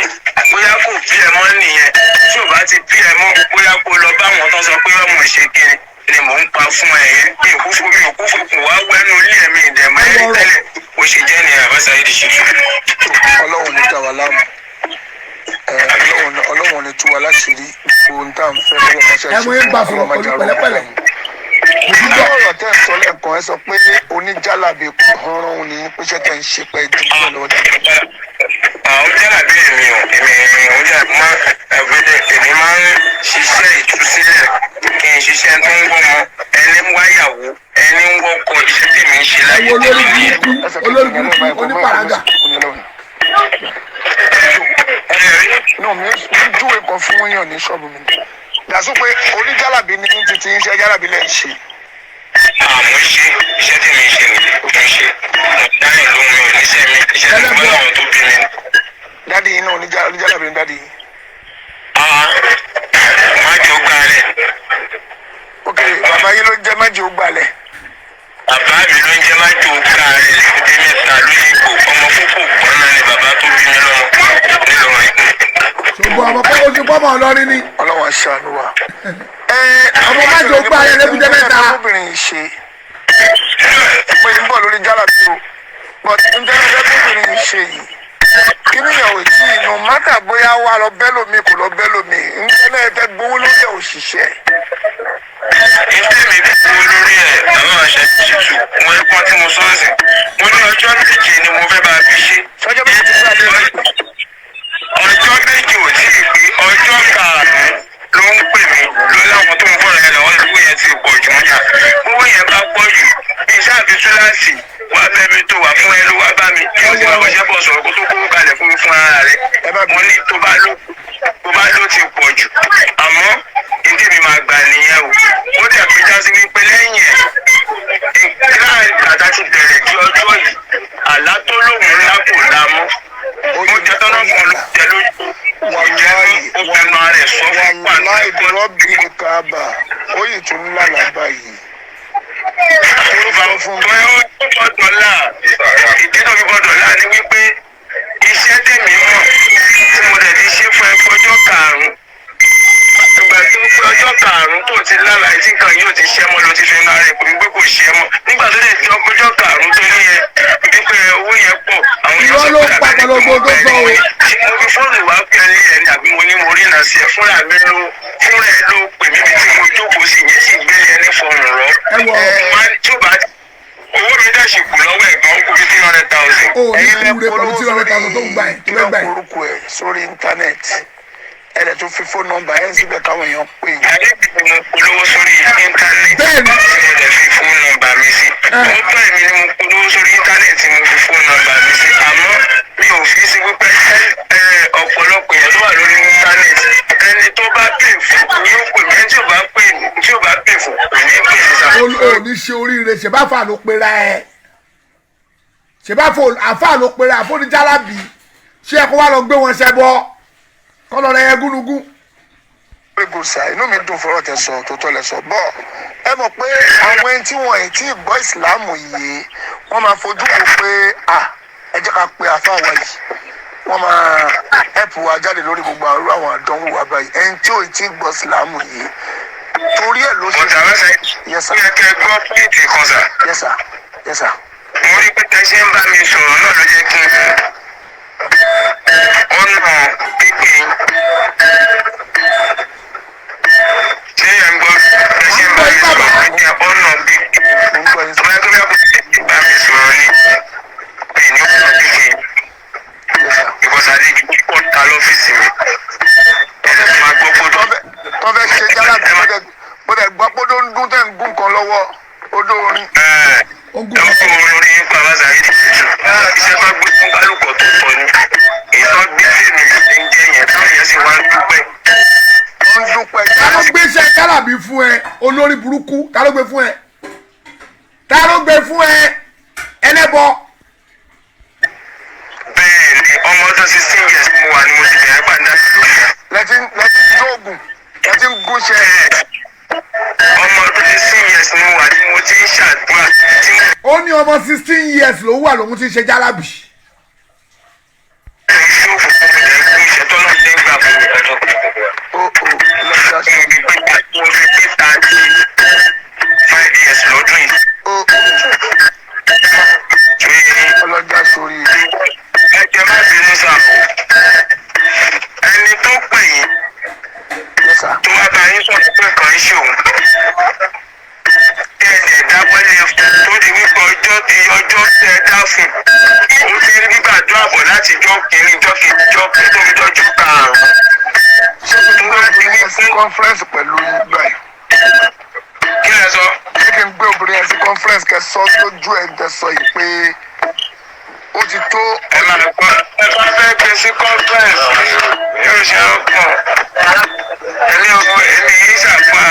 bóyá kò bí ẹ mọ́ nìyẹn. Tí ò bá ti bí ẹ mọ́, bóyá kó lọ bá àwọn tó sọ pé ọmọ ìṣèkiri ni mò ń pa fún ẹ yẹn. Mi ò kú fún mi ò kú fún kò wá wẹ́nu ilé mi ìdẹ̀mọ́ ẹ tẹ́lẹ̀. Bó ṣe jẹ́ nìyẹn, Àbá Saheed Shittu. Ọlọ́run ní dà wá láàmú. Ẹ, Ọlọ́run ní tú wa láṣìírí. Gbogbo ohun tá à ń fẹ́ lọ́wọ́ mọ́ṣẹ́ Ẹ mú yín gbà sọ̀rọ̀ pẹ̀lú pẹ̀lẹ́pẹ̀lẹ́. Ní ọ̀rọ̀ tẹ́ ẹ sọ lẹ́ẹ̀kan, ẹ sọ pé oníjàlábì ọ̀run ni pẹ́ṣẹ́ tẹ́ ń ṣe pẹ́ jù bẹ́ẹ̀ lọ́wọ́ dáadáa. Àwọn jálàbí èmi ò èmi èmi ò jà má ẹgbẹ́dẹ. Èmi máa ń ṣiṣẹ́ ìtúsílẹ̀, kí n ṣiṣẹ́ tó ń gbọ́mọ ẹni ń wáyàwó ẹni ń wọ́kọ, iṣẹ́ tí mi ń ṣe Ẹ láyé wo olórí tèmi nìyẹn. burúkú, Ẹsẹ̀ kejì olórí yẹn lọ́wọ́ burúkú, báyìí, kò mọ́ ẹ̀kọ́ onípàràgà. Náà mi ń júwe kan fún yàn ní ṣọ́ọ̀bù mi. Dàsú pé oníjàlábì ní títí iṣẹ́ jálàbí lẹ́ ń ṣe. Àmọ́ ṣe iṣẹ́ tí mi ń ṣe nìyẹn, mo ń ṣe mo dáhùn lóhùn, mi ò níṣẹ́ mi, iṣẹ́ tí mo bá láwọn tó bí mi. Dádì yín náà oníjàlábì ní dádì yín. Ah, má jọ gbá rẹ̀. Ok, bàbá yín ló ń jẹ́ májè ó gbalẹ̀. Bàbá mi ló ń jẹ́ má jọ gbá rẹ̀ lẹ́kùté mẹ́ta lórí ipò ọmọ púpọ̀ gbọ́nà ni bàbá tó bí mi lọ́mọ nílọrin. Ṣùgbọ́n ọmọ pé oṣù pọ́mọ ọlọ́rin ni. Ọlọ́run á ṣàánú wa. Ọmọ májè ó gbalẹ̀ lẹ́kùté mẹ́ta. Obìnrin yìí ṣe pé ń bọ̀ lórí jálàbí o, but ń tẹ́lẹ̀ fẹ́ kóbìnrin yìí ṣe yìí, kí níyàwó tí inú mátà bóyá wà lọ bẹ́ẹ̀ lómi kò lọ bẹ́ẹ̀ lómi ń tẹ́lẹ̀ fẹ́ gbowó lórí ẹ̀ òṣìṣẹ́. Ìfẹ́ mi kú lórí ẹ̀, àwọn àṣẹ tuntun mo ń pọ́n tí mo sọ ọ́ sìn. Mo ní ọjọ́ 7 ni mo fẹ́ bá a fi ṣe. Sọjọ́ méjì ti gbà dé ìpè. Ọjọ́ 7 ò tí ì pé, ọjọ́ karùn-ún ló ń pè mí ló láwọn tó ń fọ̀rọ̀ yẹn lọ́wọ́. Owó yẹn ti pọ̀ jù mọ́jà. Owó yẹn bá pọ̀ jù, iṣẹ́ àfi túláàsì wà bẹ́ẹ̀ mi tó wà fún ẹ ló wá bá mi kí o ti máa bọ́ṣẹ́ bọ̀ sọ̀rọ̀ kó tó kówó kalẹ̀ fún mi fún ara rẹ̀. Mo ní tó bá ló ti pọ̀ jù, àmọ́ ìdí mi máa gbà nìyẹn o. Ó dẹ̀ fi já sí wípé lẹ́yìn ẹ̀ láàrin bàtà ti bẹ̀rẹ̀ di ọjọ́ yìí, àlá tó lóun ńlá kò la mọ́. tún lálàá báyìí. Ó sọ fún mi. Ó gbọ́dọ̀ là. Ìdí tó fi gbọ́dọ̀ là ni wípé iṣẹ́ tèmi mọ̀ tí mo dẹ̀ ti ṣe fún ẹ pé ọjọ́ karùn-ún. Ìgbà tó pé ọjọ́ karùn-ún tó ti lálàá tí nǹkan yóò ti ṣẹ́ mọ́ ló ti fi ń rẹ̀ pé pé kò ṣẹ́ mọ́. Nígbà tó dẹ̀ ti ọjọ́ karùn-ún tó ní yẹn wípé owó yẹn pọ̀. Àwọn Irọ́ ló pa pẹ̀lú ogun tó sọ o. Ṣé mo fi fóònù wá pé ẹ ní ẹni àbí mo ní mo rí ìrìnà sí ẹ fúnra mi ló fúnra ẹ ló pè mí bí tí mo jókòó sí yẹn sì gbé ẹni fọrùn rọ. Ẹ wọ Tí ó bá owó mi dẹ̀ ṣì kù lọ́wọ́ ẹ̀gbọ́n ó kú 300,000. O ní Ẹ̀yin lẹ kúure pẹ̀lú 300,000 tó ń gbà ẹ̀ tó fẹ́ polówó gbà sórí ẹ̀. orúkọ ẹ̀ sórí íńtánẹ́ẹ̀tì. Ẹ dẹ̀ tún fi fóònù nọ́mbà ẹ̀ síbẹ̀ káwọn èèyàn pè yín. Àyè mi mo polówó sórí íńtánẹ́ẹ̀tì. Bẹ́ẹ̀ni. Tí mo dẹ̀ fi fóònù nọ́mbà mi sí. Ó tọ́ èmi ni mo polówó sórí íńtánẹ́ẹ̀tì mo fi fóònù nọ́mbà mi sí. Àmọ́ mi ò fi sí wípé ẹ ọ̀pọ̀lọpọ̀ èèyàn ló wà lórí íńtánẹ́ẹ̀tì. Ẹni tó bá pè fún kò yóò pè mí. Ẹni tí ò bá pè tí ò bá pè fún kò ní pè mí sá. O ní ṣe oríire ṣe bá fà ló pera ẹ, ṣe bá fò àfà ló pera àfọ̀nìjálábì, ṣé ẹ kó wá lọ gbé wọn ṣẹbọ kọ́ lọ rẹ gúnugún. Very good sir, inú mi dùn fọ́rọ̀ tẹ́ sọ tó tọ́ lẹ sọ. Bọ́ ẹ mọ̀ pé àwọn ẹni tí wọ́n ẹ̀ tí ì gbọ́ ìsìláàmù yìí wọ́n máa fojú wo pé à ẹ jẹ́ ká pe àfa wa yìí, wọ́n máa ẹ̀pù wa jáde lórí gbogbo àrùn àwọn àdánwò wa báyìí. Ẹni tí ò tí ì gbọ́ ìsìláàmù yìí torí ẹ̀ ló ṣe. Ọ̀tà lọ́sẹ̀ Yes sir. ó yẹ kẹ́ ẹ gbọ́ píìtì kan sà. Yes sir. Yes sir. Mo rí pé tẹ́ ṣe ń bá mi sọ̀rọ̀ náà ló jẹ́ kí n ọ̀nà pípé yín. Ṣé ẹ̀ ń gbọ́ tẹ́ ṣe ń bá mi sọ̀rọ̀ ló jẹ́ ọ̀nà pípé? Mo ń gbọ́ yín sir. Tọ́lá tó bá kó tẹ́ bá mi sọ̀rọ̀ ni pé ní ọ̀nà pípé yín. Yes sir. Ìkọ̀sà àlejò púpọ̀ ta lọ́fíìsì mi. Ẹ̀sẹ̀ tó máa gbọ́ fótó. Tọ́ fẹ́ ṣe jálàbí mo dẹ̀ gbọ́ pé ó ń dún tẹ̀ ń gún kan lọ́wọ́ ó dó orin. Ẹ̀ẹ́ Ó ń gún ẹ kó lórí yín pa aláṣà yìí ti jù. Iṣẹ́ bá gbé fún kálukọ̀ tó tọ́ ni. Èyí tó gbé fèmí ń jẹ́ yẹn táwọn èèyàn sì wá ń dúpẹ́. Ó ń dúpẹ́ Ta ló jálàbí. gbé iṣẹ́ jálàbí fún ẹ olórí burúkú? Ta ló gbé fún ẹ? Ta ló gbé fún ẹ ẹlẹ́bọ? Bẹ́ẹ̀ ni, ọmọ ọdún 16 years mo wà ní mo ti bẹ̀rẹ̀ pàdé. Lẹ́tí lẹ́tí ń jóògùn lẹ́tí ń gúnṣẹ́. Ọmọ ọdún 16 years ni mo wà ní mo ti ń ṣàdúrà tí mo Ó ní ọmọ 16 years ló wà lòun ti ṣe jálàbí. ń ṣòfò fún mi lẹ́ fún iṣẹ́ tọ́lọ́ ṣe ń gbà fún mi ọjọ́. Ó ó lọ́jà Mo ṣe. fi pé mo fi pé 35 years lọ́dún yìí. Ó ó Ṣé ọlọ́jà sórí. ẹ jẹ́ má bínú sá o. Ẹni tó pè yín Yes sir. tó wá bá yín sọ̀rọ̀ pé nǹkan ń ṣe òun. Tẹ́ ẹ dẹ̀ dáwọ́lé fún tó di wípé ọjọ́ ti ọjọ́ tẹ́ ẹ dá fún. Ó ti rí gbígbàdúrà bọ̀ láti jọ́ kìíní jọ́ kejì jọ́ kejì tó fi jọ́jọ́ karùn-ún. Ṣé kí n gbé obìnrin yẹn sí conference pẹ̀lú yín báyìí? Kí lẹ sọ? Ṣé kí n gbé obìnrin yẹn sí conference kẹ sọ lójú ẹ̀ ń tẹ sọ yìí pé ó ti tó? Ẹ máa gbọ́. Ẹ bá fẹ́ gbé sí conference yóò ṣe é pọ̀. Èmi ò èmi yìí ṣàpá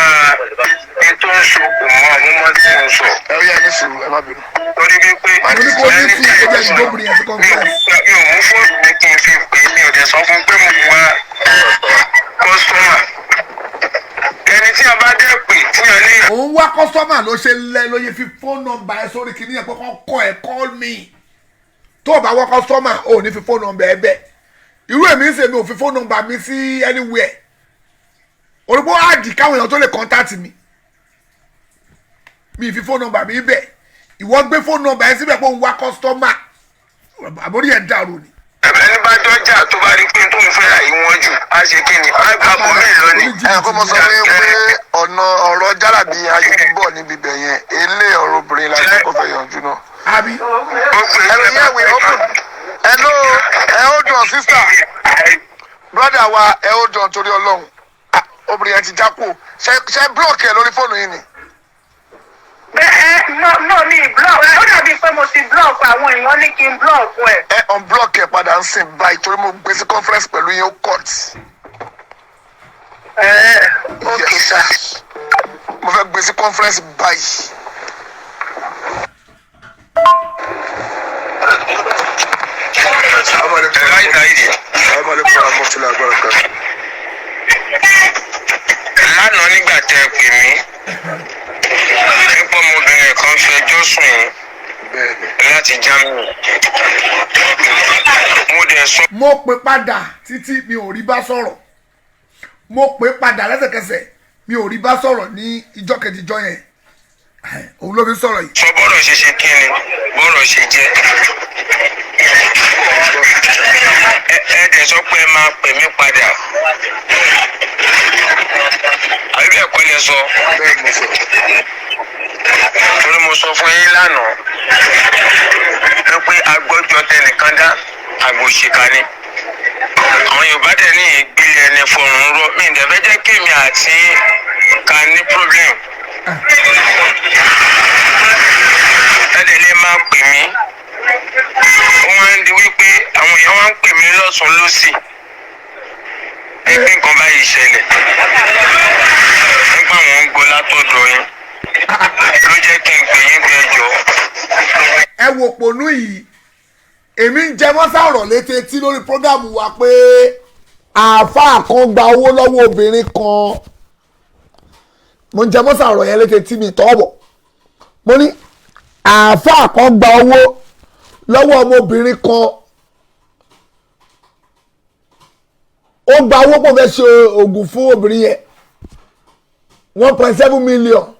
ètò ìṣòkò mọ́ àwọn ọmọ tí mo sọ. Ẹ ó yá ní sùúrù, ẹ má bínú. Torí wípé Mo ní kó ní sùúrù kó jẹ́ ìgbóbìnrin yẹn sí conference. Mi ò mú fóònù mi kí n fi pè é, mi ò dẹ̀ sọ fún pé mo wá kọ́sítọ́mà. Ẹni tí a bá dẹ̀ pè tí a ní Òun wá kọ́sọ́mà ló ṣe lẹ lóye fi fóònù nọ́mbà ẹ sórí kìíní yẹn pé kọ́ kọ́ ẹ call me. Tó o bá wá kọ́sọ́mà ò ní fi fóònù nọ́mbà ẹ bẹ́ẹ̀. Irú èmi ń ṣe mi ò fi fóònù nọ́mbà mi sí anywhere. Olùkọ́ àdì káwọn èèyàn tó lè contact mi. Mi fi fóònù nọ́mbà mi bẹ̀. Ìwọ gbé fóònù nọ́mbà ẹ síbẹ̀ pé òun wá kọ́sọ́mà. Àbórí ẹ̀ dàrú ni. ẹni bá dọ́jà tó bá rí pé tóun fẹ́ rà yìí wọ́n jù á ṣe kí ni á gbà bọ̀ mí lọ ni. Ẹ kó mo sọ fún yín pé ọ̀nà ọ̀rọ̀ jálàbí ayé ń bọ̀ níbi ibẹ̀ yẹn, ilé ọ̀rọ̀ obìnrin la kọ́kọ́ fẹ́ yanjú náà. Àbí Hello, yeah, we open. Hello, ẹ hold on sister. Brother wa, ẹ hold on torí Ọlọ́run. Ah, obìnrin yẹn ti já kú. Ṣé ṣé block ẹ lórí fóònù yìí ni? Ẹ no no, mi block ẹ, ó dàbí pé mo ti block àwọn èèyàn ní kí n block ẹ. Ẹ unblock ẹ padà ń sìn báyìí torí mo gbé sí conference pẹ̀lú yín ó cut. Ẹ ok sir. Mo fẹ́ gbé sí conference báyìí. Assalamu alaikum warahmatullahi wabarakatuh. Lánàá nígbà tẹ ẹ pè mí Nípa ọmọbìnrin kan fẹjọ́ sùn yín Bẹ́ẹ̀ni. láti Germany. Mo dẹ̀ sọ Mo pè padà títí, mi ò rí bá sọ̀rọ̀. Mo pè padà lẹ́sẹ̀kẹsẹ̀, mi ò rí bá sọ̀rọ̀ ní ìjọ́ kejì ìjọ́ yẹn. Òun ló fi sọ̀rọ̀ yìí. Sọ bọ́rọ̀ ṣe ṣe kí ni bọ́rọ̀ ṣe jẹ́. Ẹ dẹ̀ sọ pé ẹ máa pè mí padà. Àbí bẹ́ẹ̀ kọ́ lẹ sọ? Bẹ́ẹ̀ mo sọ. Torí mo sọ fún yín lánàá wípé agbọ́jọ tẹnìkan dá àgbò òṣìkà ni. Àwọn Yorùbá dẹ̀ ní ìgbìlẹ̀ ẹni fọ̀rùn rọ mí ìdẹ̀fẹ́ jẹ́ kémi àti ká ní problem. Ẹ dẹ̀ lè máa pè mí. Ó wá ń di wípé àwọn èèyàn wá ń pè mí lọ́sùn lọ́sì pé nǹkan báyìí ṣẹlẹ̀ nígbà wọn ń gbọ́ látọ̀dọ̀ yín ló jẹ́ kí n pè yín pé ẹ jọ̀ọ́. Ẹ wò pònú yìí, èmi ń jẹ mọ́sá ọ̀rọ̀ létí etí lórí program wa pé àáfàá kan gba owó lọ́wọ́ obìnrin kan. Mo ń jẹ mọ́sá ọ̀rọ̀ yẹn létí etí mi tọ́ bọ̀. Mo ní àáfàá kan gba owó lọ́wọ́ ọmọbìnrin kan, ó gba owó pọ̀ fẹ́ ṣe oògùn fún obìnrin yẹn, 1.7 million.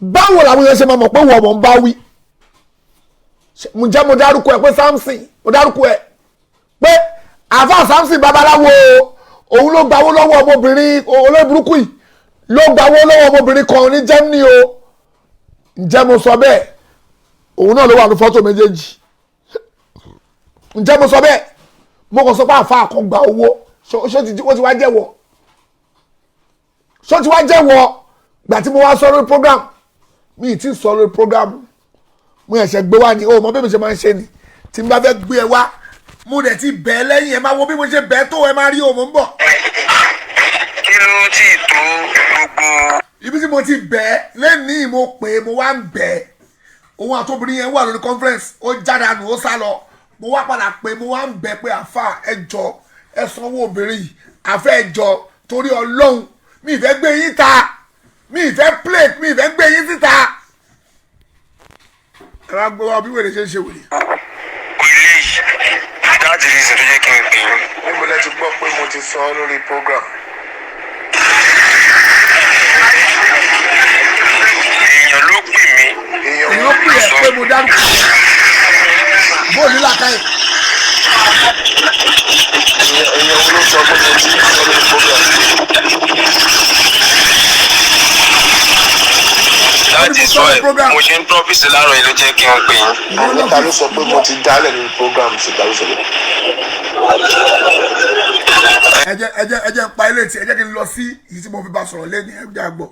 Báwo làwọn yẹn ṣe máa mọ̀ pé wọ́n mọ̀ ń bá wí? Ǹjẹ́ mo dárúkọ ẹ̀ pé Samson? Mo dárúkọ ẹ̀ pé àáfàá Samson babaláwo o, òun ló gbawó lọ́wọ́ ọmọbìnrin olóòburúkú yìí, ló gbawó lọ́wọ́ ọmọbìnrin kan ní Germany o. Ǹjẹ́ mo sọ bẹ́ẹ̀? Òun náà ló wà ní fọ́tò méjèèjì. Ǹjẹ́ mo sọ bẹ́ẹ̀? Mo kàn sọ pé àáfàá kan gba owó. Ṣó ti ó ti wá jẹ́wọ́? Ṣó ti wá jẹ́wọ́? Gbà tí mo wá sọ lórí program, mi ì tí ì sọ lórí program, mo ẹ̀ṣẹ̀ gbé wá ni o. Mọ bí mo ṣe máa ń ṣe ni tí n bá fẹ́ gbé ẹ wá, mo dẹ̀ ti bẹ̀ ẹ́ lẹ́yìn. Ẹ máa wo bí mo ṣe bẹ̀ ẹ́ tó, ẹ máa rí o. Mo ń bọ̀. Kí ló tí ì tó gbogbo Ibi tí mo ti bẹ̀ ẹ́ lẹ́nìí, mo pè é, mo wá ń bẹ̀ ẹ́. Òun àtobìnrin yẹn wà lórí conference, ó jáde àná, ó sá lọ. Mo wá padà pé, mo wá ń bẹ̀ pé, àfà, ẹ jọ, ẹ sanwó obìnrin yìí. Àfẹ́, ẹ jọ, torí Ọlọ́run, mi ì fẹ́ gbé yín ta, mi ì fẹ́ plate, mi ì fẹ́ gbé yín síta. Ẹ wá gbọ́ wá bí wèrè ṣe ń ṣe wèrè. Eléyìí láti rí ìsìn tó jẹ́ kí n pè yín. Níbo lẹ ti gbọ́ pé mo ti sọ ọ́ lórí program? Èèyàn ló pè mí. Èèyàn Èèyàn pè ẹ́ pé mo dárúkọ bóòlù làkàyè. Èèyàn wo ló sọ pé mo ti sọ lórí program? Láti sọ ẹ mo ṣe ń tọ́fíìsì láàárọ̀ yìí ló jẹ́ kí n pè yín. Àwọn ta ló sọ pé mo ti dálẹ̀ lórí program? Sí ta ló sọ bẹ́ẹ̀? Ẹ jẹ́ ń pa ilé tí ẹ jẹ́ kí n lọ sí èyí tí mo fi bá sọ̀rọ̀ lẹ́nu. Ẹ jẹ́ àgbọ̀.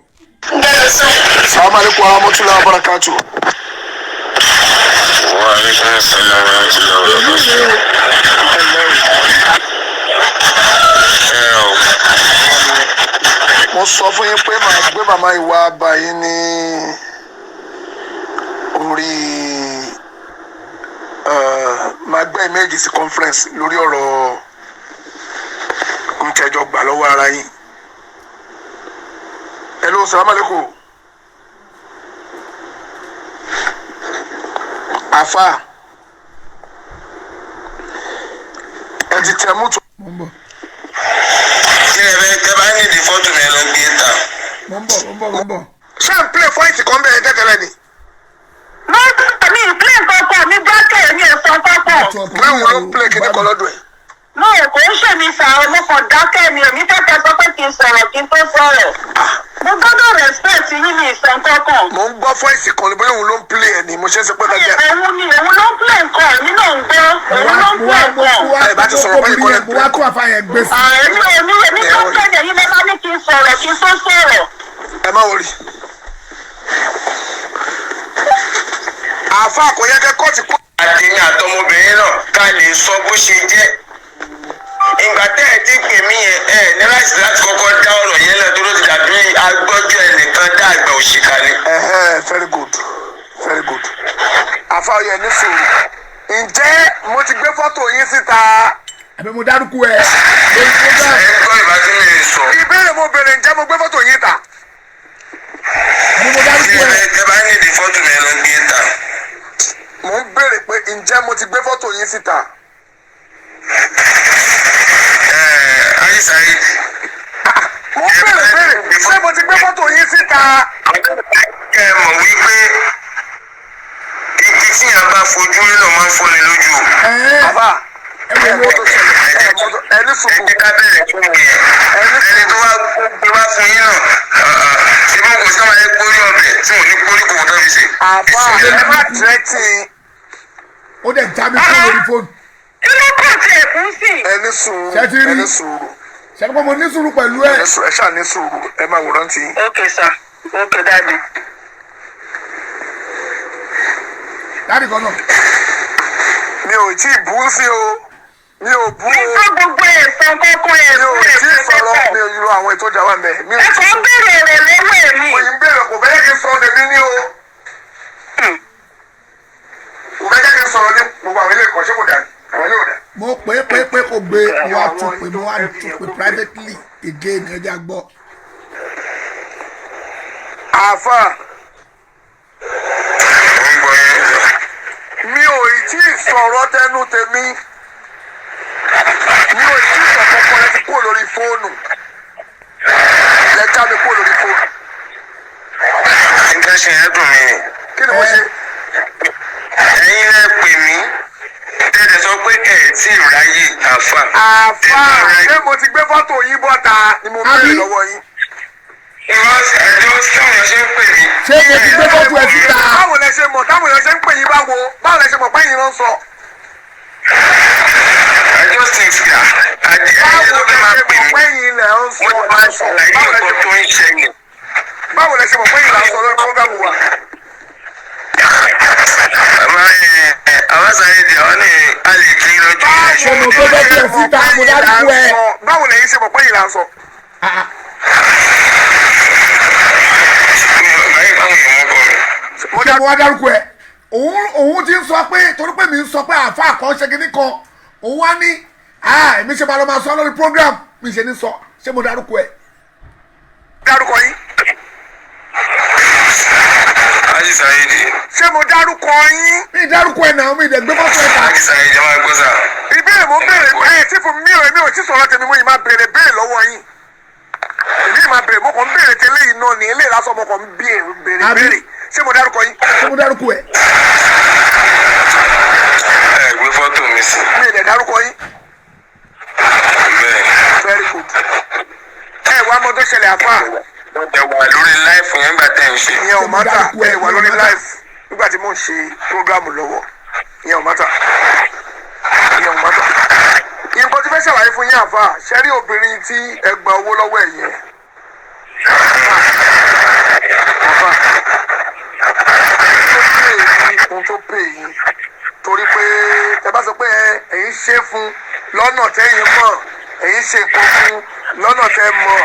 Salaam alaikum wa rahmatulahi wa barakatu. Wa alaikum assalam wa rahmatullahi wa barakatuh. Ẹ o. Mo sọ fún yín pé màá gbé màmá ìwà bá yín ní orí màá gbé méjì sí conference lórí ọ̀rọ̀ ntẹ̀jọ gbà lọ́wọ́ ara yín. Hello, salaam alaikum. Àfà, ẹ ti tẹ mútu. Mo ń bọ̀. Kí ẹ fẹ́ tẹ bá nídìí fọ́tò mi, ẹ lọ gbé ta. Mo ń bọ̀, mo ń bọ̀, mo ń bọ̀. Ṣé n play voice kan bẹ́ẹ̀ tẹ́tẹ́lẹ̀ ni? Mo mi ì play kankan, mi dákẹ́, mi ò sọ kankan. Báwo ló ń play kíní kan lọ́dọ̀ ẹ̀? Mo ò kò ń ṣèmi sà ọ, mo kàn dákẹ́ mi ò ní fẹ́ kẹ́ sọ pé kí n sọ̀rọ̀ kí n tó sọ̀rọ̀. Mo gbọ́dọ̀ respect yín, mi ì sọ kankan. Mo ń gbọ́ voice kan ní, bóyá òun ló ń play ẹ̀ ni mo ṣe ń sọ pé ká jẹ́. Òun ni, òun ló ń play nǹkan, èmi náà ń gbọ́, òun ló ń Mo wá play mo nǹkan. wá Ẹ bá ti sọ̀rọ̀ báyìí kọ́ lẹ́ ń mo wá tó àfa yẹn gbé sí. Èmi ò ní, èmi tó ń tẹ̀lé yín lẹ́ bá ní kí n sọ̀rọ̀ kí n tó sọ̀rọ̀. Ẹ má wọrí. Àáfàá, kò yẹ kẹ́ kóòtù kó. Àtẹ̀yìn àtọmọbìnrin náà ká lè sọ bó ṣe jẹ́. Ìgbà tẹ́ ẹ ti pè mí yẹn, ẹ ní láti kọ́kọ́ dá ọ̀rọ̀ yẹn lẹ̀ tó ló ti dàbí agbọ́jọ́ ẹnìkan dá àgbà òṣìkà ni. Ẹhẹ́, very good, very good. Àáfàá yẹn ní sùúrù. Ǹjẹ́ mo ti gbé fọ́tò yín síta? Àbí mo dárúkọ ẹ lórí program? Ẹ ń gbọ́ ìbá tí mi sọ. Ìbéèrè mo béèrè, ǹjẹ́ mo gbé fọ́tò yín ta? dárúkọ ẹ. Ẹ bá ní ìdí fọ́tò mi, ẹ lọ gbé ta. Mò ń béèrè pé ǹjẹ́ mo ti gbé fọ́tò yín síta? Ẹ ayé Saheed. Mò ń béèrè ṣé mo ti gbé fọ́tò yín síta? Kẹ́ ẹ mọ̀ wípé igi tí yàn bá fojú rí náà máa ń fọ́ni lójú o. Ẹ̀ẹ́, Àfà, ẹ mọ̀ tó ṣẹlẹ̀, ẹ mọ̀ tó, ẹ ní Ẹ sùúrù. jẹ́ ká bẹ̀rẹ̀ fún mi yẹn. Ẹni tó wá gbé wá fún yín náà, ṣé bí kò sí máa ń gbórí ọbẹ̀ tí wọ́n ní gbórí kò tó fi ṣe. Àfà, ẹ má tẹ́tì. Ó dẹ̀ já mi kúrò lórí fóònù. Kí ló kàn tiẹ̀ fún sí? Ẹ ní sùúrù. Ṣé ti rí? Ẹ ní sùúrù. Ṣe pé mo ní sùúrù pẹ̀lú ẹ. Ẹ ní sùúrù, ẹ ṣáà ní sùúrù, ẹ máa wòran tì í. Ok sir, ok daddy. Dáàdì kan náà. Mi ò tí ì bú sí o, mi ò bú Mi o. fún gbogbo ẹ̀sán kọ́kọ́ Mi ẹ̀sùn ò tí ì ẹ̀sùn sọ̀rọ̀, mi ò yọ àwọn ètò ìjà wà mẹ́. Mi ò Ẹ tí kàn ń béèrè rẹ̀ lọ́wọ́ èmi. mo yìí ń béèrè, kò fẹ́ kí n sọ tèmi ní o. Kò fẹ́ kí n sọ̀rọ̀ ní gbogbo àwọn ilé ẹ̀kọ́, ṣé kò dà ní àwọn ilé ò dà. Mo pè é pé pé kò gbé, mo wá tún pè, mo wá tún pè privately again. Ẹ jẹ́ àgbọ̀. Àáfà, Ó ń gbọ́ yín. mi ò tí ì sọ̀rọ̀ tẹnu tèmi, mi ò tí ì sọ kọ́kọ́. Ẹ ti kúrò lórí fóònù, lẹ já mi kúrò lórí fóònù. Nǹkan ṣe yẹn dùn mí ni. Kí ni mo ṣe? Ẹ̀yin lẹ pè mí tẹ́lẹ̀ sọ pé ẹ̀ tí ì ráyè, àfà. Àáfà, ṣé mo ti gbé fọ́tò yín bọ́ta ni mo béèrè Àbí? lọ́wọ́ yín. Ìwọ ẹjọ́ táwọn èèyàn ṣe ń pè mí. Ṣé mo ti gbé fọ́tò ẹ síta? Báwo lẹ ṣe mọ̀ táwọn èèyàn ṣe ń pè yín? Báwo, báwo lẹ ṣe mọ̀ pé yín ló ń sọ? Ẹjọ́ sì ń fi àdé Báwo ẹ̀yẹ ló lẹ fẹ́ máa ṣe pè mọ̀ mí. pé yín lẹ ń sọ? Wọ́n ti máa ń ṣàlàyé Báwo lẹ ṣe nǹkan tó ń ṣẹlẹ̀. Báwo lẹ ṣe mọ̀ pé yín là ń sọ lórí program wa? Àmọ́ ẹ̀ àwọn Saheed àwọn ní a lè kí lójú ẹ̀. Ṣé mo gbé fọ́tò ẹ síta? Mo dárúkọ ẹ. Báwo lẹ̀yin ṣe mọ̀ pé yín là ń sọ? Ah, Báyìí báwọn èèyàn mọ́ kọ́ mi. Mo ṣé mo wá dárúkọ ẹ? Òun ti ń sọ pé torí pé mi ń sọ pé àáfàá kan ṣe kinní kan, òun wá ní, "Ah, èmi ṣe máa lọ máa sọ lórí program mi ṣe ní sọ." Ṣé mo dárúkọ ẹ? Dárúkọ yín. Haji Saheed. Ṣé mo dárúkọ yín? Mi dárúkọ ẹ náà, mi dẹ̀ gbé fọ́tò ẹ ta. Haji Saheed, ẹ máa gbọ́ sà. Ìbéèrè mo ń béèrè, ẹ tí fún mi ò, èmi ò tí sọ̀rọ̀ tèmi, mo yìí máa béèrè béèrè lọ́wọ́ yín. Èmi yìí máa béèrè, mo kàn ń béèrè tẹ́lẹ̀ yìí náà ní eléyìí lásán, mo kàn ń béèrè béèrè. Àbí? Béèrè, ṣé mo dárúkọ yín? Ṣé mo dárúkọ ẹ? Ẹ gbé fọ́tò mi sí. Mi ì dẹ̀ dárúkọ yín. Bẹ́ẹ̀. Very good. Ẹ wá mọ tó ṣẹlẹ̀, àfà. Ẹ wà lórí live yẹn gbà tẹ̀ ń ṣe. Ìyẹn ò matter. Dárúkọ ẹ, Ẹ wà lórí ìyẹn ò matter. live nígbà tí mò ń ṣe program lọ́wọ́, ìyẹn ò matter, ìyẹn ò matter. Nǹkan tí fẹ́ ṣàlàyé fún yín, àfà, ṣe rí obìnrin tí ẹ gba owó lọ́wọ́ ẹ̀ yẹn, àfà, tó pè yín, ohun tó pè yín, torí pé ẹ bá sọ pé ẹ̀yin ṣe fún lọ́nà tẹ́yin mọ̀, ẹ̀yin ṣe nǹkan fún lọ́nà tẹ́ mọ̀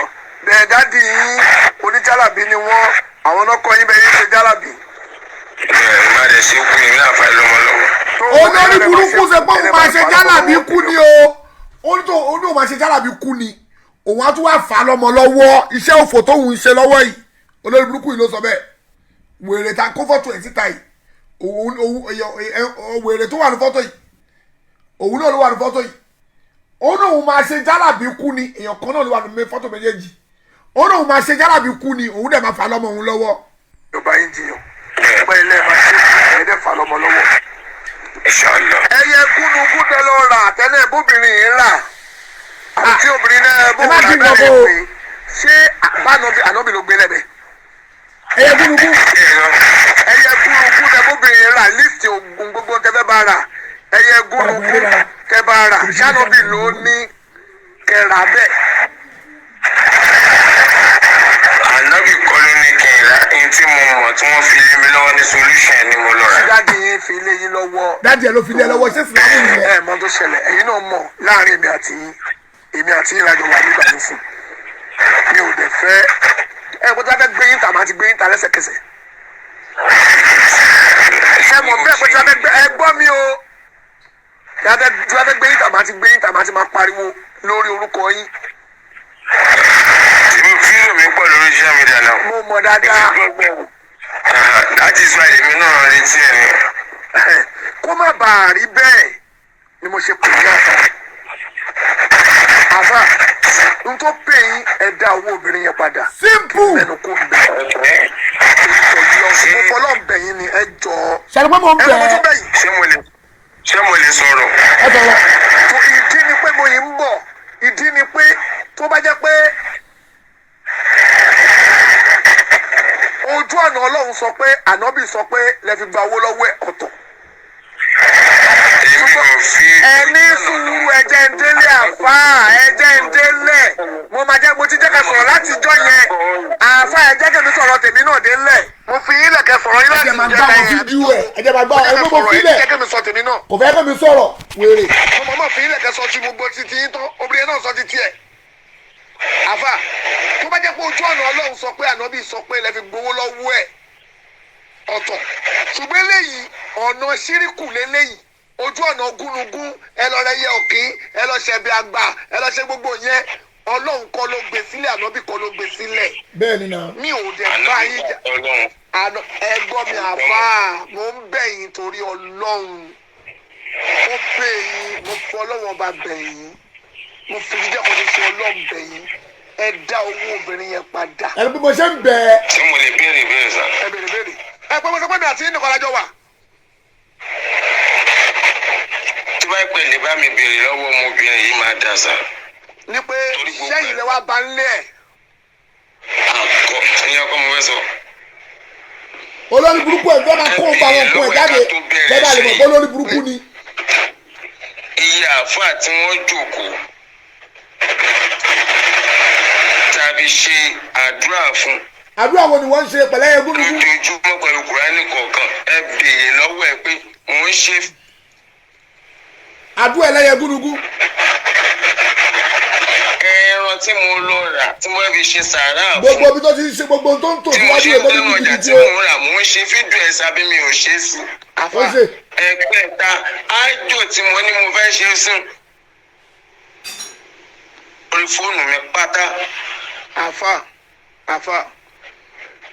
bẹ́ẹ̀, daddy yín oníjàlábí ni wọ́n, àwọn náà kọ́ yín bẹ́ẹ̀ yín ṣe jálàbí. Ẹ má lè ṣe kú ní àfà ìlọmọ lọ́wọ́. Olórí burúkú ṣe pé òun máa ṣe jálàbí kú ni o. Ó ní tó ó ní òun máa ṣe jálàbí kú ni, òun á tún wá fà á lọ́mọ lọ́wọ́, iṣẹ́ òfò tóun ń ṣe lọ́wọ́ yìí. Olórí burúkú yìí ló sọ bẹ́ẹ̀. Wèrè ta kó fọ́tò ẹ̀ síta yìí, òun òun wèrè tó wà ní fọ́tò yìí, òun náà ló wà ní fọ́tò yìí. Ó ní òun máa ṣe jálàbí kú ni. Èèyàn kan náà ló wà ní fọ́tò méjèèjì. Ó ní òun máa ṣe jálàbí kú ni, òun dẹ̀ máa fà á lọ́mọ òun lọ́wọ́. Yorùbá yín jiyàn pé ilé ẹ̀ máa ṣe ẹ̀ẹ́dẹ̀ fà lọ́mọ lọ́wọ́. Inshallah. Ẹyẹ gúnugún tẹ lọ rà tẹ́lẹ̀ bóbìnrin yìí rà àti obìnrin náà Ẹ má bóun dín náà gbogbo o. bẹ̀rẹ̀ pé ṣé àbánobí ànóbì ló gbé lẹ́bẹ̀. Ẹyẹ gúnugún. Ẹyẹ gúnugún tẹ bóbìnrin rà, list oògùn gbogbo tẹ fẹ́ bá rà, ẹyẹ gúnugún tẹ bá rà, ṣànóbì ló ní kẹrà bẹ́ẹ̀? Ànábì kọ́ ló ní kí n rà ní tí mo mọ̀ tí wọ́n fi lé mi lọ́wọ́ ní solution ni mo lọ rà. Tí daddy yín fi lé yín lọ́wọ́. Daddy ẹ̀ ló fi lé ẹ lọ́wọ́, ṣé sìlámù nìyẹn? Ẹ mọ̀ tó ṣẹlẹ̀, ẹ̀yin náà mọ̀ láàrin èmi àti yín, èmi àti yín lájọ wà nígbà nísìn. Mi ò dẹ̀ fẹ́ ẹ kó tí a fẹ́ gbé yín ta, máa ti gbé yín ta lẹ́sẹ̀kẹsẹ̀. Ẹ mọ̀ bẹ́ẹ̀ pé tí a fẹ́ gbé, ẹ gbọ́ mi o, tí a fẹ́ gbé yín ta, máa ti gbé yín ta, máa ti máa pariwo lórí orúkọ yín. Èmi fídíò mi pọ̀ lórí social media náà. Mo mọ̀ dáadáa. That is why èmi náà retí ẹ̀ ni. Kó má bàa rí bẹ́ẹ̀ ni mo ṣe pè ní àfà. Àfà, n tó pè yín, ẹ dá owó obìnrin yẹn padà. Simple. Mẹ́nu kó ń bẹ̀. Mo fọlọ́ ń bẹ̀ yín ni, ẹ jọ. Ṣàlùpẹ́ pé mo ń Ẹ bẹ̀ lọ́ mo tún ẹ́. bẹ̀ yín. Ṣé mo lè sọ̀rọ̀? Ẹ sọ̀rọ̀. Tó ìdí ni pé mo yìí ń bọ̀, ìdí ni pé tó bá jẹ́ pé ojú ọ̀nà Ọlọ́run sọ pé ànábì sọ pé lẹ fi gba owó lọ́wọ́ ẹ̀, ọ̀tọ̀. Èmi ò fi. Ẹ ní sùúrù, ẹ jẹ́ ń délé àfáà, ẹ jẹ́ ń délé. Mo máa jẹ́ mo ti jẹ́ ká sọ̀rọ̀ láti jọ́ yẹn. Àfáà, ẹ jẹ́ kí mi sọ̀rọ̀ tèmi náà délẹ̀. Mo fi yín lẹ̀kẹ́ sọ̀rọ̀ yín Ẹ láti jẹ́ máa jẹ́ gbá àwọn ká yẹn. fídíò ẹ̀, ẹ jẹ́ máa gbá Mo jẹ́ ẹ ká gbọ́ sọ̀rọ̀, ẹ fílẹ̀. jẹ́ kí mi sọ tèmi náà. Kò fẹ́ kọ́ mi sọ̀rọ̀ wèrè. Mo mọ̀ mọ̀ fi yín lẹ̀kẹ́ sọ tí mo gbọ́ títí yín tán, obìnrin náà sọ títí ẹ̀. Àfà, tó bá jẹ́ pé ojú ọ̀nà Ọlọ́run sọ pé ànábì sọ pé lẹ fi gbowó lọ́wọ́ ẹ̀, ọ̀tọ̀. Ṣùgbọ́n eléyìí, ọ̀nà ṣíríkù léléyìí, ojú ọ̀nà gúnugún, ẹ lọ rẹ yẹ òkín, ẹ lọ ṣẹbi àgbà, ẹ lọ ṣe gbogbo yẹn. Ọlọ́run kọ́ ló gbé sílẹ̀, ànábì kọ́ ló gbé sílẹ̀. Bẹ́ẹ̀ ni náà. Mi ò dẹ̀ bá yín jà. Ọlọ́run. Àná ẹ gbọ́ mi àfáà, mo ń bẹ̀ yín torí Ọlọ́run. Ó pè yín, mo fọ Ọlọ́run ọba bẹ̀ yín, mo fi jíjẹ́ kan ṣoṣo Ọlọ́run bẹ̀ yín, ẹ dá owó obìnrin yẹn padà. Ẹni bí mo ṣe ń bẹ̀ ẹ́. Ṣé mo lè béèrè ìbéèrè sà? Ẹ bèrè bèrè, ẹ pé mo sọ pé mi àti yín nìkan lájọ wà. Tí bá pẹ̀ lè bá mi béèrè lọ́wọ́ ọmọbìnrin yìí máa dà sà. Ní pé Torí gbogbo sẹ́yìn lẹ wá ba ń lé ẹ̀. Àkọ́ ìyẹn kọ́ mo fẹ́ sọ. Olórí burúkú ẹ̀ fẹ́ máa kó ba àwọn nǹkan ẹ̀ jáde kẹ́ bá lè mọ̀ pé olórí burúkú ni. Iye àáfàá tí wọ́n jókòó tàbí ṣe àdúrà fún Àdúrà wo ni wọ́n ń ṣe pẹ̀lẹ́ yẹn gúnugún? lójoojúmọ́ pẹ̀lú Kùránì kọ̀ọ̀kan, ẹ béèrè lọ́wọ́ ẹ pé mò ń ṣe Àdúrà ẹlẹ́yẹ gúnugún. Ẹran tí mo lọ rà tí mo fi ṣe sàárà fún Gbogbo ibi tó ti ń ṣe, gbogbo ohun tó ń tò tí mo síwájú ṣe rẹ̀ ń tó ní dẹ́nu ọjà jìbìtì tí o. mò ń rà, mò ń ṣe fídíò ẹ̀ sábẹ́ mi ò ṣe é sí. Ó Àfáà, ṣe Ẹgbẹ́ta ájò tí mo ní mo fẹ́ ṣe sùn orí fóònù mi pátá. Àfáà, àfáà,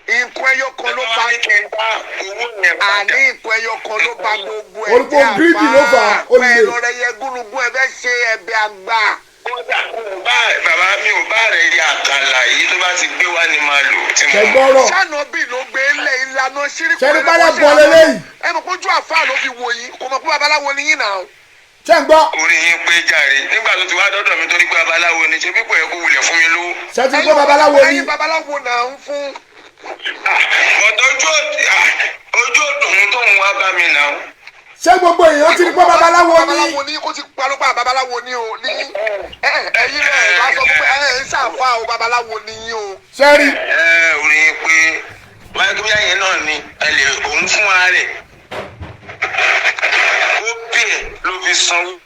nǹkan ẹyọ kan ló bá Wọ́n ní kí n dá owó yẹn padà. Àní nǹkan ẹyọ kan ló bá gbogbo ẹ̀ Orúkọ greedy ló fà á, ó pé lè. lọ́rẹ́ yẹ gúnugún, ẹ fẹ́ ṣe ẹ̀bẹ̀ àgbà. Kódà bá bàbá mi ò bá rẹ̀ yà àkàlà yìí tó bá ti gbé wá ni máa lò tí mo. Ṣẹgbọ́rọ̀. Sànàbì ló gbé lẹ̀ ìlànà ṣíríkù. Ṣẹ́ni bá yà bọ̀ lélẹ́yìí. Ẹ mọ̀ kójú àfáà ló fi wò yín, kò mọ̀ pé babaláwo ni yín náà. Ṣé ń gbọ́? Orí yín pé jàre nígbà tó ti wá dọ́dọ̀ mi torí pé babaláwo ni, ṣe pípọ̀ yẹ kó wulẹ̀ fún mi lówó. Ṣé ti gbọ́ babaláwo ni? Ẹ̀yin babaláwo náà ń fún. Bọ̀dọ̀ ojú òdùn tó ń wá bá mi nà. Ṣé gbogbo èèyàn ti rí pé babaláwo ni? Babaláwo ni kó ti parọ́pà, babaláwo ni o ní ẹ̀yin rẹ̀ bá sọ fún pé ẹ̀ ń ṣàfà o, babaláwo ni yín o. Ṣé rí? Ẹ orí yín pé wáyé kí bóyá yẹn náà ni ẹ lè òun fún ara rẹ̀ ó pè é ló fi sanwó.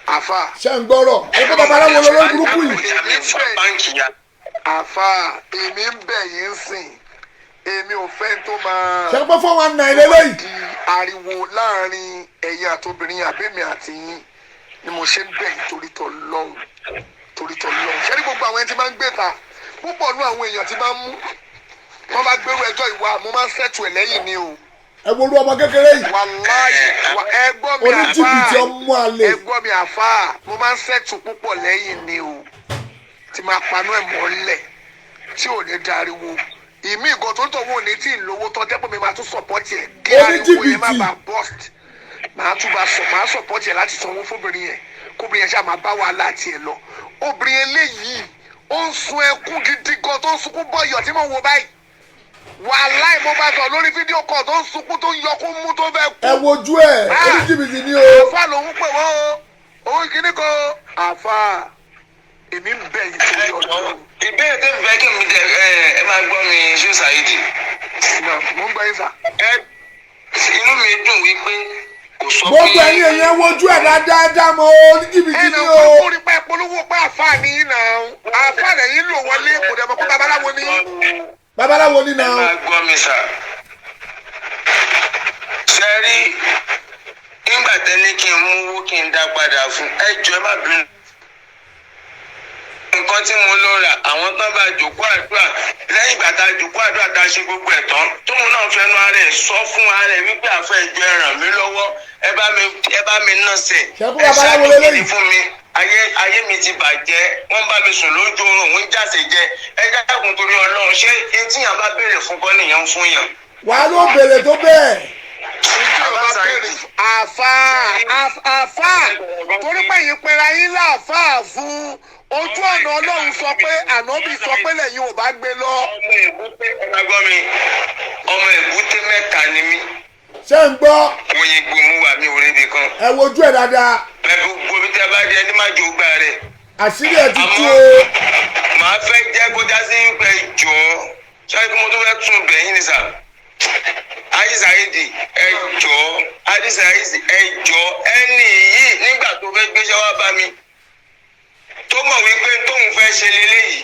Àfà. Ṣé ń gbọ́rọ̀ ẹ pé babaláwo lolórí burúkú yìí? Àmì fún báńkì ya. Àfà, èmi ń bẹ̀ yín sìn, èmi ò fẹ́ tó máa Ṣé pé 419 lélẹ́yìí? di ariwo láàrin ẹ̀yin àtobìnrin àbẹ́mi àti yín ni mo ṣe ń bẹ̀ yín torí tọ̀ lọ́hùn, torí tọ̀ lọ́hùn. Ṣé ní gbogbo àwọn ẹni tí máa ń gbé ta púpọ̀ nú àwọn èèyàn tí máa ń mú wọ́n bá gbérú ẹjọ́ ìwà, mo máa ń ṣètò ẹ̀ lẹ́yìn ni o. Ẹ wo orú ọmọ kékeré yìí. Wàláyé, ẹ gbọ́ mi àfáà. Oníjìbìtì ọmọ àlè. Ẹ gbọ́ mi àfáà, mo máa ń ṣètò púpọ̀ lẹ́yìn ni o, tí máa panú ẹ̀ mọ́lẹ̀ tí ò ní dariwo ìmí ìgò tó ń tọ̀ wọ́n ò ní tí ì lówó tán jẹ́ pé mi máa tún support ẹ̀ kí ariwo yẹn má Oníjìbìtì. bàa burst. Màá tún bá sọ, màá support ẹ̀ láti sanwó fóbìnrin yẹn, kóbìnrin yẹn ṣáà máa bá wàhálà tiẹ̀ lọ. Obìnrin eléyìí ó ń sun ẹkún gidi gan, tó ń sunkún bọ̀yọ̀ tí mò ń wo báyìí. Wàláì, mo bá sọ lórí fídíò kan tó ń sunkún, tó ń yọkún mú, tó fẹ́ kú. Ẹ wojú ẹ, oníjìbìtì ni o. Àfa lòun pè wọ́n o, òun kìíní kan o. Àfa, èmi ń bẹ̀ yín torí ọdún. Ìbéèrè tó fẹ́ kí mi dẹ ẹ ẹ máa gbọ́ mi ṣé Saheed. Mo ń gbọ́ yín sà. Ẹ inú mi dùn wípé kò sọ pé. Gbogbo ẹ̀yin èèyàn wojú ẹ dáadáa mọ, oníjìbìtì Ẹnì ni o. kó rí pé polówó pé àfa ni yín náà, àfa rẹ̀ yín lò wọlé, kò dẹ̀ mọ̀ pé babaláwo ni yín. Babaláwo ni Ẹ náà. máa gbọ́ mi sà. Ṣe rí nígbà tẹ́lẹ̀ kí n mú owó kí n dá padà fún ẹ, jọ̀ọ́ ẹ má bínú. Nǹkan tí mo lọ rà, àwọn tán bá jòkó àdúrà, lẹ́yìn ìgbà tá a jòkó àdúrà tá a ṣe gbogbo ẹ̀ tán, tóun náà fẹnu ara ẹ̀ sọ fún ara ẹ̀ wípé àfẹ́ ìjọ, ẹ ràn mí lọ́wọ́, ẹ bá mi nọ̀sẹ̀, Ṣẹ́kú ẹ babaláwo ṣàdúrà lélẹ́yìí. fún mi, ayé mi ti bàjẹ́, wọ́n bá mi sùn lójú oorun, òun jáse jẹ. Ẹ dákun, torí Ọlọ́run, ṣé etí yàn bá béèrè fún kọ́ nìyẹn ń fún yàn? Wàá ló béèrè tó bẹ́ẹ̀. Tí o bá béèrè àfáà, àfáà, torí pé yìí pera yín láàfáà fún ojú ọ̀nà Ọlọ́run, sọ pé ànábì sọ pé lẹ́yìn ò bá gbé lọ. Ọmọ èbúté, ẹ máa gbọ́ mi, ọmọ èbúté mẹ́ta ni mí. Ṣé ń gbọ́? Oyin gbòmù wà mí ò ríbi kan. Ẹ wojú ẹ̀ dáadáa. Pẹ̀lú gbogbo tí a bá jẹ ní májò gbà rẹ̀. Àṣírí ẹ̀ ti tú Àmọ́ o. màá fẹ́ jẹ́ kó já sí pé jọ ṣáà kí mo tún fẹ́ tún bẹ̀yìn ní sà. Ayisaidi, ẹ jọ, Ayisaidi, ẹ jọ, ẹni yìí nígbà tó fẹ́ gbéṣẹ́ wá bá mi, tó mọ̀ wípé tóun fẹ́ ṣe leléyìí,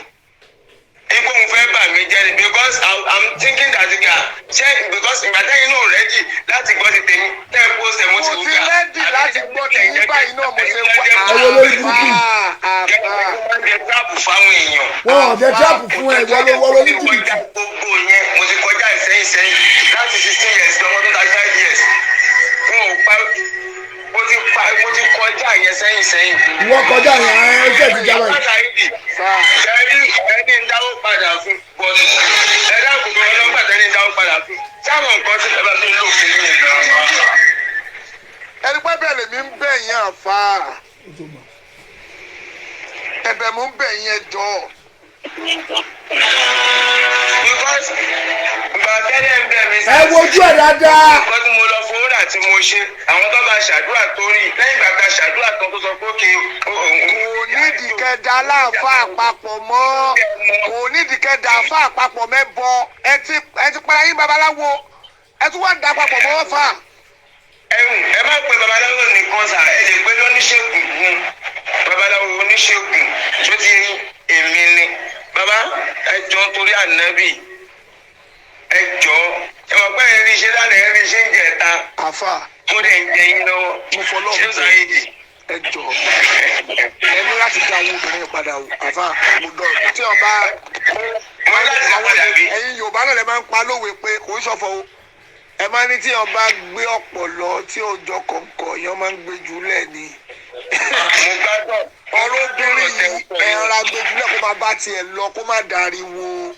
ipò òun fẹ́ bà mí jẹ́ ni, because I'm thinking that ga ṣé, because ìgbà tẹ́yìn náà ready láti gbọ́ ti tèmi tẹ́ ẹ post ẹ̀, mo Mo ti wù ti ká. ready láti gbọ́ ti yín báyìí náà, mo ṣe wá. Ẹ wo lórí burúkú. Àfáà, àfáà. Jẹ trap fáwọn èèyàn. Wọn ò jẹ trap fún ẹ, ìwọ ló wọ lórí jìbìtì. Gbogbo yẹn, mo ti kọjá ìsẹ́yìn sẹ́yìn láti 16 years lọ́wọ́ tó 35 years. Wọn ò pa, mo ti pa, mo ti kọjá yẹn sẹ́yìn sẹ́yìn. Ìwọ kọjá yẹn, ẹ ṣe ti jábọ̀ yìí. Sáà. Ẹni ẹni ń dáwó padà fún bọ́ọ̀lù. Ẹ dákun, tó ọlọ́gbà tẹ́ni ń dáwó padà fún. Sáwọn nǹkan tí ẹ bá fi ń lò fún mi. Ẹni pé bẹ́ẹ̀ lèmi ń bẹ̀ yín, àfáà, ẹ̀bẹ̀ mo ń bẹ̀ yín, ẹ jọ̀ọ́. Because ìgbà tẹ́lẹ̀ ń bẹ̀ mí. Ẹ wojú ẹ̀ dáadáa. Nǹkan tí mo lọ fowó rà tí mo ṣe, àwọn tó bá ṣàdúrà tó rí lẹ́yìn ìgbà tá a ṣàdúrà tán, tó sọ pé òkè. Kò nídìí kẹda aláàfáà papọ̀ mọ́, kò nídìí kẹda àfáà papọ̀ mẹ́bọ. Ẹ ti para yín babaláwo, ẹ tún wá ń da papọ̀ mọ́ fà. Ẹ̀hún, ẹ má pe babaláwo nìkan sà, ẹ lè pe lóníṣègùn gùn, babaláwo oníṣègùn tó ti èmi ni. Bàbá, ẹ jọ, torí ànábì, ẹ jọ, ẹ mọ̀ pé ẹ rí iṣẹ́ lánàá, ẹ rí iṣẹ́ ń jẹta. Àfáà. Mo dẹ̀ ń jẹ yín lọ́wọ́. Mo fọlọ́run Ṣé bẹ̀. Saheed? Ẹ jọ̀ọ́, ẹ ní láti dá àwọn obìnrin padà o. Àfáà, mo dọ̀ tí ọba Mo láti dá padà bí. ẹ̀yin Yorùbá náà lè máa ń pa lówe pé kò ń ṣọ̀fọ̀ o. Ẹ máa ní tí ọba gbé ọ̀pọ̀lọ tí òjò kọ̀ǹkọ̀ yẹn máa ń gbé jùlẹ̀ ni. Mo gbádùn. Ọ̀rọ̀ obìnrin yìí, ẹ̀ra gbé jùlẹ̀, kó máa bá tiẹ̀ lọ, kó má dariwo.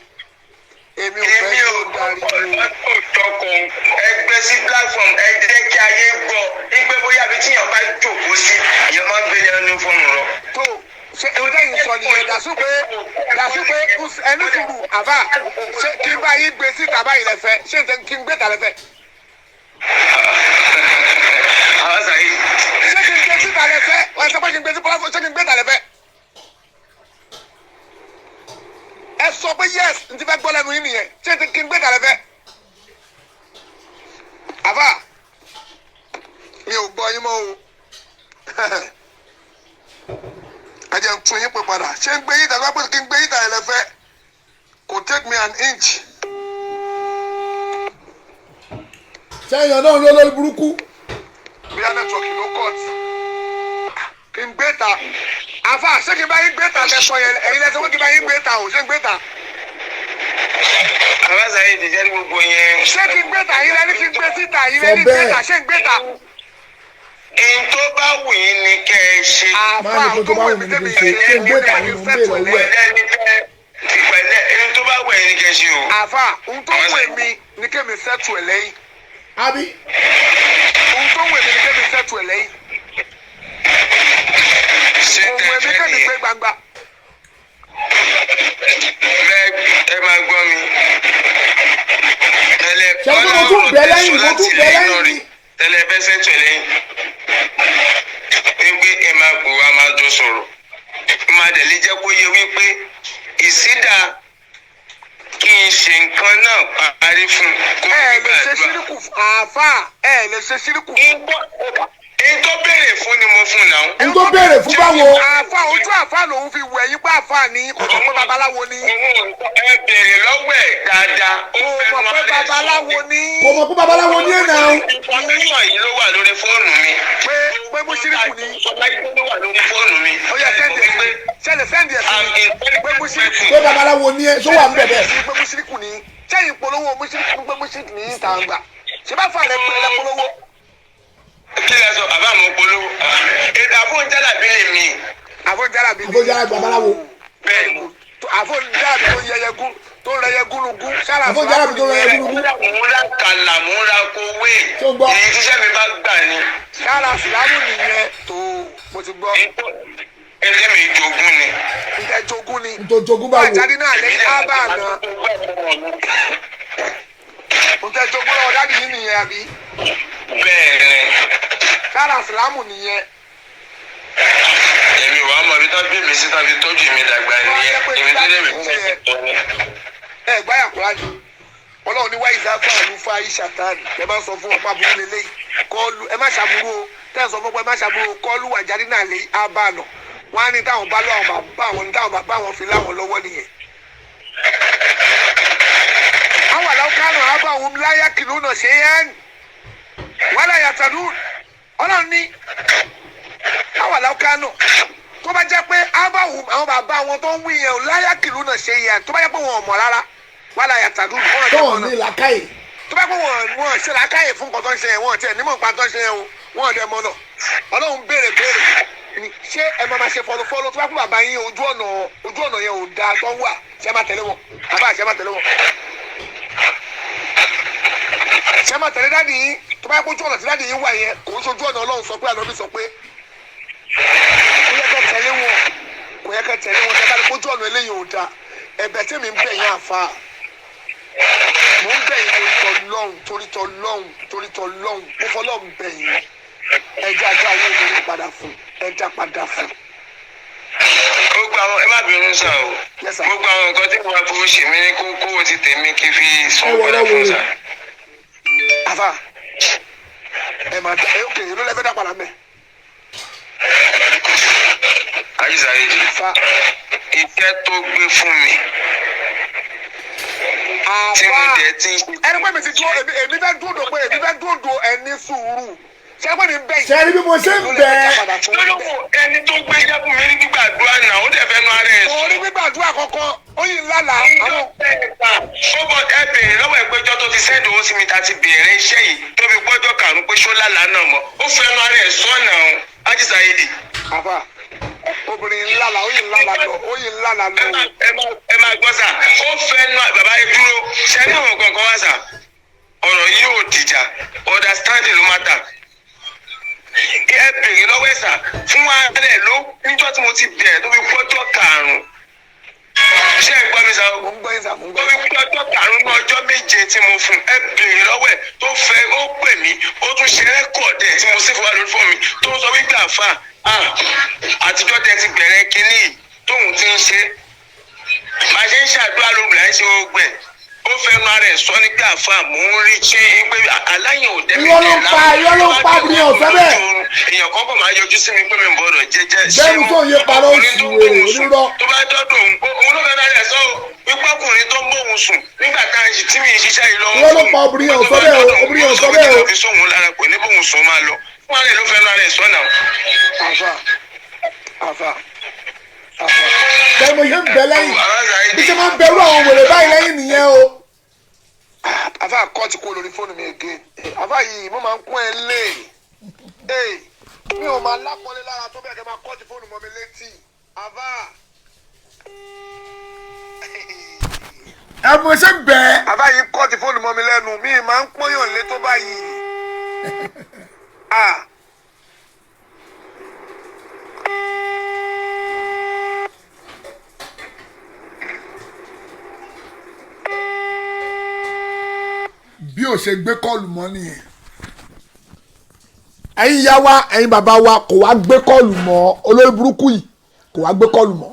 Èmi ò fẹ́ Èmi ò kó dariwo. Tọkàn ẹgbẹ́ sí platform, ẹ jẹ́ kí ayé gbọ́ wípé bóyá ibi tíyàn bá jókòó sí, èèyàn máa ń gbé yẹn ní fọ́ọ̀mù lọ. Tó ṣe ewu tẹ́yìn sọ nìyẹn, dàsú pé ẹni sùúrù. Àfà, ṣé kí n bá yín gbé síta báyìí lẹ́fẹ̀? Ṣé kí n gbé ta lẹ́fẹ̀? Àwọn sàyè. Ṣé kí n gbé síta lẹ́fẹ̀? Ẹ sọ pé kí n gbé sí platform, ṣé kí n gbé ta lẹ́fẹ̀? Ẹ sọ pé yes, n ti fẹ́ gbọ́ lẹ́nu yín nìyẹn. Ṣé kí n gbé ta lẹ́fẹ̀? Àfà, mi ò gbọ́ yín mọ́ o. Ẹ jẹ́ n tún yín pè padà. Ṣé ń gbé yín tàbí pé kí n gbé yín tà lẹ́fẹ̀? Kò take me an inch. Sẹ́yìn náà ló lórí burúkú. Bóyá network ló cut. Kí n gbé ta, àfà, ṣé kí n bá yín gbé ta lẹ́sọ yẹn? Ẹ̀yin lẹ́sọ pé kí n bá yín gbé ta o, ṣé n gbé ta? Àwọn sàyè ti jẹ́ ní gbogbo yẹn. Ṣé kí n gbé ta? Yín lẹ́ni kí n gbé síta, yín Sọ lẹ́ni gbé bẹ́ẹ̀. ta, ṣé n gbé ta? Èyí tó bá wù yín ni kẹ́ ẹ ṣe. Àfà, Máa ní kó tó tó bá wù wù mí mí ní tẹ́mi kí n ṣe. Ṣé n gbé ta ṣe ni mo ń béèrè lọ́wọ́ ẹ̀? Pẹ̀lẹ́ ní tẹ́ ìpẹ̀lẹ́, èyí tó bá wù yín ni kẹ́ ẹ ṣe o. Àfà, ohun tó wù mí ni kémi sẹ́tù ẹ̀ lẹ́yìn. Àbí? Ohun tó wù mí ni kémi sẹ́tù ẹ̀ lẹ́yìn. Ṣé Ohun tẹ́ èmi fẹ́ kémi nìyẹn? gbé gbangba. Bẹ́ẹ̀, ẹ máa gbọ́ mi. Tẹ́lẹ̀ Ṣé pé mo tún bẹ̀ lẹ́yìn, mo tún bẹ̀ lẹ́yìn ni. Tẹ́lẹ̀ fẹ́ sẹ́tù ẹ̀ lẹ́yìn. Wípé ẹ máa pè wá, máa jọ sọ̀rọ̀. Máa dẹ̀ lè jẹ́ kó yé wípé ìsídà kí n ṣe nǹkan náà parí fún un kó Ẹ fi lè ṣe gbàdúrà. ṣíríkù, àfà, ẹ lè ṣe ṣíríkù. Èyí tó béèrè fún ni mo fún náà. N tó béèrè fún báwo? Àfa ojú àfa lòun fi wẹ̀ yín pé àfa ni, kò sọ pé babaláwo ni. Ẹ béèrè lọ́wọ́ ẹ̀ dáadáa. Ó Kò fẹ́ mọ̀ pé mọ rẹ̀ sọ. babaláwo ni. Kò mọ̀ pé babaláwo ní ẹ̀ náà. Information yìí ló wà lórí fóònù mi. Pé mùsírìkù ni. Ló wà lórí fóònù mi. Ó yẹ sẹ́ndì ẹ̀ sí. Ṣẹlẹ̀ sẹ́ndì ẹ̀ sí mi. Pé mùsírìkù. Pé babaláwo ní ẹ tó wà ń bẹ̀ bẹ́ẹ̀. Pé mùsírìkù ni. Sẹ́yìn polówó mùsírìkù, pé mùsírìkù ní ìta àgbà. Ṣé bá fà lẹ́ pẹ́ polówó? Kí lẹ sọ, bàbá mi polówó. Ètò àfóúnjálàbí lè mi. Àfọ̀njára bí. Àfọ̀njára babaláwo. Bẹ́ẹ̀ ni. Àfọ̀njára bí tó yẹyẹ gún tó rẹyẹ gúnugún. Sára Àfọ̀njára bí tó rẹyẹ gúnugún. Mò ń ra kàlà, mò ń ra kowé. Ṣé o gbọ́? Èyí tíṣẹ́ mi bá gbà ni. Sára sìlámù nìyẹn tó mo ti gbọ́. Ẹjẹ́ mi jogún ni. Ǹjẹ́ jogún ni. N tó jogún báwo? Àjáde náà lẹ́yìn ábà náà. Ǹjẹ́ jogún lọ́wọ́ dáàdì yìí nìyẹn àbí? Bẹ́ẹ̀ ni. Sára sìlámù nìyẹn. Èmi wàá mọ ibi tó bí mi sí tàbí tọ́jú mi dàgbà nìyẹn. Èmi tó dé mi fún mi. Ẹ gbáyà kúrá ni. Ọlọ́run ní wáyé sáfà àlùfáà ìṣàtàn. Ẹ bá sọ fún ọ̀pá burú lélẹ́yìí. Kọ́ọ̀lù ẹ má ṣàbúrú o. Tẹ́ ẹ sọ fún ọ̀pá ẹ má ṣàbúrú o. Kọ́ọ̀lù wàjáde náà lé ábà náà. Wọ́n á ní táwọn bá lọ àwọn bàbá àwọn ní táwọn bàbá àwọn fi láwọn lọ́wọ́ nìyẹn. Àwọn àlọ́ kánò ábà òun láyà kìlú náà ṣe é ń. Wọ́n láyà tàdú. Ọlọ́run ní àwọn àlọ́ kánò tó bá jẹ́ pé ábà òun àwọn bàbá wọn tó ń wí yẹn ò láyà kìlú náà ṣe yẹn tó bá jẹ́ pé wọn ò mọ̀ rárá wọ́n láyà tàdú. Tó ní làákàyè. Tó bá pẹ́ wọn ṣe làákàyè fún nǹkan tó ń ṣe yẹn, wọn tiẹ̀ nímọ̀ nǹkan tó ń ṣe yẹn o, wọn dẹ̀ mọ̀ náà. Ọlọ́run béèrè béèrè ni ṣé ẹ máa ma ṣe fọlọfọlọ tó bá kú bàbá yín ojú ọ̀nà yẹn ò dáa tó ń wà, ṣé máa tẹ̀lé wọn? Bàbá ṣé máa tẹ̀lé wọn? Ṣé máa tẹ̀lé dáàdì yín tó bá kú ojú ọ̀nà tí dáàdì yín wà yẹn kò ń ṣojú ọ̀nà? Ọlọ́run sọ pé ànábì sọ pé kò yẹ kẹ́ tẹ̀lé wọn, kò yẹ kẹ́ tẹ̀lé wọn. Tẹ́ bá ní kójú ọ̀nà eléyìí ò dáa, ẹ̀bẹ̀ tí mi ń bẹ̀ yín àfa, mo ń bẹ̀ yín torí tọ́ lọ́hùn, torí tọ́ lọ́hùn, torí tọ́ lọ́hùn, mo fọ́ lọ́hùn bẹ̀ yín, ẹja ajá owó obìnrin padà fún, ẹja padà fún. Gbogbo àwọn, ẹ má bínú sá o. Yes, sir. Gbogbo àwọn nǹkan tí mo máa fowó ṣe mí ní kókó ti tèmi kí fi san Ẹ wọ padà ẹ fún wò. sá. Àfà ẹ máa da ẹ ókè ló lẹ́fẹ̀ẹ́ dá padà mẹ́. Ajísàyè, Fa iṣẹ́ tó gbé fún mi tí mo àfà dẹ̀ ti ń ṣe. ẹni pé mi ti dúró, èmi fẹ́ dúró pé èmi fẹ́ dúró do ẹni sùúrù, ṣé pé mi ń bẹ̀ yín. Ṣé rí bí mo ṣe ń bẹ̀ ẹ́? Lọ́lọ́wọ́ ẹni tó gbé iṣẹ́ fún mi ní gbígbàdúrà náà, ó dẹ̀ fẹ́ nu ara ẹ̀ sọ. Kò rí gbígbàdúrà kankan, ó yìí ń lálàá àwọn. Ó bọ ẹ béèrè lọ́wọ́ ìpéjọ tó ti sẹ́ndì owó sí mi ta ti béèrè iṣẹ́ yìí tó fi gbọ́jọ́ karùn-ún pé ṣó lálàá náà mọ́. Ó fẹ́ nu ara ẹ̀ sọ náà o, Ajísàyèdì. Àfà obìnrin ń lálàá, ó yìí ń lálàá lọ, ó yìí ń lálàá lọ. Ẹ máa gbọ́ sà, ó fẹ́ nu bàbá yìí dúró ṣe ní àwọn nǹkan kan wá sà. Ọ̀rọ̀ yìí ò dìjà, understanding ló má tà. Ẹ béèrè lọ́wọ́ ẹ̀ sà fún wa rẹ̀ ló níjọ́ tí mo ti bẹ̀rẹ̀ tó fi gbọ́jọ́ karùn-ún. Ṣé ẹ gbọ́ mi sà o? Mo ń gbọ́ yín sà, mo ń gbọ́ Tó fi yín. pé ọjọ́ karùn-ún ní ọjọ́ 7 tí mo fún ẹ béèrè lọ́wọ́ ẹ̀ tó fẹ́ ó pè mí, ó tún ṣe record ẹ̀ tí mo sì fún wa lórí fóònù mi tó ń sọ wípé àfà àtijọ́ tẹ ti bẹ̀rẹ̀ kínní yìí tóun ti ń ṣe máa ṣe ń ṣàdúrà lóru là ń ṣe ogbẹ̀. Ó fẹ́ máa rẹ̀ sọ ní pé àfà mò ń rí ṣé pé aláyàn ò dẹ́mi Irọ́ ló ń pa, irọ́ ló ń pa, obìnrin ọ̀sẹ́ bẹ́ẹ̀. Èèyàn kan kò máa yọjú sí mi pé mi ò gbọ́dọ̀ jẹ́jẹ́. Bẹ́ẹ̀ni tó ń yé parọ́ oṣù wèrè onírọ́. Tó bá dọ́dọ̀ òun, òun ló fẹ́ bá rẹ̀ sọ o, wípé ọkùnrin tó ń bóun sùn nígbà tá à ń tí mi ń ṣiṣẹ́ yìí lọ́wọ́. Irọ́ ló pa, obìnrin yẹn ò sọ bẹ́ẹ̀ o, obìnrin yẹn ò sọ bẹ́ẹ̀ o. Fi sóhun lára kò ní bóun sùn máa lọ fún ààrẹ ló fẹ́ náà rẹ̀ sọ náà. Àfà àfà àfà. Bẹ́ẹ̀ mo ṣe ń bẹ lẹ́yìn bí ṣe máa ń bẹ̀rù àwọn wèrè báyìí lẹ́yìn nìyẹn o. Àfà kọ́ ti kú lórí fóònù mi again. Àfà yìí mo máa ń kún ẹ lé ee, mi ò máa lápọ́nlé lára tó bẹ́ẹ̀ kẹ́ máa kọ́ ti fóònù mọ́ mi létí àfà. Ẹ mo ṣe ń bẹ̀ ẹ́. Àfà yìí kọ́ ti fóònù mọ́ mi lẹ́nu, mi máa ń pọ́nyàn lé tó báyìí. Ah. Bí o ṣe gbé call mọ́ nìyẹn. Ẹ̀yin ìyá wa, ẹ̀yin bàbá wa, kò wá gbé call mọ́. Olórí burúkú yìí kò wá gbé call mọ́.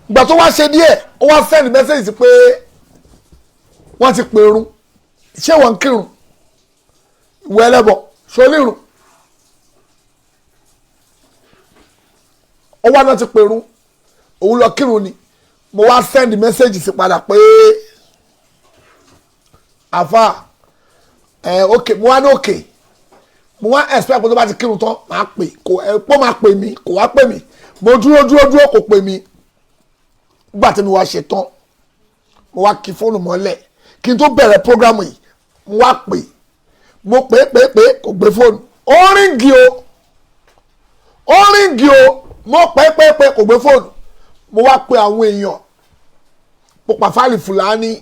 Ìgbà tó wá ṣe díẹ̀, ó wá send message pé wọ́n ti pèrún, ṣé wọ́n ń kírun ìwé ẹlẹ́bọ̀? Ṣolírun ó wá náà ti pèrún, òun lọ kírun ni. Mo wá send message sí padà pé àfa ẹ ok, mo wá ní ok, mo wá expect pé tó bá ti kírun tán máa pè, kò ẹ pọ́ máa pè mí, kò wá pè mí. Mo dúró dúró dúró, kò pè mí. Nígbà tí mi wá ṣe tán, mo wá kí fóònù mọ́lẹ̀ kí n tó bẹ̀rẹ̀ program yìí. Mo wá pè, mo pè pè pè, kò gbé fóònù. Ó ring o, ó ring o. Mo pè pè pè, kò gbé fóònù. Mo wá pe àwọn èèyàn, mo pa Fáàlì Fúlàní,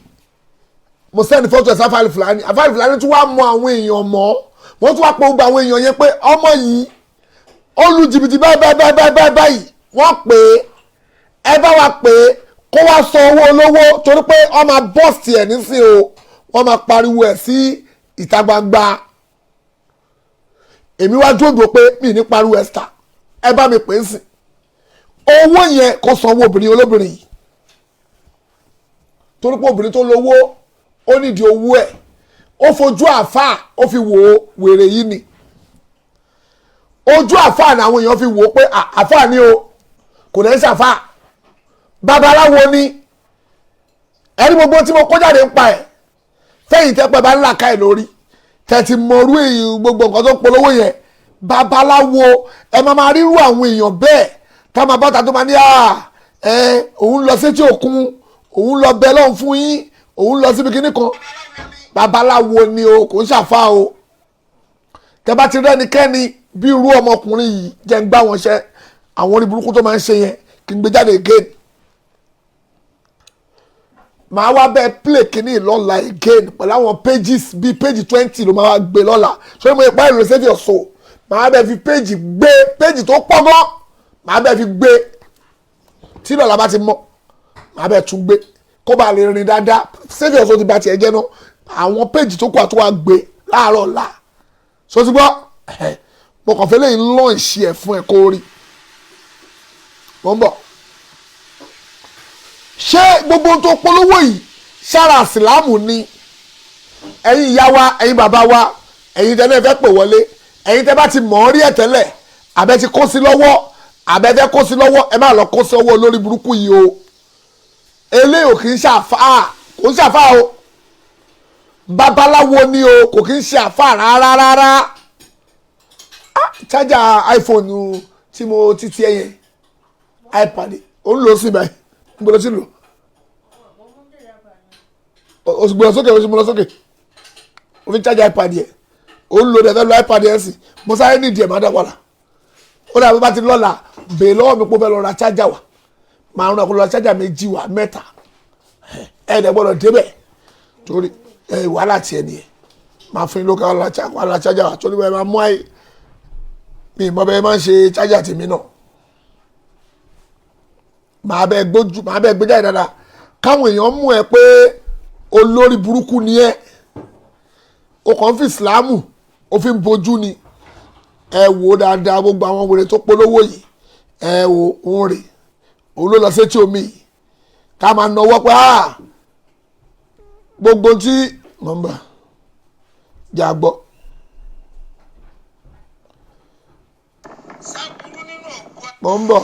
mo send fọ́tò ẹ̀ sáfàlì Fúlàní. Àfàlì Fúlàní tún wá mọ àwọn èèyàn mọ́, wọ́n tún wá pe gbogbo àwọn èèyàn yẹn pé ọmọ yìí ó lu jìbìtì báyìí báyìí báyìí báyìí báyìí. Wọ́n pè é, ẹ bá wa pè é kó wá san owó olówó, torí pé wọ́n máa bọ́ọ̀sì ẹ̀ nísìn o, wọ́n máa pariwo ẹ̀ sí ìta gbangba. Èmi wá dúró pé mi ní pariwo ẹ̀ sà, ẹ bá mi pè é sìn owó yẹn, kó san owó obìnrin olóbìnrin yìí, torí pé obìnrin tó lówó, ó nídìí owó ẹ̀. Ó fojú àáfàá, ó fi wò ó, wèrè yìí ni. Ojú àáfàá ni àwọn èèyàn fi wò ó pé àáfàá ni o, kò lè ṣàfàá, babaláwo ni. Ẹni gbogbo tí mo kó jáde ń pa ẹ̀ fẹ́yìn tẹ́pẹ́ bá ńlá ká ẹ̀ lórí tẹ̀tí mọ̀rú èyí, gbogbo nǹkan tó ń polówó yẹn, babaláwo. Ẹ máa máa rírú àwọn èèyàn bẹ́ẹ̀ tá máa bọ́ta tó máa ní ẹ òun lọ sétí òkun, òun lọ bẹ lọ́hùn fún yín, òun lọ síbi kíní kan. Babaláwo ni o, kò ń ṣàfà o. Tẹ bá ti rẹ́nikẹ́ni bí irú ọmọkùnrin yìí, jẹ́ ń gbá wọn ṣẹ́ àwọn orí burúkú tó máa ń ṣe yẹn, kí n gbé jáde again. Màá wá bẹ́ẹ̀ play kínní lọ́la again pẹ̀lú àwọn pages, bíi page 20 ló máa wá gbé lọ́la. Ṣé mo ipa ìrìn save your soul? Màá bẹ́ẹ̀ fi page gbé, page tó pọ̀ gan, màá bẹ́ẹ̀ fi gbé. Tí lọ́la bá ti mọ́, màá bẹ́ẹ̀ tún gbé kó bá lè rìn dáadáa. Save your soul ti bá tiẹ̀ jẹ́ náà, àwọn page tó kù àtúwà gbé láàárọ̀ ọ̀la. So ti gbọ́, mo kàn fẹ́ lẹ́yìn launch ẹ̀ fún ẹ kó rí. Mo ń bọ̀. Ṣé gbogbo tó polówó yìí sára àsìlámù ni? Ẹ̀yin ìyá wa, ẹ̀yin bàbá wa, ẹ̀yin tẹ́lẹ̀ fẹ́ pè wọlé, ẹ̀yin tẹ́ bá ti mọ̀ ọ́ rí ẹ̀ tẹ́lẹ̀, àbẹ́ ti kó sí lọ́wọ́, àbẹ́ fẹ́ kó sí lọ́wọ́, ẹ má lọ kó sí ọwọ́ olórí burúkú yìí o. Eléyìí ò kì í ṣàfà, kò ń ṣàfà o, babaláwo ni o, kò kì í ṣe àfà rárá rárá. Chájà iPhone tí mo ti tiẹ̀ yẹn, iPad ó ń lò sí báyìí, ń gbọ́dọ̀ sí lò o, sì gbọ́dọ̀ sókè, o sì mú lọ sókè, o fi chájà iPad yẹn, ó ń lò dẹ̀ fẹ́ lo iPad yẹn sí. Mo sáré nídìí ẹ̀, má dá padà. Ó dàbí bá ti lọ́la, bèè lọ́wọ́ mi pé ó fẹ́ lọ ra chájà wá, màá rún àkọlọ́ chájà méjì wá, mẹ́ta. Ẹ̀ dẹ̀ gbọ́dọ̀ débẹ̀ torí ẹ̀ wàhálà tiẹ̀ nìyẹn. Máa fún yín lókè wàhálà chájà wá, torí ẹ̀ máa mú àyè mi ìmọ̀ bẹ́ẹ̀ máa ń ṣe chájà tèmi náà. Màá bẹ́ẹ̀ gbójú, màá bẹ́ẹ̀ gbé jáde dáadáa káwọn èèyàn mú ẹ pé olórí burúkú ni ẹ, o kàn ń fi ìsìlámù o fi ń bojú ni. Ẹ wò dáadáa, gbogbo àwọn wèrè tó polówó yìí, ẹ wò òun rè, òun ló lọ sétí omi yìí ká máa nọwọ́ pé gbogbo tí mọ̀ ń bà jà gbọ́. Mọ̀ ń bọ̀.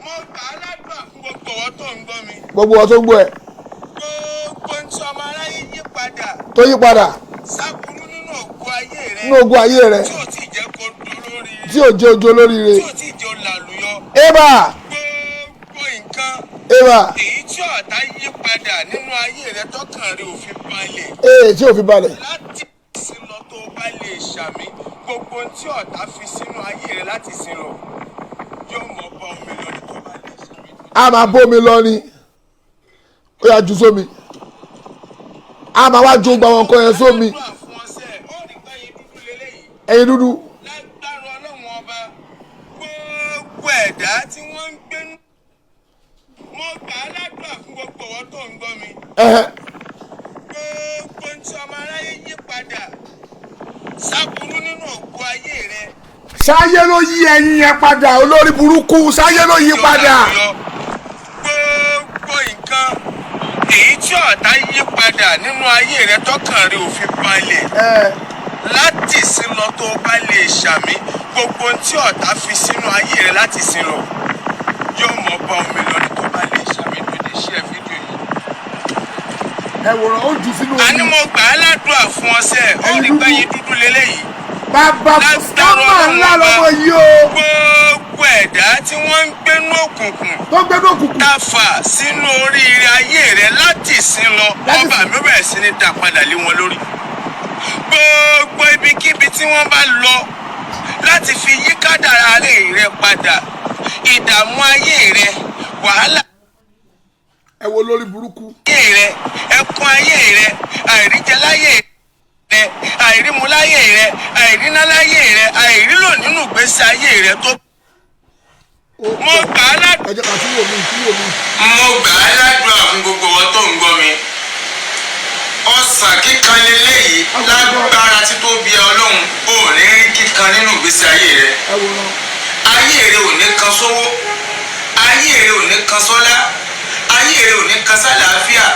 Mo gbà á ládùúgbà fún gbogbo ọwọ́ tó ń gbọ́ mi. Gbogbo ọ tó ń gbọ́ ẹ. Gbogbo tí ọmọ aráyé yí padà. Tó yí padà. Sábúrú nínú ògo ayé rẹ. Nínú ògo ayé rẹ. Tí ò tí jẹ́ kó dolóríire. Tí ò jẹ́ ojú olóríire. Tí ò tí jẹ́ olàlùyọ. Ébà. Gbogbo nǹkan. Ébà. Èyí tí ọ̀tá yí padà nínú ayé rẹ tọkàn rẹ ò fi balẹ̀. Ee, tí ò fi balẹ̀. Láti sin lọ, tó bá lè ṣàmì, gbogbo tí ọ̀tá fi sínú ayé rẹ láti sin lọ yóò mọ bá omi lọ ní tó bá lè ṣàmì. A máa bómi lọ ni, ó yà ju sómi, a máa wá ju gba àwọn nǹkan yẹn sómi. Ẹyin dúdú. Lágbára Ọlọ́run ọba, gbogbo ẹ̀dá tí wọ́n ń gbénú. Mo gbà á ládùúgbà fún gbogbo ọwọ́ tó ń gbọ́ mi. Gbogbo tí ọmọ aráyé yí padà sábúrú nínú ògo ayé rẹ. Ṣáyé ló yí ẹyin yẹn padà, olórí burúkú, ṣáyé ló yí padà. Gbogbo nǹkan èyí tí ọ̀tá yí padà nínú ayé rẹ tọkàn rẹ ò fi balẹ̀. Láti sin lọ, tó o bá lè ṣàmì, gbogbo ohun tí ọ̀tá fi sínú ayé rẹ láti sin lọ yóò mọ̀ bá omi lọ ní. Tó bá lè ṣàmì, tó lè ṣe fídíò yìí. Ẹ wòran, ó jù sínú Àní omi. mo gbà á ládùúrà fún ọ sẹ́, ó Ẹyin rí dúdú. gbẹ̀yìn dúdú lélẹ́yìí. Bàbá Lágbára scammer ńlá Ọlọ́run lọmọ Ọba. yìí o. Gbogbo ẹ̀dá tí wọ́n ń gbénú òkùnkùn Tó ń gbẹ́nu òkùnkùn. tá a fà sínú oríire ayé rẹ láti sin lọ, Láti ọba mi bẹ̀rẹ̀ sí ní dá padà lé wọn lórí. Gbogbo ibikíbi tí wọ́n bá lọ láti fi yí kádàrá ayé rẹ padà, ìdààmú ayé rẹ, wàhálà Ẹ wo lórí burúkú. ayé rẹ, ẹkún ayé rẹ, àìríjẹ láyé rẹ, àìrímu láyé rẹ, àìríná láyé rẹ, àìrílò nínú ìgbésí ayé rẹ tó mo gbà á ládùúgbò. Ẹ jẹ́ ká tún wò mí, tún wò mí. Mo gbà á ládùúrà fún gbogbo wọn tó ń gbọ́ mi. Ọsàn kíkan leléyìí. Lágbára títóbi Ọlọ́run, ò ní rí kíkan nínú ìgbésí ayé rẹ. Ẹ wòran. Ayé rẹ ò ní kan sówó, ayé rẹ ò ní kan sọ́lá, ayé rẹ ò ní kan sálàáfíà,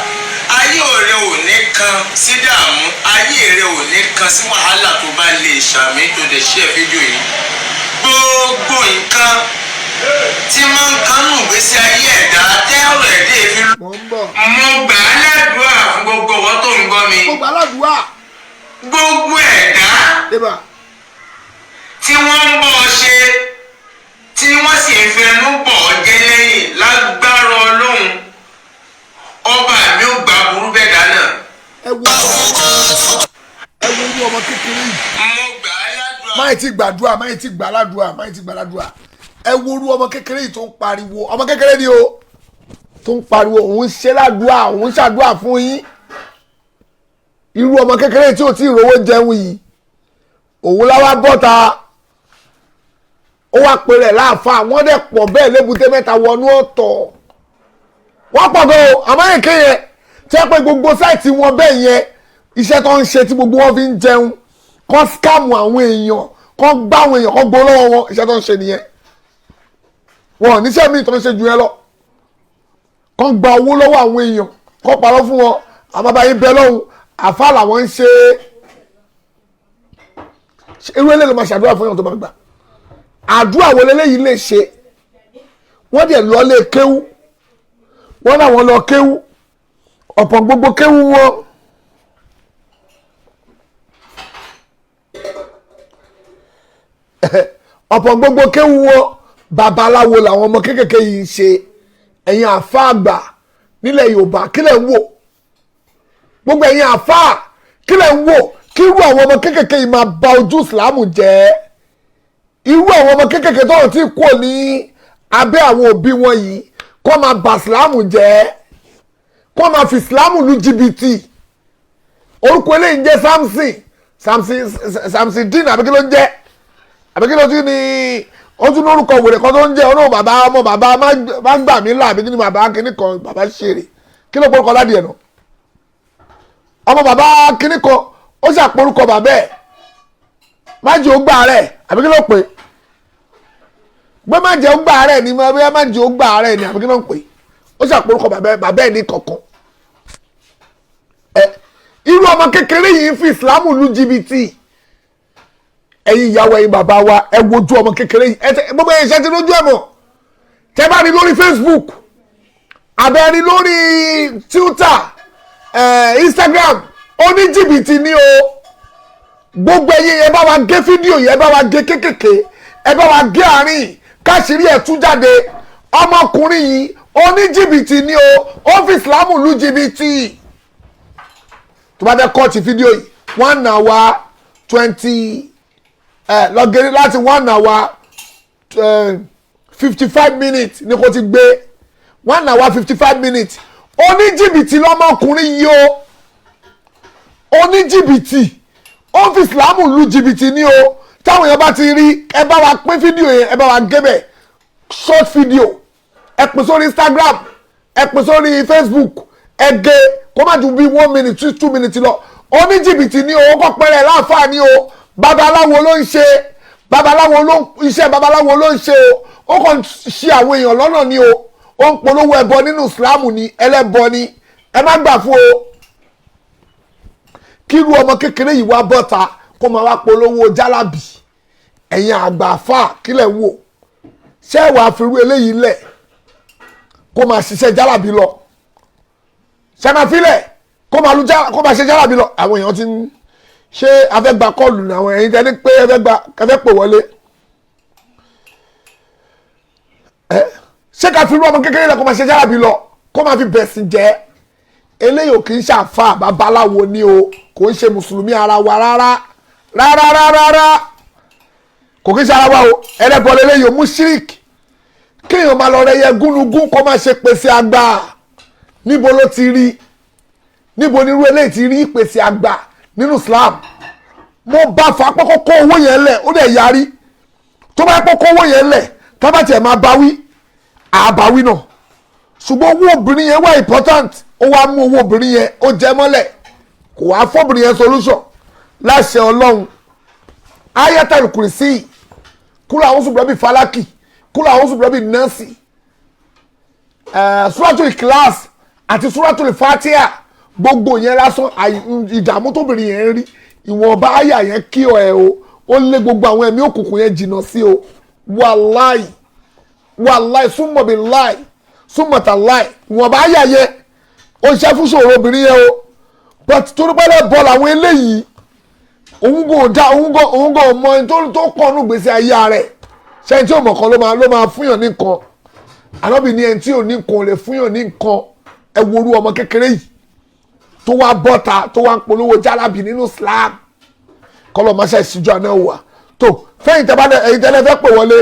ayé rẹ ò ní kan sí dààmú, ayé rẹ ò ní kan sí wàhálà. Tó bá lè ṣàmì, tó lè ṣe fídíò yìí, gbogbo nǹkan tí máa ń kánú ìgbésí ayé ẹ̀dá tẹ́rọ ẹ̀dẹ́ fi. Mò ń bọ̀. Mo gbà á ládùúrà fún gbogbo ọwọ́ tó ń gbọ́ mi. Mo gbà ládùúrà. Gbogbo ẹ̀dá Débà. tí wọ́n ń bọ̀ ṣe, tí wọ́n sì ń fẹnu bọ̀ ọ́ jẹ́ lẹ́yìn, lágbára Ọlọ́run Ọba mi ò gbà burú bẹ́ẹ̀ dáná. Ẹ wo irú ọmọ kékeré yìí. Mo gbà á ládùúrà. Máyì ti gbàdúrà, máyì ti gbà ládùúrà, máyì ti gbà ládùúrà. Ẹ wo irú ọmọ kékeré yìí tó ń pariwo. Ọmọ kékeré ni o, tó ń pariwo òun ṣe ládùúrà, òun ṣàdúrà fún yín. Irú ọmọ kékeré tí ò tí ì rówó jẹun yìí, òun láwá bọ́ta, ó wá pe rẹ̀ láàfáà. Wọ́n dẹ̀ pọ̀ bẹ́ẹ̀ lébùté mẹ́ta wọnú ọ̀tọ̀. Wọ́n pọ̀ gan o. Àmọ́ èké yẹn tí wọ́n pe gbogbo site wọn bẹ́ẹ̀ yẹn, iṣẹ́ tó ń ṣe tí gbogbo wọn fi ń jẹun, kọ́ scam àwọn èèyàn, kọ́ gbá àwọn èèyàn, kọ́ gbó lọ́wọ́ wọn. Iṣẹ́ tó ń ṣe nìyẹn. Wọn ò níṣẹ́ míì tó ń ṣe ju yẹn lọ. Kọ́ gba owó lọ́wọ́ àwọn èèyàn, kọ́ parọ́ fún wọn, àwọn bàbá yín bẹ lọ́hùn, àfa làwọn ń ṣe. Irú eléyìí ló máa ṣàdúrà fún èèyàn tó máa gbà? Àdúrà wo leléyìí lè ṣe? Wọ́n dẹ̀ lọ lé kéwú, wọ́n làwọn lọ kéwú. Ọ̀pọ̀ gbogbo kéwú wọn, ọ̀pọ̀ gbogbo kéwú wọn, babaláwo làwọn ọmọ kéékèèké yìí ń ṣe. Ẹ̀yin àfa àgbà nílẹ̀ Yorùbá, kílẹ̀ ń wò? Gbogbo ẹ̀yin àfa, kílẹ̀ ń wò kí irú àwọn ọmọ kéékèèké yìí máa ba ojú Ìsìlámù jẹ́? Irú àwọn ọmọ kéékèèké tó tí kò ní abẹ́ àwọn òbí wọn yìí, kó máa bà Ìsìlámù jẹ́, kó máa fi Ìsìlámù lu jìbìtì. Orúkọ eléyìí ń jẹ́ Samson, Samson, Samson dín, àbí kí ló ń jẹ́? Àbí kí ló tún ní? Ó tún lórúkọ wèrè kan tó ń jẹ́ ọlọ́run. Bàbá ọmọ bàbá má gbà mí là, àbí kí ni? Bàbá kíní kan, bàbá ṣeré, kí ló porúkọ ládìẹ nù? Ọmọ bàbá kíní kan, ó ṣàporúkọ bàbá ẹ̀, má jẹ́ ó gbà rẹ̀, àbí kí ló pè gbé? Má jẹ́ ó gbà rẹ̀ ni, má jẹ́ ó gbà rẹ̀ ni, àbí kí ló ń pè? Ó ṣàporúkọ bàbá ẹ̀ ní kankan. Ẹ irú ọmọ kékeré yìí ń fi Ìsìlámù lu jìbìtì. Ẹ̀yin ìyàwó, ẹ̀yin bàbá wa, ẹ wojú ọmọ kékeré yìí. Ẹ tẹ gbogbo ẹ̀yin iṣẹ́ ti lójú ẹ̀ mọ̀. Tẹ bá rí lórí Facebook, àbẹ̀rí lórí Twitter, Instagram, oníjìbìtì ni o. Gbogbo ẹ̀yin, ẹ bá wa gé fídíò yìí, ẹ bá wa gé kékèké, ẹ bá wa gé àárín, káṣírí ẹ̀ tú jáde. Ọmọkùnrin yìí, oníjìbìtì ni o. Ó fi Ìsìlámù lu jìbìtì. Tó bá fẹ́ cut fídíò yìí, 1 hour 20 ẹ lọ́gẹ́rẹ́, láti 1 hour 55 minutes ni kò ti gbé, 1 hour 55 minutes. Oníjìbìtì lọ́mọkùnrin yìí o. Oníjìbìtì, ó fi Ìsìlámù lu jìbìtì ni o. Táwọn èèyàn bá ti rí, ẹ bá wa pín fídíò yẹn, ẹ bá wa gé bẹ̀ short video, ẹ pín sórí Instagram, ẹ pín sórí Facebook, ẹ gé kó má ju bí 1 minute to 2 minutes lọ. Oníjìbìtì ni o. Ó kọ́ pẹ́rẹ́ láǹfààní o. Babaláwo ló ń ṣe, babaláwo ló ń iṣẹ́, babaláwo ló ń ṣe o. Ó kàn ṣe àwọn èèyàn lọ́nà ni o. Ó ń polówó ẹbọ nínú Ìsìlámù ni. Ẹlẹ́bọ ni, ẹ má gbà fún o. Kíru ọmọ kékeré yìí wá bọ́ta. Kó máa wá polówó jálàbì. Ẹ̀yin àgbà àfà, kílẹ̀ ń wò? Ṣé ẹ wàá firú eléyìí lẹ̀ kó máa ṣiṣẹ́ jálàbì lọ? Ṣé máa filẹ̀ kó máa lu kó máa ṣe jálàbì lọ? Àwọn èèyàn ti ń ṣé afẹ́gba call ní àwọn ẹ̀yin tẹ́ni pé ẹ fẹ́ gba, ẹ fẹ́ pè wọlé. Ẹ ṣé ká fi irú ọmọ kékeré lẹ kó máa ṣe jálàbì lọ, kó máa fi bẹ̀sìn jẹ́? Eléyìí ò kì í ṣàfà, babaláwo ni o. Kò ń ṣe mùsùlùmí ara wa rárá rárá rárá rárá. Kò kí ń ṣe ara wa o. Ẹlẹ́bọ lélẹ́yìí o, mushrik. Kéèyàn máa lọ rẹyẹ gúnugún kó máa ṣe pèsè àgbà, níbo ló ti rí? Níbo ni irú eléyìí ti rí ìpèsè àgbà nínú Islam? Mo bá fà pọ́kọ́ kó owó yẹn lẹ̀, ó dẹ̀ yarí. Tó bá pọ́ kó owó yẹn lẹ̀, tábà tiẹ̀ máa báwí, àbáwí náà. Ṣùgbọ́n owó obìnrin yẹn wà important. Ó wá mú owó obìnrin yẹn, ó jẹ mọ́lẹ̀, kò wá fọ́bìnrin yẹn solution. Láṣẹ Ọlọ́run, Ayatul Kursi, kúrò àwọn sùgbọ́n bíi Falaki, kúrò àwọn sùgbọ́n bíi Nọ́ọ̀sì, Suratul Ikhlas àti Suratul Fatiha, gbogbo yẹn lásán, ìdààmú tóbìnrin yẹn ń rí, ìwọ̀nba àyà yẹn kí ọ ẹ o, ó lé gbogbo àwọn ẹ̀mí òkùnkùn yẹn jìnnà sí o. Wàláì, wàláì, súnmọ́ bí láì súnmọ́ tà láì, ìwọ̀nba àyà yẹn ó ṣe fún ṣòro obìnrin yẹn o. But torí pẹ́lẹ́ bọ́ọ̀lù àwọn eléyìí, òun kò dá, òun kò mọ ẹni tó kọ́ ọ́nù gbèsè ayé rẹ̀. Ṣé ẹni tí ò mọ̀ kan ló máa fúnyàn ní nǹkan? Ànábì ní ẹni tí ò ní nǹkan ò lè fúnyàn ní nǹkan. Ẹ wo orú ọmọ kékeré yìí tó wá bọ́ta, tó wá ń polówó jálàbì nínú Islam. Kọ́lọ̀ máṣá ìṣíjú àná wà tó fẹ́yìn tẹ́ bá ẹ̀yin tẹ́lẹ̀ fẹ́ pè wọlé.